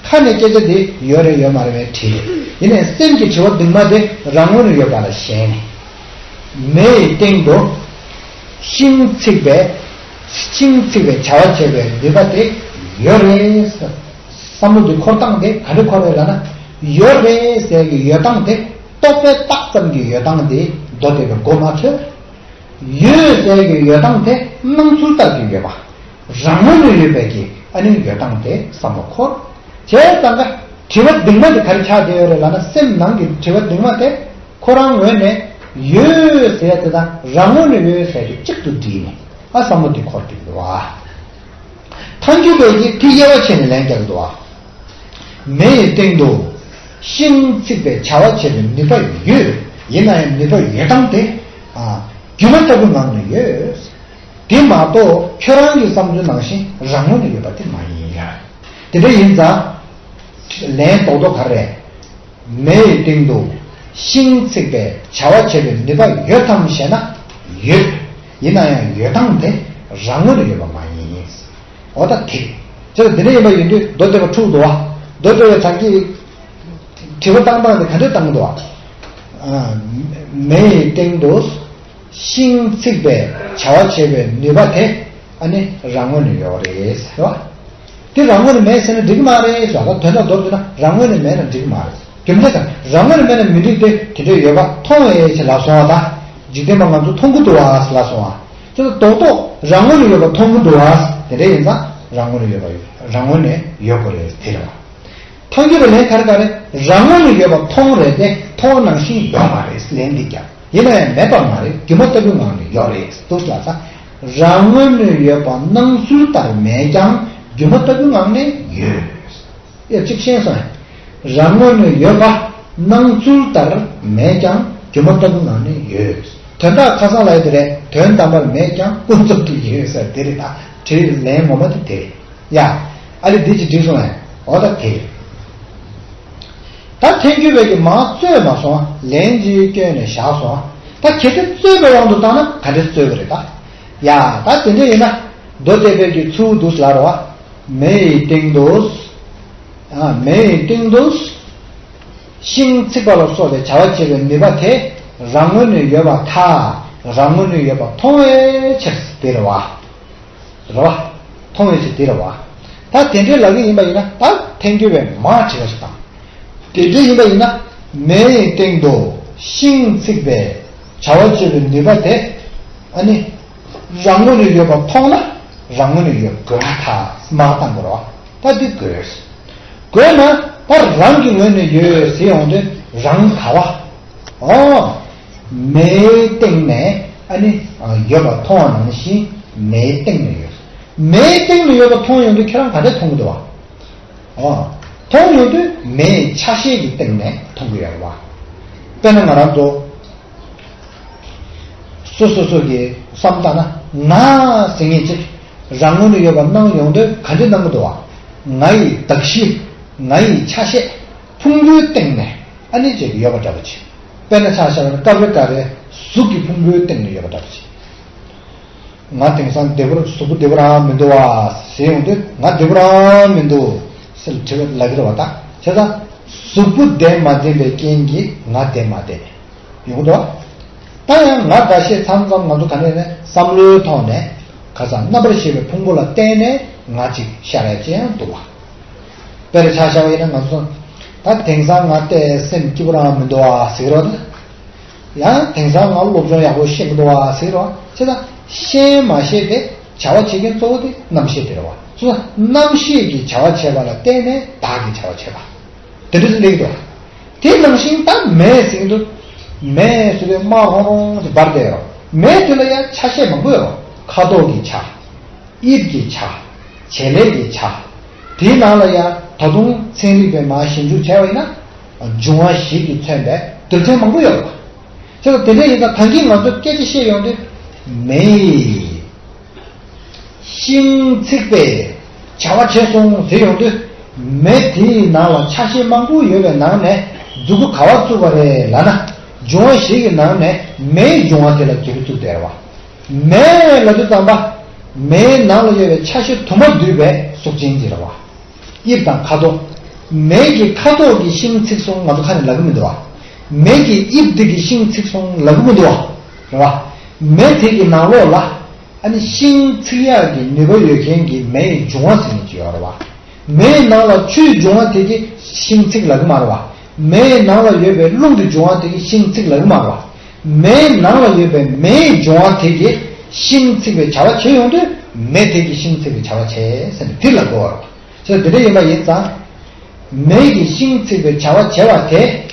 ཁ་ནས་སྐད་ཆ་དེ་ཡོད་རེད་ཡོད་མ་རེད་བའི་དྲིས་རེད། ཡིན་ནའི་སེམས་ཀྱི་དྲི་བ་གདིང་མ་དེ་རང་ངོས་ནས་ཡོད་པ་ལ་ཞེན་ནས། མེ་ཡི་སྟེང་དུ་ཤིང་ཚིག་པའི་ཤིང་ཚིག་པའི་བྱ་བ་བྱེད་པའི་ནུས་པ་དེ་ཡོད་རེད། བསམ་བློ་འདི་འཁོར་སྟངས་དེ་ག་འདྲ་འཁོར་རེད་ལབ་ན། ཡོད་རེད་ཟེར་གི་ཡོད་སྟངས་དེ་རྟོག་པས་བཏགས་ཙམ་གྱི་ཡོད་སྟངས་དེ་མདོ་སྡེ་པའི་གོ་མ་ཆོད། ཡོད་ཟེར་གི་ཡོད་སྟངས་དེ་སྣང་ཚུལ་ལྟར་གྱི་ཡོད་པ། རང་ངོས་ནས་ཡོད་པའི་གི་ཨ་ནི་ཡོད་སྟངས་དེ་བསམ་བློ་འཁོར། བྱས་ཙང་ཀ་དྲི་བ་གདིང་མ་དེ་ག་རེ་ཆགས་བསྡད་ཡོད་རེད་ལབ་ན། སེམས་ནང་གི་དྲི་བ་གདིང་མ་དེ་ཁོ་རང་ངོས་ནས་ཡོད་ཟེར་ཡ་དེ་དང་རང་ངོས་ནས་ཡོད་ཟེར་གི་གཅིག་ཏུ་བསྒྲིལ་ནས་ཨ་བསམ་བློ་དེ་འཁོར་གི་འདུག་བ། ཐལ་འགྱུར་བས་ཀྱི་དེ་དབྱེ་བ་ཕྱེ་ནས་ལན་རྒྱག་གི་འདུག་བ། མེ་ཡི་སྟེང་དུ་ཤིང་ཚིག་པའི་བྱ་བ་བྱེད་པའི་ནུས་པ་ཡོད། ཡིན་ན་ཡང་ནུས་པ་ཡོད་སྟངས་དེ། ཨ། སྒྱུ་མ་ལྟ་བུའི་ངང་ནས་ཡོད། དེ་མ་གཏོགས་ཁྱོད་རང་གི་བསམ་ཚུལ་ནང་བཞིན་རང་ངོས་ནས་ཡོད་པ་དེ་མ་ཡིན་ཡ། དེ་འདྲ་ཡིན་ཙང་། ལན་རྡོག་རྡོག་ག་རེ་རེད། མེ་ཡི་སྟེང་དུ་ཤིང་ཚིག་པའི་བྱ་བ་བྱེད་པའི་ནུས་པ་ཡོད་དམ་ཞེ་ན། ཡོད། ཡིན་ན་ཡང་ཡོད་སྟངས་དེ་རང་ངོས་ནས་ཡོད་པ་མ་ཡིན། འོ་ད་དེ། ཅེས་འདི་འདྲ་ཡིན་པ་ཡིན་དུས་མདོ་སྡེ་པ་འཁྲུགས་འདུག་བ། མདོ་སྡེ་པའི་དྲང་གི་དྲི་བ་བཏང་སྟངས་དེ་ག་འདྲ་བཏང་འདུག་བ། མེ་ཡི་སྟེང་དུ་ཤིང་ཚིག་པའི་བྱ་བ་བྱེད་པའི་ནུས་པ་དེ་ཨ་ནི་རང་ངོས་ནས་ཡོད་རེད་ཟེར་བ། དེ་རང་ངོས་ནས་མེད་ཟེར་ན་འགྲིག་གི་མ་རེད་ཟེར་བ། ད་དོན་དག་མདོར་བསྡུས་ན་རང་ངོས་ནས་མེད་ན་འགྲིག་གི་མ་རེད། རྒྱུ་མཚན་དང་རང་ངོས་ནས་མེད་ན་མི་འགྲིག་སྟེ་དེ་འདྲའི་ཡོད་པ་མཐོང་བས་ཞེས་ལབ་སོང་བ། ད་འཇིག་རྟེན་པ་ང་ཚོ་མཐོང་གི་འདུག་བ་ཟེར་ལབ་སོང་བ། ཅེས་རྡོག་རྡོག་རང་ངོས་ནས་ཡོད་པ་མཐོང་གི་འདུག་བ། དེ་འདྲ་ཡིན་ཙང་རང་ངོས་ནས་ཡོད་པ་ཡོད། རང་ངོས་ནས་ཡོད་དགོས་རེད་དེ་རེད་བ། ཐལ་འགྱུར་བའི་ལན་ག་རེ་ག་རེ། རང་ངོས་ནས་ཡོད་པ་མཐོང་རེད་དེ་མཐོང་ནང་བཞིན་ཡོད་མ་རེད་ལན་འདི་ཀྱང་། ཡིན་ན་ཡང་མེད་པ་མ་རེད། སྒྱུ་མ་ལྟ་བུའི་ངང་ནས་ཡོད་རེད་འདུག་ལ། ད་རང་ངོས་ནས་ཡོད་པ་སྣང་ཚུལ་ལྟར་མེད་ཀྱང་སྒྱུ་མ་ལྟ་བུའི་ངང་ནས་ཡོད། དབྱེ་གཅིག་ཤེས་སོང་། རང་ངོས་ནས་ཡོད་པ་སྣང་ཚུལ་ལྟར་མེད་ཀྱང་སྒྱུ་མ་ལྟ་བུའི་ངང་ནས་ཡོད། དོན་དག་ཁ་སང་ལ་ཡོད་དེ་རེད། དོན་དམ་པར་མེད་ཀྱང་ཀུན་རྫོབ་ཏུ་ཡོད་ཟེར་དེ་རེད། ད་དྲིས་ལན་ངོ་མ་དེ་དེ་རེད། ཡ། ཨ་ལེ་འདི་ཅི་འགྲིག་སོང་ངས། འོ་ད་དེ། ད་ཐལ་འགྱུར་བས་ཀྱི་མར་རྩོད་མ་སོང་། ལན་གཅིག་བསྐྱོན་ནས་བཞག་སོང་། ད་གལ་ཏེ་རྩོད་པའི་དབང་དུ་བཏང་ན་ག་འདྲ་རྩོད་ཀྱི་རེད་ད། ཡ་ད་དེ་འདྲ་ཡིན་ན། མདོ་སྡེ་པས་ཀྱི་ཚུལ་འདུག་ལབ་རོ། མེ་ཡི་སྟེང་དུ། ཨ་མེ་ཡི་སྟེང་དུ། ཤིང་ཚིག་པ་ལ་སོགས་པའི་བྱ་བ་བྱེད་པའི་ནུས་པ་དེ་རང་ངོས་ནས་ཡོད་པར་ཐལ། རང་ངོས་ནས་ཡོད་པར་མཐོང་བའི་ཕྱིར་དེ་རེད་བ། རེད་བ། མཐོང་བའི་ཕྱིར་དེ་རེད་བ། ད་དེ་འདྲའི་ལབ་ཀྱི་ཡིན་པ་ཡིན་ན་ད་ཐལ་འགྱུར་བས་མར་དྲི་བ་ཞིག་དང་། དེ་འདྲའི་ཡིན་པ་ཡིན་ན་མེ་ཡི་སྟེང་དུ་ཤིང་ཚིག་པའི་བྱ་བ་བྱེད་པའི་ནུས་པ་དེ་ཨ་ནི་རང་ངོས་ནས་ཡོད་པར་མཐོང་ན་རང་ངོས་ནས་ཡོད་དགོས་པར་ཐལ། མར་བཏང་དགོས་རེད་བ། ད་འདི་དགོས། དགོས་ན་ད་རང་གི་ངོས་ནས་ཡོད་ཟེར་ཡོང་དུས་རང་ག་བ། ཨོ། མེའི་སྟེང་ནས་ཨ་ནི་ཡོད་པ་མཐོང་བ་ནང་བཞིན་མེའི་སྟེང་ནས་ཡོད། མེའི་སྟེང་ནས་ཡོད་པ་མཐོང་ཡོང་དུས་ཁྱེད་རང་ག་འདྲ་མཐོང་གི་འདུག་བ། ཨོ། མཐོང་ཡོང་དུས་མེའི་ཆ་ཤས་ཀྱི་སྟེང་ནས་མཐོང་གི་ཡོད་རེད་བ། དཔེར་ན་ང་རང་ཚོ་སོ་སོ་སོ་གི་བསམ་བཏང་ན་ང་ཟེར་མཁན་ཅིག་རང་ངོས་ནས་ཡོད་པ་སྣང་ཡོང་དུས་ག་འདྲ་སྣང་གི་འདུག་བ། ང་ཡི་གདགས་གཞི། ང་ཡི་ཆ་ཤས། ཕུང་པོའི་སྟེང་ནས་ཨ་ནི་ཅིག་ཡོད་པ་འདྲ་པོ་ཅིག་དཔེར་ན་ཆ་བཞག་ན་ཀ་བི་ཀ་རའི་གཟུགས་ཀྱི་ཕུང་པོའི་སྟེང་ནས་ཡོད་པ་འདྲ་པོ་ཅིག་ང་དེང་སང་བདེ་པོ་གཟུགས་པོ་བདེ་པོ་རང་མི་འདུག་བ་ཟེར་ཡོང་དུས་ང་བདེ་པོ་རང་མི་འདུག་ཟེར་དྲི་བ་ལབ་ཀྱི་རེད་བ། ད་བྱས་ཙང་གཟུགས་པོ་བདེ་མ་བདེ་བའི་རྐྱེན་གྱིས་ང་བདེ་མ་བདེ། ཡོང་འདུག་ད་ཡང་ང་འདྲ་ཤེས་མཚམས་མཚམས་ང་ཚོ་ག་ནས་ནས་བསམ་བློའི་ཐོག་ནས་ཁ་སང་རྣམ་པར་ཤེས་པའི་ཕུང་པོ་ལ་བརྟེན་ནས་ང་ཅིག་ཤར་ཡ་ཅི་ཡང་འདུག་བ། དཔེར་ཆ་བཞག་པ་ཡིན་ན་ང་ཚོ་ད་དེང་སང་ང་བལྟས་སེམས་སྐྱིད་པོ་རང་མི་འདུག་བ་ཟེར་རོ། ད་ཡང་དེང་སང་ང་སློབ་སྦྱོང་ཡག་པོ་ཤེས་མི་འདུག་བ་ཟེར་རོ། ཅི་ད་ཤེས་མ་ཤེས་དེ་བྱ་བ་བྱེད་མཁན་གཙོ་བོ་དེ་རྣམ་ཤེས་དེ་རེད་བ། སོ་རྣམ་ཤེས་ཀྱིས་བྱ་བ་བྱེད་པ་ལ་བརྟེན་ནས་བདག་གིས་བྱ་བ་བྱེད་པ། དེ་འདྲ་ཞིག་སླེབས་འདུག་དེ་ནང་བཞིན་ད་མེ་ཟེར་གྱི་འདུག་མེ་ཟེར་དུས་དམར་ཧོང་ཧོང་ཞིག་འབར་བསྡད་ཡོད། མེ་དེ་ལ་ཡང་ཆ་ཤས་མང་པོ་ཡོད། ཁ་དོག་གི་ཆ། དབྱིབས་ཀྱི་ཆ། བྱེད་ལས་ཀྱི་ཆ། དེའི་ནང་ལ་ཡང་ད་དུང་ཚན་རིག་པས་མར་ཞིབ་འཇུག་བྱས་པ་ཡིན་ན། འབྱུང་བ་བཞི་གིས་མཚོན་པའི་རྡུལ་ཕྲན་མང་པོ་ཡོད་པ། བྱས་ཙང་དེ་འདྲ་ཡིན་ཙང་ད་གིན་ང་ཚོ་སྐད་ཆ་བཤད་ཡོང་དུས་མེ་ཡིས། ཤིང་ཚིག་པས་བྱ་བ་བྱས་སོང་ཟེར་ཡོང་དུས། མེ་དེའི་ནང་ལ་ཆ་ཤས་མང་པོ་ཡོད་པའི་ནང་ནས་མཛུ་གུ་ག་བ་བཙུགས་པ་རེད་ལབ་ན། འབྱུང་བ་བཞི་གི་ནང་ནས་མེའི་འབྱུང་བ་དེ་ལ་མཛུ་གུ་བཙུགས་བསྡད་རེད་བ། མེ་ལབ་དུས་ཙམ་པ། མེའི་ནང་ལ་ཡོད་པའི་ཆ་ཤས་དུ་མ་འདུས་པའི་གཟུགས་ཅན་ཅིག་རེད་བ། དབྱིབས་དང་ཁ་དོག་མེ་གི་ཁ་དོག་གི་ཤིང་ཚིག་སོང་ང་ཚོ་ཁ་ནས་ལབ་གི་མི་འདུག་བ། མེ་གི་དབྱིབས་འདི་གི་ཤིང་ཚིག་སོང་ལབ་གི་མི་འདུག་བ། རེད་བ། མེ་དེ་གི་ནང་ལོགས་ལ། ཨ་ནི་ཤིང་ཚིག་ཡག་གི་ནུས་པ་ཡོད་མཁན་གྱི་མེ་ཡི་འབྱུང་བ་ཟེར་ནས་ཅིག་ཡོད་རེད་བ། མེའི་ནང་ལ་ཆུའི་འབྱུང་བ་དེ་གི་ཤིང་ཚིག་ལབ་གི་མ་རེད་བ། མེའི་ནང་ལ་ཡོད་པའི་རླུང་གི་འབྱུང་བ་དེ་གི་ཤིང་ཚིག་ལབ་གི་མ་རེད་བ། མེའི་ནང་ལ་ཡོད་པའི་མེའི་འབྱུང་བ་དེ་གི་ཤིང་ཚིག་པའི་བྱ་བ་བྱེད་ཡོང་དུས་མེ་དེ་གི་ཤིང་ཚིག་པའི་བྱ་བ་བྱེད་ཟེར་ནས་དེ་ལབ་དགོས་པ་རེད། བྱས་དེ་འདྲ་ཡིན་པ་ཡིན་ཙང་། མེ་གི་ཤིང་ཚིག་པའི་བྱ་བ་བྱེད་པ་དེ།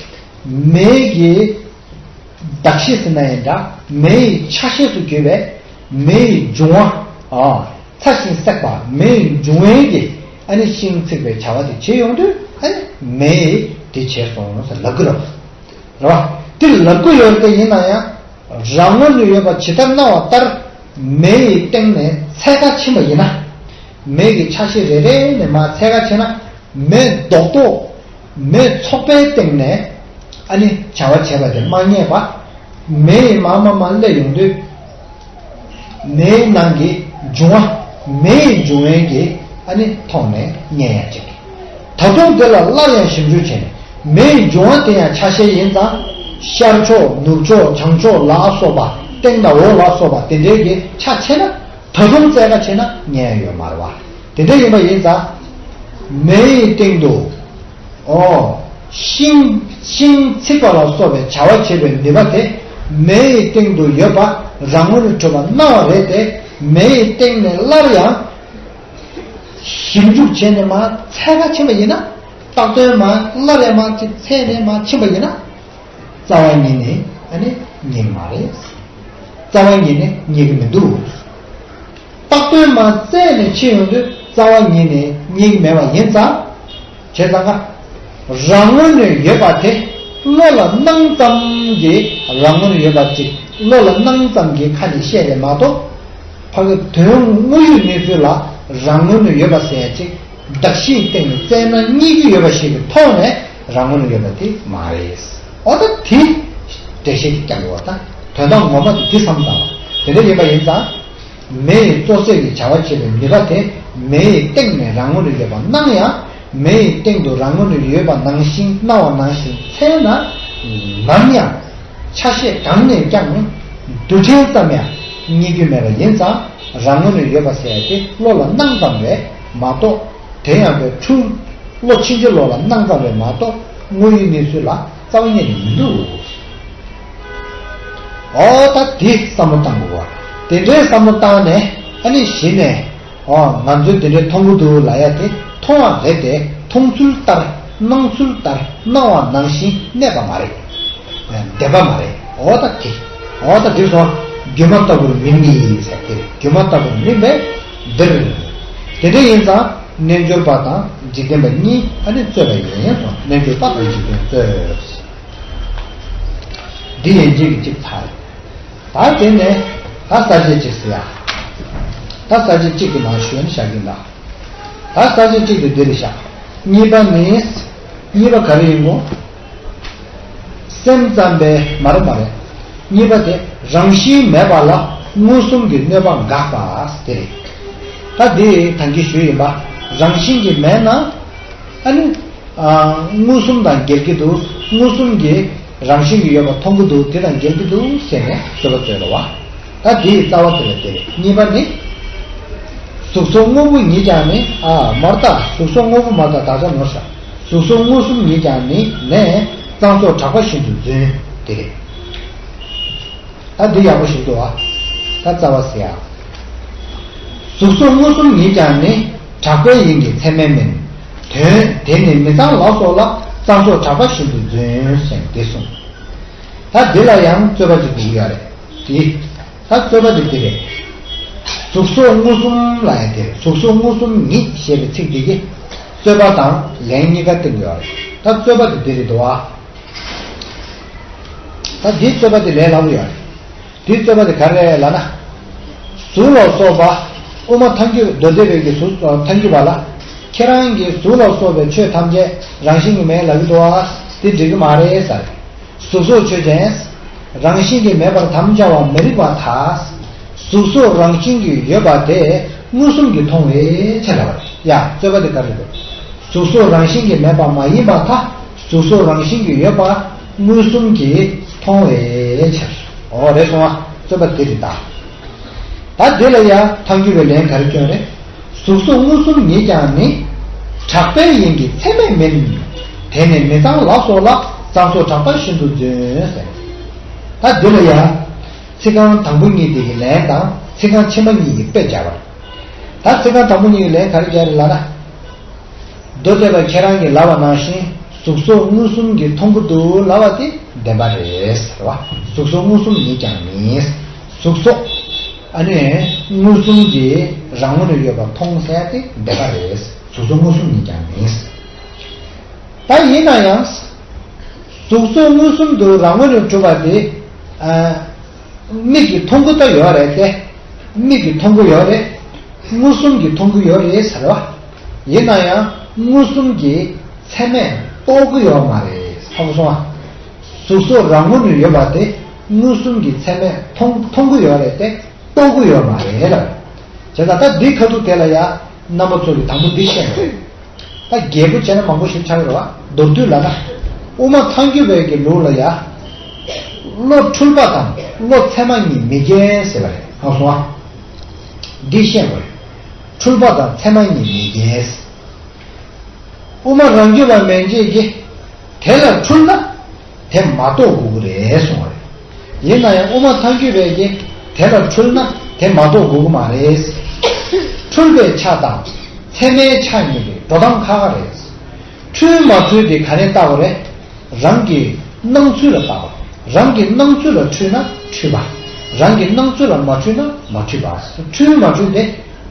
མེ་གི་གདགས་གཞི་ཟེར་ན་ཡང་འདྲ། མེ་ཡི་ཆ་ཤས་སུ་གྱུར་པའི་མེ་ཡི་འབྱུང་བ། ཨ། ཚ་ཞིང་སྲེག་པ་མེ་ཡི་འབྱུང་བའི་གི་ཨ་ནི་ཤིང་ཚིག་པའི་བྱ་བ་དེ་བྱེད་ཡོང་དུས་ཨ་ནི་མེ་ཡིས་དེ་བྱས་སོང་ཟེར་ལབ་ཀྱི་རེད། རེད་བ། དེ་ལབ་ཀྱི་ཡོད་དེ་ཡིན་ན་ཡང་། རང་ངོས་ནས་ཡོད་པ་ཇི་ལྟར་སྣང་བ་ལྟར་མེ་ཡི་སྟེང་ནས་འཚོལ་ག་ཕྱིན་པ་ཡིན་ན། མེ་གི་ཆ་ཤས་རེ་རེ་ནས་མར་འཚོལ་ག་ཕྱིན་ན་མེ་རྡོག་རྡོག་མེ་ཚོགས་པའི་སྟེང་ནས་ཨ་ནི་བྱ་བ་བྱེད་པ་དེ་མ་རྙེད་པ། མེ་ཡི་མར་མར་མར་སླེབས་ཡོང་དུས། མེའི་ནང་གི་འབྱུང་བ། མེ་ཡི་འབྱུང་བའི་གི་ཨ་ནི་ཐོག་ནས་རྙེད་ཡ་ཅིག་ད་དུང་དེ་ལ་སླར་ཡང་ཞིབ་འཇུག་བྱས་ནས་མེ་ཡི་འབྱུང་བ་དེ་ཡང་ཆ་ཤས་ཡིན་ཙང་། ཤར་ཕྱོགས་ནུབ་ཕྱོགས་བྱང་ཕྱོགས་ལ་སོགས་པ་སྟེང་དང་འོག་ལ་སོགས་པ་དེ་འདྲའི་གི་ཆ་ཕྱེ་ན། ད་དུང་བཙལ་ག་ཕྱིན་ན་རྙེད་ཡ་ཡོད་མ་རེད་བ། དེ་འདྲ་ཡིན་པ་ཡིན་ཙང་། མེ་ཡི་སྟེང་དུ། ཨོ། ཤིང་། ཤིང་ཚིག་པ་ལ་སོགས་པའི་བྱ་བ་བྱེད་པའི་ནུས་པ་དེ། མེ་ཡི་སྟེང་དུ་ཡོད་པ་རང་ངོས་ནས་གྲུབ་པ་སྣང་བ་རེད་དེ། མེ་ཡི་སྟེང་ནས་སླར་ཡང་། ཞིབ་འཇུག་བྱས་ནས་མར་འཚོལ་ག་ཕྱིན་པ་ཡིན་ན། རྟག་དོན་མར་སླར་ཡང་མར་ཅིག་འཚོལ་ནས་མར་ཕྱིན་པ་ཡིན་ན། རྩ་བ་ཉིད་ནས་ཨ་ནི་རྙེད་མ་རེད། རྩ་བ་ཉིད་ནས་རྙེད་ཀྱི་མི་འདུག་རྟག་དོན་མར་བཙལ་ནས་ཕྱིན་ཡོང་དུས་རྩ་བ་ཉིད་ནས་རྙེད་ཀྱི་མེད་པ་ཡིན་ཙང་། བྱས་ཙང་ཀ། རང་ངོས་ནས་ཡོད་པ་དེ་བློ་ལ་སྣང་ཙམ་གྱིས་རང་ངོས་ནས་ཡོད་པ་ཅིག་བློ་ལ་སྣང་ཙམ་གྱིས་ཁ་ནས་བཤད་རེད་མ་གཏོགས། ཕ་གི་དོན་དངོས་ཡོད་གནས་ཚུལ་ལ་རང་ངོས་ནས་ཡོད་པ་ཟེར་ཡ་ཅིག་གདགས་གཞིའི་སྟེང་ནས་བཙལ་ན་རྙེད་ཀྱི་ཡོད་པ་ཞིག་གི་ཐོག་ནས་རང་ངོས་ནས་ཡོད་པ་དེ་མ་རེད། འོ་ད་དེ་འགྲེལ་བཤད་ཀྱི་རྐྱང་གི་འོ་ད་དོན་དག་ངོ་མ་དེ་འདི་བསམ་བཏང་བ་དེ་འདྲ་ཡིན་པ་ཡིན་ཙང་། མེ་ཡི་རྩོལ་བསད་ཀྱི་བྱ་བ་བྱེད་པའི་ནུས་པ་དེ་མེ་ཡི་སྟེང་ནས་རང་ངོས་ནས་ཡོད་པ་སྣང་ཡང་། མེ་ཡི་སྟེང་དུ་རང་ངོས་ནས་ཡོད་པ་ནང་བཞིན་སྣང་བ་ནང་བཞིན་འཚོལ་ན། ནམ་ཡང་ཆ་ཤས་གང་ནས་ཀྱང་རྡུལ་ཕྲན་ཙམ་ཡང་རྙེད་རྒྱུ་མེད་པ་ཡིན་ཙང་། རང་ངོས་ནས་ཡོད་པ་ཟེར་ཡ་དེ་བློ་ལ་སྣང་ཙམ་རེད་མ་གཏོགས། དེ་ཡང་པའི་འཁྲུལ། བློ་ཕྱིན་ཅི་ལོག་ལ་སྣང་ཙམ་རེད་མ་གཏོགས་དངོས་ཡོད་གནས་ཚུལ་ལ་རྩ་བ་ཉིད་ནས་མི་འདུག་འོ་ད་དེ་བསམ་བློ་བཏང་དགོས་པ། དེ་འདྲའི་བསམ་བློ་བཏང་ནས་ཨ་ནི་གཞི་ནས་འོ་ང་ཚོས་དེ་འདྲའི་མཐོང་གི་འདུག་ལབ་ཡ་དེ་མཐོང་བ་རེད་དེ། མཐོང་ཚུལ་ལྟར་སྣང་ཚུལ་ལྟར་སྣང་བ་ནང་བཞིན་གནས་པ་མ་རེད། བདེན་པ་མ་རེད། འོ་ད་དེ། འོ་ད་དེ་སོང་སྒྱུ་མ་ལྟ་བུར་མིན་ནི་ཟེར་དེ་རེད། སྒྱུ་མ་ལྟ་བུར་མིན་པས་འདིར། དེ་འདྲ་ཡིན་ཙང་རྣལ་འབྱོར་པ་དང་འཇིག་རྟེན་པ་གཉིས་ཨ་ནི་རྩོད་པ་ཡིན་སོང་། རྣལ་འབྱོར་པ་དང་འཇིག་རྟེན་རྩོད། འདི་ཡན་ཆད་ཀྱི་གཅིག་ཚར། ད་དེ་ནས་ད་ས་བཅད་གཅིག་ཟེར་ཡ། ད་ས་བཅད་གཅིག་གི་ནང་ཞུས་ནས་བཞག་གིན་ད། ད་ས་བཅད་གཅིག་དེ་འདི་རེད་བཞག་གཉིས་པ་ནི། གཉིས་པ་ག་རེ་ཡིན་གོ། སེམས་ཙམ་པའི་མ་རེད་མ་རེད། གཉིས་པ་དེ་རང་བཞིན་མེད་པ་ལ་མངོན་སུམ་གྱི་གནོད་པ་འགག་པ་དེ་རེད། ད་འདི་ད་གིན་ཞུས་ཡིན་པ། རང་བཞིན་གྱིས་མེད་ན། ཨ་ནི། ཨ། མངོན་སུམ་དང་འགལ་གྱི་འདུག་མངོན་སུམ་གྱིས་ རང་བཞིན་གྱིས་ཡོད་པ་མཐོང་གི་འདུག་དེ་དང་འགལ་གྱི་འདུག་ཟེར་ནས་རྩོད་པ་རྩོད་རེད་བ། ད་དེའི་རྩ་བ་དེ་ལ་དེ་རེད། གཉིས་པ་ནི། གཟུགས་སོགས་དངོས་པོ་ཉིད་ཀྱང་ནི། ཨ་མར་ལྟ། གཟུགས་སོགས་དངོས་པོ་མ་ལྟ་བདག་ཅག་ནོར་བྱ། གཟུགས་སོགས་མངོན་སུམ་ཉིད་ཀྱང་ནི་ནས། གཙང་སོགས་གྲགས་པ་བཞིན་དུ་རྫུན། དེ་རེད། ད་འདི་ཡག་པོ་ཞིག་འདུག་ཨ། ད་རྩ་བ་ཟེར་ཡ། གཟུགས་སོགས་མངོན་སུམ་ཉིད་ཀྱང་ནི། གྲགས་པས་ཡིན་གྱི་ཚད་མས་མིན། དོན་དེ་ནི་མི་གཙང་ལ་སོགས་ལ། གཙང་སོགས་གྲགས་པ་བཞིན་དུ་རྫུན་ཞེས་འདི་གསུངས། ད་འདི་ལ་ཡང་རྩོད་པ་ཅིག་འདུག་ཡ་རེད། དེ། ད་རྩོད་པ་དེ་འདི་རེད། གཟུགས་སོགས་མངོན་སུམ་ལ་ཡང་དེ་རེད། གཟུགས་སོགས་མངོན་སུམ་ཉིད་ཞེས་པའི་ཚིག་འདི་གིས་རྩོད་པ་དང་ལན་གཉིས་ཀ་སྟོན་གྱི་ཡོད་རེད། ད་རྩོད་པ་དེ་འདི་རེད་འདུག་ཨ། ད་འདིའི་རྩོད་པ་དེ་ལས་སླ་པོ་ཡོད་རེད། འདིའི་རྩོད་པ་དེ་ག་རེ་རེད་ལབ་ན། གཟུགས་ལ་སོགས་པ། དབུ་མ་ཐལ་འགྱུར་མདོ་སྡེ་པའི་གི་གཟུགས་ཐལ་འགྱུར་བ་ལ། ཁྱེད་རང་གིས་གཟུགས་ལ་སོགས་པའི་ཆོས་ཐམས་ཅད་རང་བཞིན་གྱིས་མེད་ལབ་ཀྱི་འདུག་ཨ། དེ་འགྲིག་གི་མ་རེད་ཟེར། གཟུགས་སོགས་ཆོས་ཅན། རང་བཞིན་གྱིས་མེད་པར་དམ་བཅའ་བ་མི་རིགས་པར་ཐལ། གཟུགས་སོགས་རང་བཞིན་གྱིས་ཡོད་པ་དེ་མངོན་སུམ་གྱིས་མཐོང་བའི་ཕྱིར་ལབ་པ་རེད། ཡ། རྩོད་པ་དེ་ག་རེ་འདུག་གཟུགས་སོགས་རང་བཞིན་གྱིས་མེད་པ་མ་ཡིན་པར་ཐལ། གཟུགས་སོགས་རང་བཞིན་གྱིས་ཡོད་པ་མངོན་སུམ་གྱིས་མཐོང་བའི་ཕྱིར། འོ་རེད་སོང་ཨ། རྩོད་པ་དེ་རེད་ད། ད་འདི་ལ་ཡང་ཐལ་འགྱུར་བའི་ལན་ག་རེ་སྐྱོན་རེད། གཟུགས་སོགས་མངོན་སུམ་ཉིད་ཀྱང་ནི། གྲགས་པས་ཡིན་གྱི་ཚད་མས་མིན། དེ་ནི་མི་གཙང་ལ་སོགས་ལ། གཙང་སོགས་གྲགས་པ་བཞིན་དུ་རྫུན་ཟེར། ད་འདི་ལ་ཡང་། ཚིག་རྐང་དང་པོ་གཉིས་དེ་གི་ལན་དང་ཚིག་རྐང་ཕྱི་མ་གཉིས་ཀྱི་དཔེ་སྦྱར་བ། ད་ཚིག་རྐང་དང་པོ་གཉིས་ཀྱི་ལན་ག་རེ་སྦྱར་རེད་ལབ་ན། མདོ་སྡེ་པ་ཁྱེད་རང་གིས་ལབ་པ་ནང་བཞིན་གཟུགས་སོགས་མངོན་སུམ་གྱིས་མཐོང་གི་འདུག་ལབ་པ་དེ་བདེན་པ་རེད་ཟེར་བ། གཟུགས་སོགས་མངོན་སུམ་ཉིད་ཀྱང་མིན། གཟུགས་སོགས་ཨ་ནི་མངོན་སུམ་གྱིས་རང་ངོས་ནས་ཡོད་པ་མཐོང་ཟེར་ཡ་དེ་བདེན་པ་རེད། གཟུགས་སོགས་མངོན་སུམ་ཉིད་ཀྱང་མིན། ད་ཡིན་ན་ཡང་། གཟུགས་སོགས་མངོན་སུམ་དུ་རང་ངོས་ནས་གྲུབ་པ་དེ། ཨ། མིག་གིས་མཐོང་གི་ད་ཡོད་རེད་དེ། མིག་གིས་མཐོང་གི་ཡོད་རེད། མངོན་སུམ་གྱིས་མཐོང་གི་ཡོད་རེད་ཟེར་བ། ཡིན་ན་ཡང་མངོན་སུམ་གྱི་ཚད་མས་རྟོགས་ཀྱི་ཡོད་མ་རེད། ཧ་གོ་སོང་ཨ། གཟུགས་སོགས་རང་ངོས་ནས་ཡོད་པ་དེ་མངོན་སུམ་གྱི་ཚད་མས་མཐོང་མཐོང་གི་ཡོད་རེད་དེ། རྟོགས་ཀྱི་ཡོད་མ་རེད་ལ། བྱས་ཙང་ད་འདི་ཁ་ཐུག་དེ་ལ་ཡ་རྣམ་པ་ཚོ་གིས་དང་པོ་འདི་ཤེས་དགོས། ད་རྒྱས་པོ་བྱས་ན་མང་པོ་ཞིག་ཆགས་ཀྱི་རེད་བ། མདོར་བསྡུས་ལབ་ན། དབུ་མ་ཐལ་འགྱུར་བའི་གི་ལུགས་ལ་ཡ། བློ་འཁྲུལ་པ་དང་བློ་ཚད་མ་གཉིས་མི་འགལ་ཟེར་བ་རེད། ཧ་གོ་སོང་ཨ། འདི་ཤེས་དགོས། འཁྲུལ་པ་དང་ཚད་མ་གཉིས་མི་འགལ། དབུ་མ་རང་རྒྱུད་པ་མན་ཆད་ཀྱིས་དེ་ལ་འཁྲུལ་ན་དེ་མ་རྟོགས་དགོས་ཀྱི་རེད་གསུངས་པ་རེད། ཡིན་ན་ཡང་དབུ་མ་ཐལ་འགྱུར་བས་ཀྱིས་དེ་ལ་འཁྲུལ་ན་དེ་མ་རྟོགས་དགོས་ཀྱི་མ་རེད། འཁྲུལ་པའི་ཆ་དང་ཚད་མའི་ཆ་གཉིས་ཀྱི་འགྲོ་སྟངས་ཁག་ཁག་རེད། འཁྲུལ་མ་འཁྲུལ་དེ་ག་ནས་བལྟ་དགོས་རེད། རང་གི་སྣང་ཚུལ་ལ་བལྟ་བ། རང་གི་སྣང་ཚུལ་ལ་འཁྲུལ་ན་འཁྲུལ་པ། རང་གི་སྣང་ཚུལ་ལ་མ་འཁྲུལ་ན་མ་འཁྲུལ་པ། འཁྲུལ་མ་འཁྲུལ་དེ་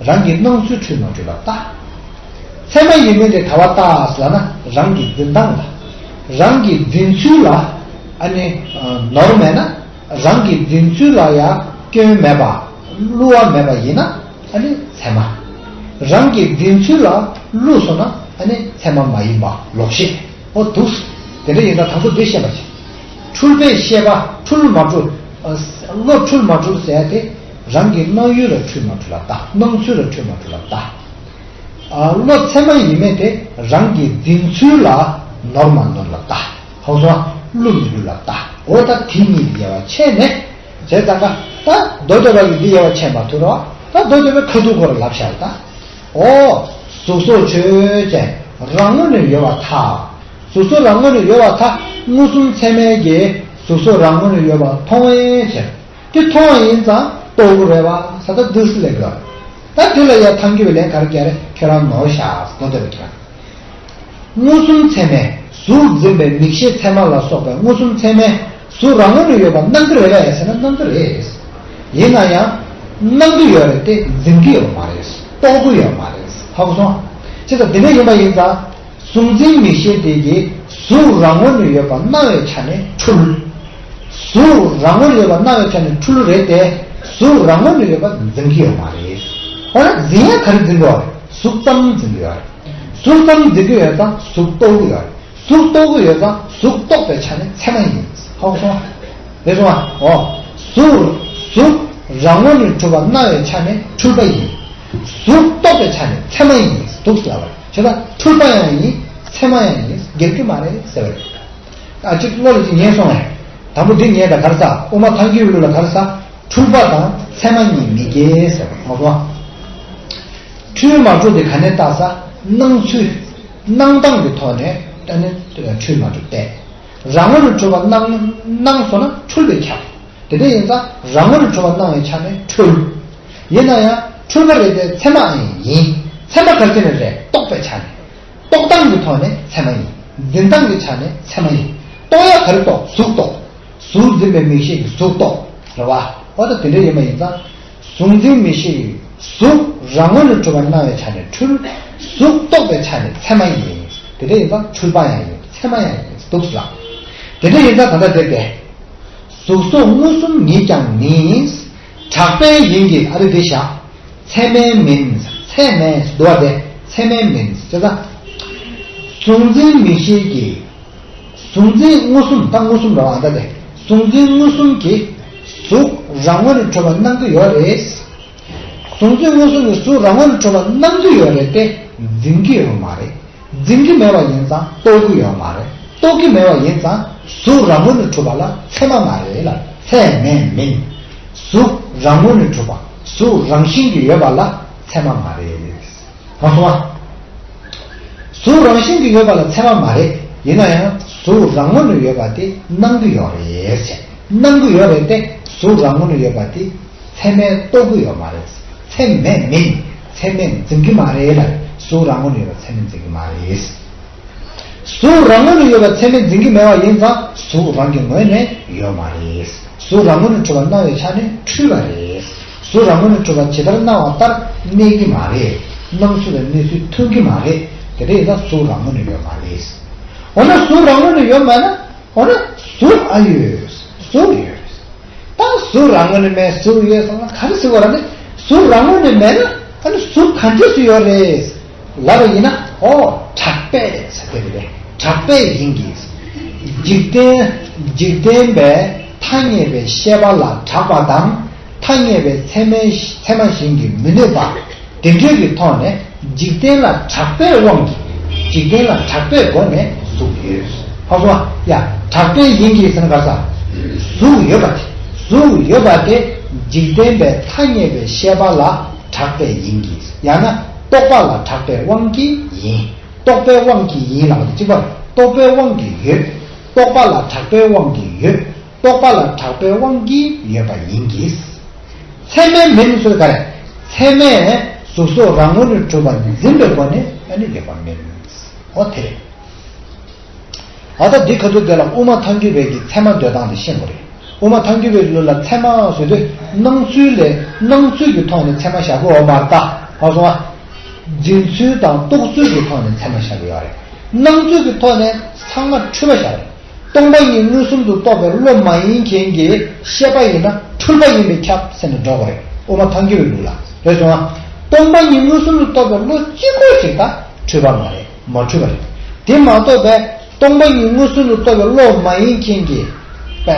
རང་གི་སྣང་ཚུལ་འཁྲུལ་མ་འཁྲུལ་ལ་བལྟ། ཚད་མ་ཡིན་མིན་དེ་ག་པར་བལྟ་ཟེར་ན་རང་གི་འཛིན་སྟངས་ལ། རང་གི་འཛིན་ཚུལ་ལ་ཨ་ནི་ནོར་མེད་ན་རང་གི་འཛིན་ཚུལ་ལ་ཡང་སྐྱོན་མེད་པ་བསླུ་བ་མེད་པ་ཡིན་ན། ཨ་ནི་ཚད་མ། རང་གི་འཛིན་ཚུལ་ལ་བསླུས་སོང་ན་ཨ་ནི་ཚད་མ་མ་ཡིན་པ་ལོག་ཤེས། ཨོ་འདུག་དེ་འདྲ་ཡིན་ན་དང་པོ་འདི་ཤེས་པ་བྱེད། འཁྲུལ་པས་ཤེས་པ་འཁྲུལ་མ་འཁྲུལ། ཨ། བློ་འཁྲུལ་མ་འཁྲུལ་ཟེར་ཡ་དེ་རང་གི་སྣང་ཡུལ་ལ་འཁྲུལ་མ་འཁྲུལ་ལ་བལྟ། སྣང་ཚུལ་ལ་འཁྲུལ་མ་འཁྲུལ་ལ་བལྟ། ཨ། བློ་ཚད་མ་ཡིན་མིན་དེ་རང་གི་འཛིན་ཚུལ་ལ་ནོར་མ་ནོར་ལ་བལྟ། ཧ་གོ་སོང་ཨ། བསླུ་མི་བསླུ་ལ་བལྟ། འོ་ད་དེ་གཉིས་དབྱེ་བ་ཕྱེ་ནས། བྱས་ཙང་ཀ་ད་མདོ་སྡེ་པ་གིས་འདི་དབྱེ་བ་ཕྱེ་མ་ཐུབ་རོགས། ད་མདོ་སྡེ་པའི་ཁ་ཐུག་ཁོ་ར་ལབ་བཞག་ད། ཨོ། གཟུགས་སོགས་ཆོས་ཅན། རང་ངོས་ནས་ཡོད་པར་ཐལ། གཟུགས་སོགས་རང་ངོས་ནས་ཡོད་པར་ཐལ། མངོན་སུམ་ཚད་མས་ཀྱིས་གཟུགས་སོགས་རང་ངོས་ནས་ཡོད་པར་མཐོང་བའི་ཕྱིར། དེ་མཐོང་བ་ཡིན་ཙང་རྟོགས་ཀྱི་རེད་པ་ཟེར། ད་འདུག་སེ་ལབ་དགོས། ད་དེ་ལ་ཡ་ཐལ་འགྱུར་བའི་ལན་ག་རེ་རྒྱག་རེད། ཁྱོད་རང་ནོར་བཞག་ཟེར། མདོ་སྡེ་པ་ཁྱོད་རང་། མངོན་སུམ་ཚད་མས་གཟུགས་འཛིན་པའི་མིག་ཤེས་ཚད་མ་ལ་སོགས་པའི་མངོན་སུམ་ཚད་མས་གཟུགས་རང་ངོས་ནས་ཡོད་པ་སྣང་གི་རེད་པས་ཟེར་ན་སྣང་གི་རེད། ཡིན་ན་ཡང་སྣང་གི་ཡོད་རེད་དེ་འཛིན་གི་ཡོད་མ་རེད། རྟོགས་གི་ཡོད་མ་རེད། ཧ་གོ་སོང་། བྱས་ཙང་དེ་འདྲ་ཡིན་པ་ཡིན་ཙང་གཟུགས་འཛིན་མིག་ཤེས་དེ་གིས་གཟུགས་རང་ངོས་ནས་ཡོད་པ་སྣང་བའི་ཆ་ནས་འཁྲུལ། གཟུགས་རང་ངོས་ནས་ཡོད་པ་སྣང་བའི་ཆ་ནས་འཁྲུལ་རེད་དེ། གཟུགས་རང་ངོས་ནས་ཡོད་པ་འཛིན་གི་ཡོད་མ་རེད། འོ་ན་འཛིན་ཡ་ག་རེ་འཛིན་གི་ཡོད་རེད། གཟུགས་ཙམ་འཛིན་གི་ཡོད་རེད། གཟུགས་ཙམ་འཛིན་གྱི་ཡོད་ཙང་གཟུགས་རྟོགས་ཀྱི་ཡོད་རེད། གཟུགས་རྟོགས་ཀྱི་ཡོད་ཙང་གཟུགས་རྟོགས་པའི་ཆ་ནས་ཚད་མ་ཡིན། ཧ་གོ་སོང་། རེད་སོང་ཨ། འོ། གཟུགས། གཟུགས་རང་ངོས་ནས་གྲུབ་པ་སྣང་བའི་ཆ་ནས་འཁྲུལ་པ་ཡིན། གཟུགས་རྟོགས་པའི་ཆ་ནས་ཚད་མ་ཡིན་འདུག་ཟེར་བ་རེད། བྱས་ཙང་འཁྲུལ་པ་ཡང་ཡིན། ཚད་མ་ཡང་ཡིན། འགལ་གྱི་མ་རེད་ཟེར་བ་རེད། ཨ་ཅིག་བློ་ལ་ཅིག་ཉན་སོང་ངས། དང་པོ་འདི་ཉན་ད་ག་རེ་ཟེར། དབུ་མ་ཐལ་འགྱུར་བའི་ལུགས་ལ་ག་རེ་ཟེར། འཁྲུལ་པ་དང་མཚན་མ་གཉིས་མི་སྐྱེ་ཟེར་བ་མ་གོ། འཁྲུལ་མ་འཁྲུལ་དེ་ག་ནས་བཏགས་ས། སྣང་ཚུལ། སྣང་སྟངས་ཀྱི་ཐོག་ནས་ཨ་ནི་འཁྲུལ་མ་འཁྲུལ་བལྟས། རང་ངོས་ནས་གྲུབ་པ་སྣང་སྣང་སོང་ན་འཁྲུལ་པས་ཁྱབ། དེ་འདྲ་ཡིན་ཙང་རང་ངོས་ནས་གྲུབ་པ་སྣང་བའི་ཆ་ནས་འཁྲུལ། ཡིན་ན་ཡང་འཁྲུལ་པ་རེད་དེ་ཚད་མ་ཡིན། ཚད་མ་ག་རེ་ནས་རེད། རྟོག་པའི་ཆ་ནས། རྟོག་སྟངས་ཀྱི་ཐོག་ནས་ཚད་མ་ཡིན། འཛིན་སྟངས་ཀྱི་ཆ་ནས་ཚད་མ་ཡིན། རྟོག་ཡག་ག་རེ་རྟོག་གཟུགས་རྟོག་གཟུགས་འཛིན་པའི་མིག་ཤེས་ཀྱི་གཟུགས་རྟོག་རེད་བ། འོ་ད་དེ་འདྲ་ཡིན་པ་ཡིན་ཙང་། གཟུགས་འཛིན་མིག་ཤེས་ཀྱི་གཟུགས་རང་ངོས་ནས་གྲུབ་པ་སྣང་བའི་ཆ་ནས་འཁྲུལ། གཟུགས་རྟོག་པའི་ཆ་ནས་ཚད་མ་ཡིན། དེ་འདྲ་ཡིན་ཙང་འཁྲུལ་པ་ཡང་ཡིན། ཚད་མ་ཡང་ཡིན་འདུག་ཟེར། དེ་འདྲ་ཡིན་ཙང་ད་ལྟ་དེ་དེ། གཟུགས་སོགས་མངོན་སུམ་ཉིད་ཀྱང་ནི། གྲགས་པས་ཡིན་གྱི་ཨ་རི་དེ་བཞག་ཚད་མས་མིན། ཚད་མས་འདུ་བ་དེ་ཚད་མས་མིན་ཅེས་དང་། གཟུགས་འཛིན་མིག་ཤེས་ཀྱི། གཟུགས་འཛིན་མངོན་སུམ་ད་མངོན་སུམ་རང་ཨ་ད་དེ། གཟུགས་འཛིན་མངོན་སུམ་གྱི་གཟུགས་རང་ངོས་ནས་གྲུབ་པ་སྣང་གི་ཡོད་རེད། གཟུགས་འཛིན་མངོན་སུམ་གྱི་གཟུགས་རང་ངོས་ནས་གྲུབ་པ་སྣང་གི་ཡོད་རེད་དེ། འཛིན་གྱི་ཡོད་མ་རེད། འཛིན་གྱི་མེད་པ་ཡིན་ཙང་རྟོགས་ཀྱི་ཡོད་མ་རེད། རྟོགས་ཀྱི་མེད་པ་ཡིན་ཙང་གཟུགས་རང་ངོས་ནས་གྲུབ་པ་ལ་ཚད་མ་མ་རེད་ལ། ཚད་མས་མིན། གཟུགས་རང་ངོས་ནས་གྲུབ་པ་གཟུགས་རང་བཞིན་གྱིས་ཡོད་པ་ལ་ཚད་མ་མ་རེད། མ་སོང་བ། གཟུགས་རང་བཞིན་གྱིས་ཡོད་པ་ལ་ཚད་མ་མ་རེད། ཡིན་ན་ཡང་གཟུགས་རང་ངོས་ནས་ཡོད་པ་དེ་སྣང་གི་ཡོད་རེད་ཟེར། སྣང་གི་ཡོད་རེད་དེ་གཟུགས་རང་ངོས་ནས་ཡོད་པ་དེ་ཚད་མས་རྟོགས་ཀྱི་ཡོད་མ་རེད། ཚད་མས་མིན། ཚད་མས་འཛིན་གྱི་མ་རེད་ལ། གཟུགས་རང་ངོས་ནས་ཡོད་པ་ཚད་མས་འཛིན་གྱི་མ་རེད། གཟུགས་རང་ངོས་ནས་ཡོད་པ་ཚད་མས་འཛིན་གྱི་མེད་པ་ཡིན་ཙང་གཟུགས་རང་གི་ངོས་ནས་ཡོད་མ་རེད། གཟུགས་རང་ངོས་ནས་གྲུབ་པ་སྣང་བའི་ཆ་ནས་འཁྲུལ་པ་རེད། གཟུགས་རང་ངོས་ནས་གྲུབ་པ་ཇི་ལྟར་སྣང་བ་ལྟར་གནས་ཀྱི་མ་རེད། སྣང་ཚུལ་ལ་གནས་ཚུལ་ཐོན་གྱི་མ་རེད། དེ་འདྲ་ཡིན་ཙང་གཟུགས་རང་ངོས་ནས་ཡོད་མ་རེད། འོ་ན་གཟུགས་རང་ངོས་ནས་ཡོད་མེད་ན། འོ་ན་གཟུགས་ཨ་ཡོད། གཟུགས་ཡོད། ད་གཟུགས་རང་ངོས་ནས་མེད་གཟུགས་ཡོད་སོང་ན་ག་རེ་ཟེར་བ་རེད། གཟུགས་རང་ངོས་ནས་མེད་ན་ཨ་ནི་གཟུགས་ག་འདྲས་སུ་ཡོད་རེད། ལབ་པ་ཡིན་ན། ཨོ། གྲགས་པས་ཟེར་དེ་རེད། གྲགས་པས་ཡིན་གྱི། འཇིག་རྟེན། འཇིག་རྟེན་པའི་ཐ་སྙད་པའི་ཤེས་པ་ལ་གྲགས་པ་དང་། ཐ་སྙད་པའི་ཚད་མའི་ཚད་མ་གཞན་གྱིས་མི་གནོད་པ། དེ་འདྲའི་གི་ཐོག་ནས་འཇིག་རྟེན་ལ་གྲགས་པའི་དབང་གིས། འཇིག་རྟེན་ལ་གྲགས་པའི་སྒོ་ནས་གཟུགས་ཡོད། ཧ་གོ། ཡ། གྲགས་པས་ཡིན་གྱི་ཟེར་ན་ག་ས། གཟུགས་ཡོད་པ་དེ། གཟུགས་ཡོད་པ་དེ་འཇིག་རྟེན་པའི་ཐ་སྙད་པའི་ཤེས་པ་ལ་གྲགས་པས་ཡིན་གྱི། ཡང་ན་རྟོག་པ་ལ་གྲགས་པའི་དབང་གིས་ཡིན། རྟོག་པའི་དབང་གིས་ཡིན་ལབ་པ་དེ་གཅིག་པ་རེད། རྟོག་པའི་དབང་གིས་ཡོད། རྟོག་པ་ལ་གྲགས་པའི་དབང་གིས་ཡོད། རྟོག་པ་ལ་གྲགས་པའི་དབང་གིས་ཡོད་པ་ཡིན་གྱི། ཚད་མས་མིན་ཟེར་ག་རེ། ཚད་མས་གཟུགས་སོགས་རང་ངོས་ནས་གྲུབ་པ་འཛིན་པའི་སྒོ་ནས་ཨ་ནི་ཡོད་པ་མིན། འོ་དེ་རེད། ཨ་ད་འདི་ཁ་ཐུག་དེ་ལ་དབུ་མ་ཐལ་འགྱུར་བའི་གི་ཚད་མ་འདོད་སྟངས་དེ་ཤེས་དགོས་རེད། དབུ་མ་ཐལ་འགྱུར་བའི་ལུགས་ལ་ཚད་མ་ཟེར་དུས་སྣང་ཚུལ་ལས་སྣང་ཚུལ་གྱི་ཐོག་ནས་ཚད་མ་བཞག་དགོས་འོ་མ་རེད་ད། ཧ་སོང་ཨ། འཛིན་ཚུལ་དང་རྟོགས་ཚུལ་གྱི་ཐོག་ནས་ཚད་མ་བཞག་གི་ཡོད་རེད། སྣང་ཚུལ་གྱི་ཐོག་ནས་ཚང་མ་འཁྲུལ་པ་བཞག་རེད། སྟོང་པ་ཉིད་མངོན་སུམ་དུ་རྟོགས་པའི་བློ་མ་ཡིན་མཁན་གྱི་ཤེས་པ་ཡིན་ན་འཁྲུལ་པ་ཡིན་པས་ཁྱབ་ཟེར་ནས་འགྲོ་དགོས་རེད། དབུ་མ་ཐལ་འགྱུར་བའི་ལུགས་ལ། རེད་སོང་ཨ། སྟོང་པ་ཉིད་མངོན་སུམ་དུ་རྟོགས་པའི་བློ་གཅིག་པོ་ཞིག་ད་འཁྲུལ་པ་མ་རེད། མ་འཁྲུལ་པ་རེད། དེ་མ་གཏོགས་པའི་སྟོང་པ་ཉིད་མངོན་སུམ་དུ་རྟོགས་པའི་བློ་མ་ཡིན་མཁན་གྱི་པའི་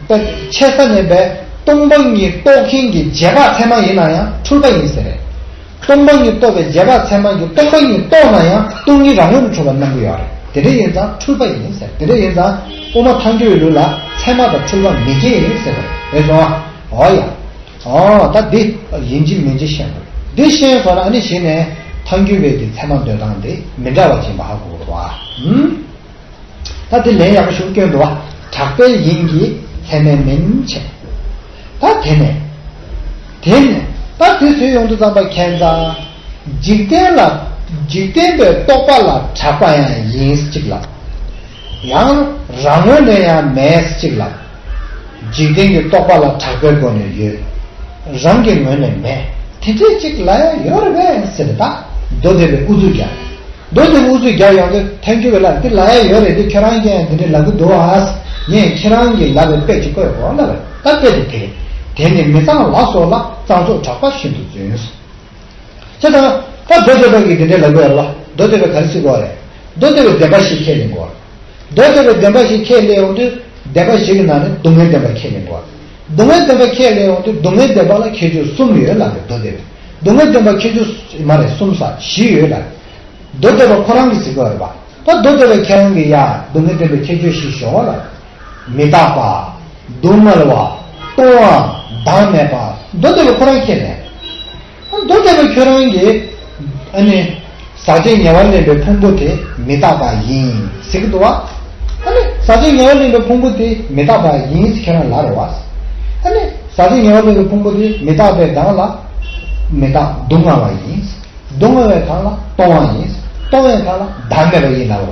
པའི་ཆེ་ས་ནས་པའི་སྟོང་པ་ཉིད་རྟོགས་མཁན་གྱི་རྗེས་དཔག་ཚད་མ་ཡིན་ན་ཡང་འཁྲུལ་པ་ཡིན་ཟེར་རེད། སྟོང་པ་ཉིད་རྟོགས་པའི་རྗེས་དཔག་ཚད་མ་གྱིས་སྟོང་པ་ཉིད་རྟོགས་ན་ཡང་སྟོང་ཉིད་རང་ངོས་ནས་འཁྲུལ་པ་སྣང་གི་ཡོད་རེད། དེ་འདྲ་ཡིན་ཙང་འཁྲུལ་པ་ཡིན་ཟེར། དེ་འདྲ་ཡིན་ཙང་དབུ་མ་ཐལ་འགྱུར་བའི་ལུགས་ལ་ཚད་མ་དང་འཁྲུལ་པ་མི་སྐྱེ་ཟེར་བ་རེད། རེད་སོང་ཨ། འོ་ཡ། ཨོ་ད་འདི་ཡིན་གཅིག་མིན་གཅིག་ཤེས་དགོས། འདི་ཤེས་སོང་ན་ཨ་ནི་གཞི་ནས་ཐལ་འགྱུར་བའི་གི་ཚད་མ་འདོད་སྟངས་དེ་མི་འདྲ་བ་ཅིག་ཡིན་པ་ཧ་གོ་དགོས་རེད་བ། ཨུམ། ད་དེ་ལན་ཡག་པོ་ཞིག་སྐྱོན་འདུག་བ། གྲགས་པས་ཡིན་གྱི་ཚད་མས་མིན་བྱས། ད་དེ་ནས། དེ་ནས་ད་དེ་ཚོའི་ཡོང་དུས་ཙམ་པ་ཁྱད་མཚར། འཇིག་རྟེན་ལ། འཇིག་རྟེན་པའི་རྟོག་པ་ལ་གྲགས་པ་ཡང་ཡིན་གཅིག་ལབ། ཡང་རང་ངོས་ནས་ཡང་མེད་གཅིག་ལབ། འཇིག་རྟེན་གྱི་རྟོག་པ་ལ་གྲགས་པའི་སྒོ་ནས་ཡོད། རང་གི་ངོས་ནས་མེད། དེ་འདྲས་གཅིག་ལབ་ཡ་ཡོད་རེད་པས་ཟེར་ནས་ད་མདོ་སྡེ་པས་ཨུ་ཚུགས་རྒྱག་མདོ་སྡེ་པས་ཨུ་ཚུགས་རྒྱག་ཡོང་དུས་ཐལ་འགྱུར་བས་ལ་འདི་ལབ་ཡ་ཡོད་རེད། འདི་ཁྱེད་རང་གིས་འདི་འདྲས་ལབ་གི་འདུག་ཨ། ངས་ཁྱེད་རང་གིས་ལབ་པའི་དཔེ་ཅིག་བཀོད་དགོས་ལབ་པས། ད་དཔེ་དེ་དེ་རེད། དེ་ནི་མི་གཙང་ལ་སོགས་ལ་གཙང་བཙོག་གྲགས་པ་ཤིན་ཏུ་བརྫུན། ཅེས་དང་། ད་མདོ་སྡེ་པ་གིས་འདི་འདྲས་ལབ་དགོས་རེད་བ། མདོ་སྡེ་པས་ག་རེ་ཟེར་དགོས་རེད། མདོ་སྡེ་པས་བདེན་པ་བཞི་ཁས་ལེན་དགོས། མདོ་སྡེ་པས་བདེན་པ་བཞི་ཁས་ལེན་ཡོང་དུས་བདེན་པ་བཞི་གི་ནང་ནས་སྡུག་བསྔལ་བདེན་པ་ཁས་ལེན་དགོས། སྡུག་བསྔལ་བདེན་པ་ཁས་ལེན་ཡོང་དུས་སྡུག་བསྔལ་བདེན་པ་ལ་ཁྱད་ཆོས་གསུམ་ཡོད་ལབ་རེད་མདོ་སྡེ་པས། སྡུག་བསྔལ་བདེན་པ་ཁྱད་ཆོས་མ་རེད་གསུམ་ཟེར་བཞི་ཡོད་ལབ་རེད། མདོ་སྡེ་པ་ཁོ་རང་གིས་ཟེར་དགོས་རེད་བ། ད་མདོ་སྡེ་པ་ཁྱེད་རང་གིས་ཡ་སྡུག་བསྔལ་བདེན་པའི་ཁྱད་ཆོས་ཤིག་ཞོག་ལ། མི་རྟག་པ། སྡུག་བསྔལ་བ། སྟོང་བ། བདག་མེད་པ། མདོ་སྡེ་པ་ཁོ་རང་ཁས་ལེན། མདོ་སྡེ་པ་ཁྱོད་རང་གིས་ཨ་ནི་ཟག་བཅས་ཉེ་བར་ལེན་པའི་ཕུང་པོ་དེ་མི་རྟག་པ་ཡིན་ཟེར་གྱི་འདུག་བ། ཨ་ནི་ཟག་བཅས་ཉེ་བར་ལེན་པའི་ཕུང་པོ་དེ་མི་རྟག་པ་ཡིན་ཟེར་ཁྱེད་རང་ལབ་རེད་བ། ཨ་ནི་ཟག་བཅས་ཉེ་བར་ལེན་པའི་ཕུང་པོ་དེ་མི་རྟག་པའི་སྒང་ལ་མི་རྟག་སྡུག་བསྔལ་བ་ཡིན། སྡུག་བསྔལ་བའི་སྒང་ལ་སྟོང་བ་ཡིན། སྟོང་བའི་སྒང་ལ་བདག་མེད་པ་ཡིན་ལབ་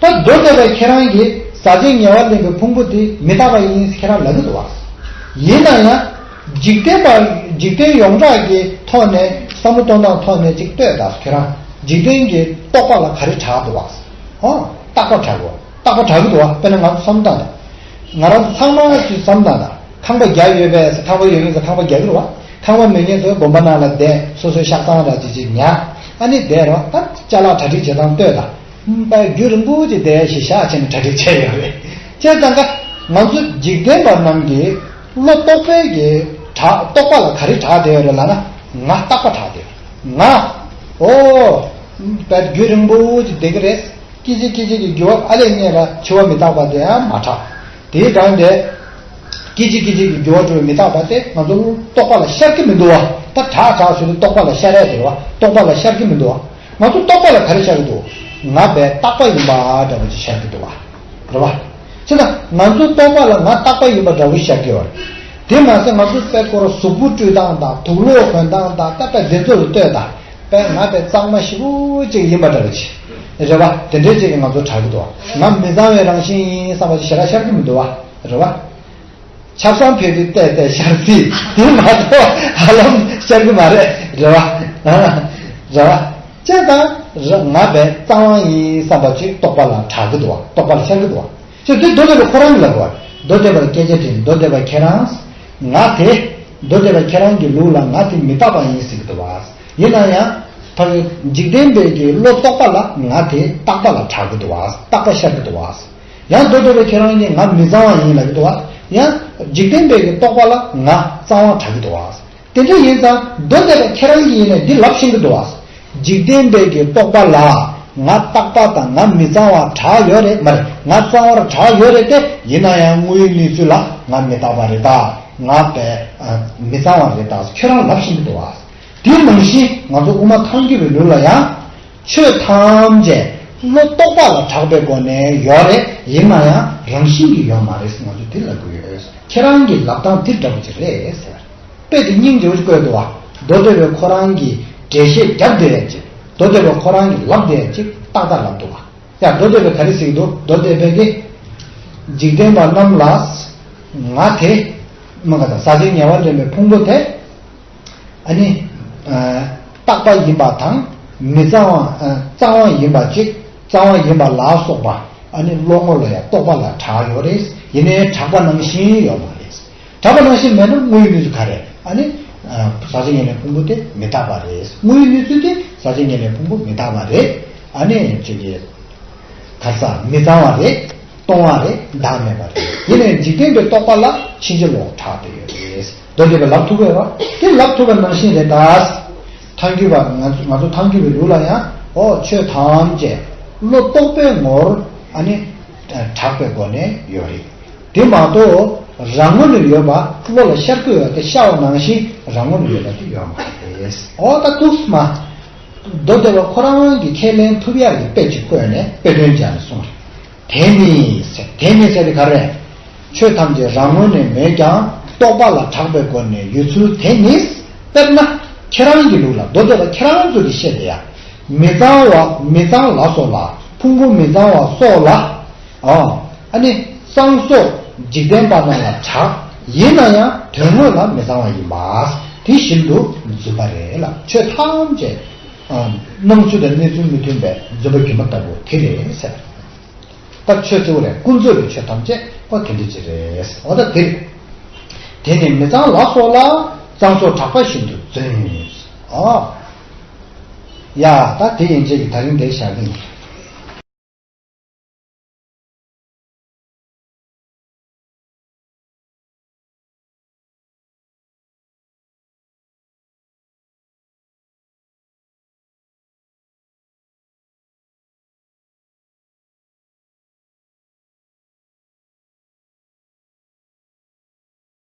རེད་བ། ད་མདོ་སྡེ་པ་ཁྱེད་རང་གིས་ཟག་བཅས་ཉེ་བར་ལེན་པའི་ཕུང་པོ་དེ་མི་རྟག་པ་ཡིན་ཟེར་ཁྱེད་རང་ལབ་ཀྱི་འདུག་བ། ཡིན་ན་ཡང་། འཇིག་རྟེན་པ། འཇིག་རྟེན་ཡོངས་གྲགས་ཀྱི་ཐོག་ནས་བསམ་བློ་གཏོང་སྟངས་ཐོག་ནས་ཅིག་ལྟོས་དང་ཁྱེད་རང་། འཇིག་རྟེན་གྱི་རྟོག་པ་ལ་ག་རེ་གྲགས་འདུག་བ། ཨོ། རྟག་པ་གྲགས་དགོས། རྟག་པ་གྲགས་ཀྱི་འདུག་བ། དཔེར་ན་ང་ཚོ་བསམ་བློ་བཏང་དང་། ང་རང་ཚོ་ཚང་མ་ཅིག་བསམ་བློ་བཏང་དང་། ཁང་པ་རྒྱག་ཡོད་པས་ཁང་པ་ཡོད་མཁན་ཚོ་ཁང་པ་རྒྱག་གི་རེད་བ། ཁང་པ་མེད་མཁན་ཚོ་དགོན་པ་ནང་ལ་བསྡད། སོ་སོའི་ཤག་ཐང་ར་ཅིག་ཅིག་ཉར། ཨ་ནི་བསྡད་རོགས། ད་ཅ་ལག་གྲ་སྒྲིག་བྱེད་སྟངས་ལྟོས་དང་། ཨུམ། པའི་རྒྱུན་རིང་པོ་ཅིག་བསྡད་ཞེས་བཞག་བྱས་ནས་གྲ་སྒྲིག་བྱས་ཡོད་རེད། བྱས་ཙང་ཀ་ང་ཚོ་འཇིག་རྟེན་པ་རྣམས་ཀྱི་བློ་རྟོག་པའི་གི་གྲགས། རྟོག་པ་ལ་ག་རེ་གྲགས་བསྡད་ཡོད་རེད་ལབ་ན། ང་རྟག་པ་གྲགས་བསྡད་ཡོད། ང་། ཨོ། པའི་རྒྱུན་རིང་པོ་ཅིག་བསྡད་ཀྱི་རེད། སྐད་ཅིག་སྐད་ཅིག་གི་འགྱུར་བ་ཨ་ལས་སྙེད་ལ་འཆི་བ་མི་རྟག་པ་དེ་ཡང་མ་གྲགས། དེའི་སྒང་དེ། སྐད་ཅིག་སྐད་ཅིག་གི་འགྱུར་བ་འགྲོ་བའི་མི་རྟག་པ་དེ་ང་ཚོ་རྟོག་པ་ལ་ཤར་གྱི་མི་འདུག་བ། ད་གྲགས་གྲགས་ཟེར་དུས་རྟོག་པ་ལ་ཤར་ཡ་དེ་རེད་བ། རྟོག་པ་ལ་ཤར་གྱི་མི་འདུག་བ། ང་ཚོ་རྟོག་པ་ལ་ག་རེ་ཤར་གྱི་འདུག། ང་པའི་རྟག་པ་ཡིན་པ་འདྲ་བོ་ཅིག་ཤར་གྱི་འདུག་བ། རེད་བ། བྱས་ཙང་ང་ཚོ་རྟོག་པ་ལ་ང་རྟག་པ་ཡིན་པ་འདྲ་བོ་ཤར་གྱི་ཡོད་རེད། དེ་མ་ཟད་ང་ཚོ་དཔེ་སྐོར་གཟུགས་པོ་སྤྲུལ་སྟངས་དང་དུག་ལོག་གོན་སྟངས་དང་ད་ལྟ་དེ་ཚོ་ལ་ལྟོས་དང་། དཔེ་ང་དཔེ་གཙང་མ་ཞེ་པོ་ཅིག་ཡིན་པ་འདྲ་བོ་ཅིག། རེད་བ། དེ་འདྲའི་ཅིག་གིས་ང་ཚོ་གྲགས་ཀྱི་འདུག་བ། ང་མི་གཙང་བའི་རང་བཞིན་ཡིན་བསམ་པ་ཅིག་ཞེ་དྲག་ཤར་གྱི་མི་འདུག་བ། རེད་བ། ཆབ་གསང་ཕེབས་དུས་བལྟས་བལྟས་ཤར་སྲིད། དེ་མ་གཏོགས་ཧ་ལམ་ཤར་གྱི་མ་རེད། རེད་བ། རེད་བ། བྱས་ཙང་ང་དཔེ་གཙང་བ་ཡིན་བསམ་པ་ཅིག་རྟོག་པ་ལ་གྲགས་ཀྱི་འདུག་བ། རྟོག་པ་ལ་ཤར་གྱི་འདུག་བ། ཅེས་དེ་མདོ་སྡེ་པ་ཁོ་རང་གིས་ལབ་དགོས། མདོ་སྡེ་པར་སྐད་ཆ་དྲིས། མདོ་སྡེ་པ་ཁྱེད་རང་། ང་དེ། མདོ་སྡེ་པ་ཁྱེད་རང་གི་ལུགས་ལ་ང་དེ་མི་རྟག་པ་ཡིན་ཟེར་གྱི་འདུག་བ། ཡིན་ན་ཡང་། ཕར་འཇིག་རྟེན་པའི་གི་བློ་རྟོག་པ་ལ་ང་དེ་རྟག་པ་ལ་གྲགས་ཀྱི་འདུག་བ། རྟག་པ་ཤར་གྱི་འདུག་བ། ཡང་མདོ་སྡེ་པ་ཁྱེད་རང་གིས་ང་མི་གཙང་བ་ཡིན་ལབ་ཀྱི་འདུག་བ། ཡང་འཇིག་རྟེན་པའི་གི་རྟོག་པ་ལ་ང་གཙང་བ་གྲགས་ཀྱི་འདུག་བ། དེ་འདྲ་ཡིན་ཙང་མདོ་སྡེ་པ་ཁྱེད་རང་གིས་ཡིན་ནའི་འདི་ལབ་ཤེས་ཀྱི་འདུག་བ། འཇིག་རྟེན་པའི་གི་རྟོག་པ་ལ་ང་རྟག་པ་དང་ང་མི་གཙང་བ་གྲགས་ཡོད་རེད། མ་རེད། ང་གཙང་བར་གྲགས་ཡོད་རེད་དེ། ཡིན་ན་ཡང་དངོས་ཡོད་གནས་ཚུལ་ལ་ང་མི་རྟག་པ་རེད་ད། ང་དཔེ་མི་གཙང་བ་རེད་ད་ཁྱོད་རང་ལབ་ཤེས་ཀྱི་འདུག་བ། དེ་ནང་བཞིན་ང་ཚོ་དབུ་མ་ཐལ་འགྱུར་བའི་ལུགས་ལ་ཡང་། ཆོས་ཐམས་ཅད་བློ་རྟོག་པ་ལ་གྲགས་པའི་སྒོ་ནས་ཡོད་རེད། ཡིན་ན་ཡང་རང་བཞིན་གྱིས་ཡོད་མ་རེད་ཟེར་ང་ཚོས་དེ་ལབ་དགོས་ཡོད། ཁྱེད་རང་གི་ལབ་སྟངས་དེ་འདྲ་པོ་ཅིག་རེད་ཟེར། དཔེ་དེ་སྙིང་རྗེ་པོ་ཅིག་བཀོད་འདུག་བ། མདོ་སྡེ་པའི་ཁོ་རང་གིས་འགྲེལ་བཤད་རྒྱབ་བསྡད་ཡ་ཅིག། མདོ་སྡེ་པའི་ཁོ་རང་གིས་ལབ་བསྡད་ཡ་ཅིག་ཏག་ཏག་ལབ་འདུག་བ། ཡ་མདོ་སྡེ་པས་ག་རེ་ཟེར་གྱི་འདུག། མདོ་སྡེ་པས་ཀྱི། འཇིག་རྟེན་པ་རྣམས་ལ། ང་དེ། མ་ག་དང་ཟག་བཅས་ཉེ་བར་ལེན་པའི་ཕུང་པོ་དེ། ཨ་ནི། རྟག་པ་ཡིན་པ་དང་། མི་གཙང་བ། གཙང་བ་ཡིན་པ་གཅིག། གཙང་བ་ཡིན་པ་ལ་སོགས་པ། ཨ་ནི་བློ་ངོ་ལ་ཡང་རྟོག་པ་ལ་གྲགས་ཡོད་རེད། ཡིན་ནའི་གྲགས་པ་ནང་བཞིན་ཡོད་མ་རེད། གྲགས་པ་ནང་བཞིན་མེད་ན་དངོས་ཡོད་གནས་ཚུལ་ག་རེ། ཨ་ནི། ཟག་བཅས་ཉེ་བར་ལེན་ཕུང་པོ་དེ་མི་རྟག་པ་རེད། དངོས་ཡོད་གནས་ཚུལ་དེ་ཟག་བཅས་ཉེ་བར་ལེན་ཕུང་པོ་མི་རྟག་པ་རེད། ཨ་ནི་ཅིག་གི། ག་ས་མི་གཙང་བ་རེད། སྟོང་བ་རེད། བདག་མེད་པ་རེད། ཡིན་ནའི་འཇིག་རྟེན་པའི་རྟོག་པ་ལ་ཕྱིན་ཅི་ལོག་གྲགས་བསྡད་ཡོད་རེད། མདོ་སྡེ་པས་ལབ་ཐུབ་ཀྱི་ཡོད་རེད། དེ་ལབ་ཐུབ་པ་ནང་བཞིན་རེད་ད། ཐལ་འགྱུར་བ་ང་ཚོ་ང་ཚོ་ཐལ་འགྱུར་བའི་ལུགས་ལ་ཡང་། ཨོ་ཆོས་ཐམས་ཅད་བློ་རྟོག་པའི་ངོར་ཨ་ནི་གྲགས་པའི་སྒོ་ནས་ཡོད་རེད། དེ་མ་གཏོགས་རང་ངོས་ནས་ཡོད་པ་བློ་ལ་ཤར་གྱི་ཡོད་དེ་ཤར་བ་ནང་བཞིན་རང་ངོས་ནས་ཡོད་པ་དེ་ཡོད་མ་རེད། ཨོ་ད་ཐུགས་སྨ། མདོ་སྡེ་པ་ཁོ་རང་གིས་ཁས་ལེན་ཐུབ་ཡག་གི་དཔེ་ཅིག་བཀོད་ནས་དཔེ་དོན་སྦྱར་ནས་གསུངས་རེད། དེ་ནི་ཟེར། དེ་ནི་ཟེར་དེ་ག་རེ། ཆོས་ཐམས་ཅད་རང་ངོས་ནས་མེད་ཀྱང་རྟོག་པ་ལ་གྲགས་པའི་སྒོ་ནས་ཡོད་ཚུལ་དེ་ནི། དཔེར་ན་ཁྱེད་རང་གི་ལུགས་ལ་མདོ་སྡེ་པ་ཁྱེད་རང་ཚོ་གིས་བཤད་དེ་ཡ། མི་གཙང་བ་མི་གཙང་ལ་སོགས་ལ་ཕུང་པོ་མི་གཙང་བ་སོགས་ལ། ཨོ། ཨ་ནི་གཙང་སོགས་འཇིག་རྟེན་པ་རྣམས་ལ་གྲགས། ཡིན་ན་ཡང་དོན་དངོས་ལ་མི་གཙང་བ་ཡིན་པ། དེ་བཞིན་དུ་རྫུན་པ་རེད་ལ་ཆོས་ཐམས་ཅད། ཨ། སྣང་ཚུལ་དང་གནས་ཚུལ་མི་མཐུན་པའི་རྫུན་པ་སྒྱུ་མ་ལྟ་བུ་དེ་རེད་ཟེར། ད་ཆོས་གཙོ་བོ་རེད། ཀུན་རྫོབ་ཀྱི་ཆོས་ཐམས་ཅད་ཨོ་དེ་འདྲ་ཅིག་རེད། ཨོ་ད་དེ་རེད། དེ་ནི་མི་གཙང་ལ་སོགས་ལ་གཙང་སོགས་གྲགས་པ་བཞིན་དུ་རྫུན། ཨོ། ཡ་ད་དེ་ཡན་ཆད་ཀྱི་ད་རིང་དེ་བཞག་གི་ཡིན།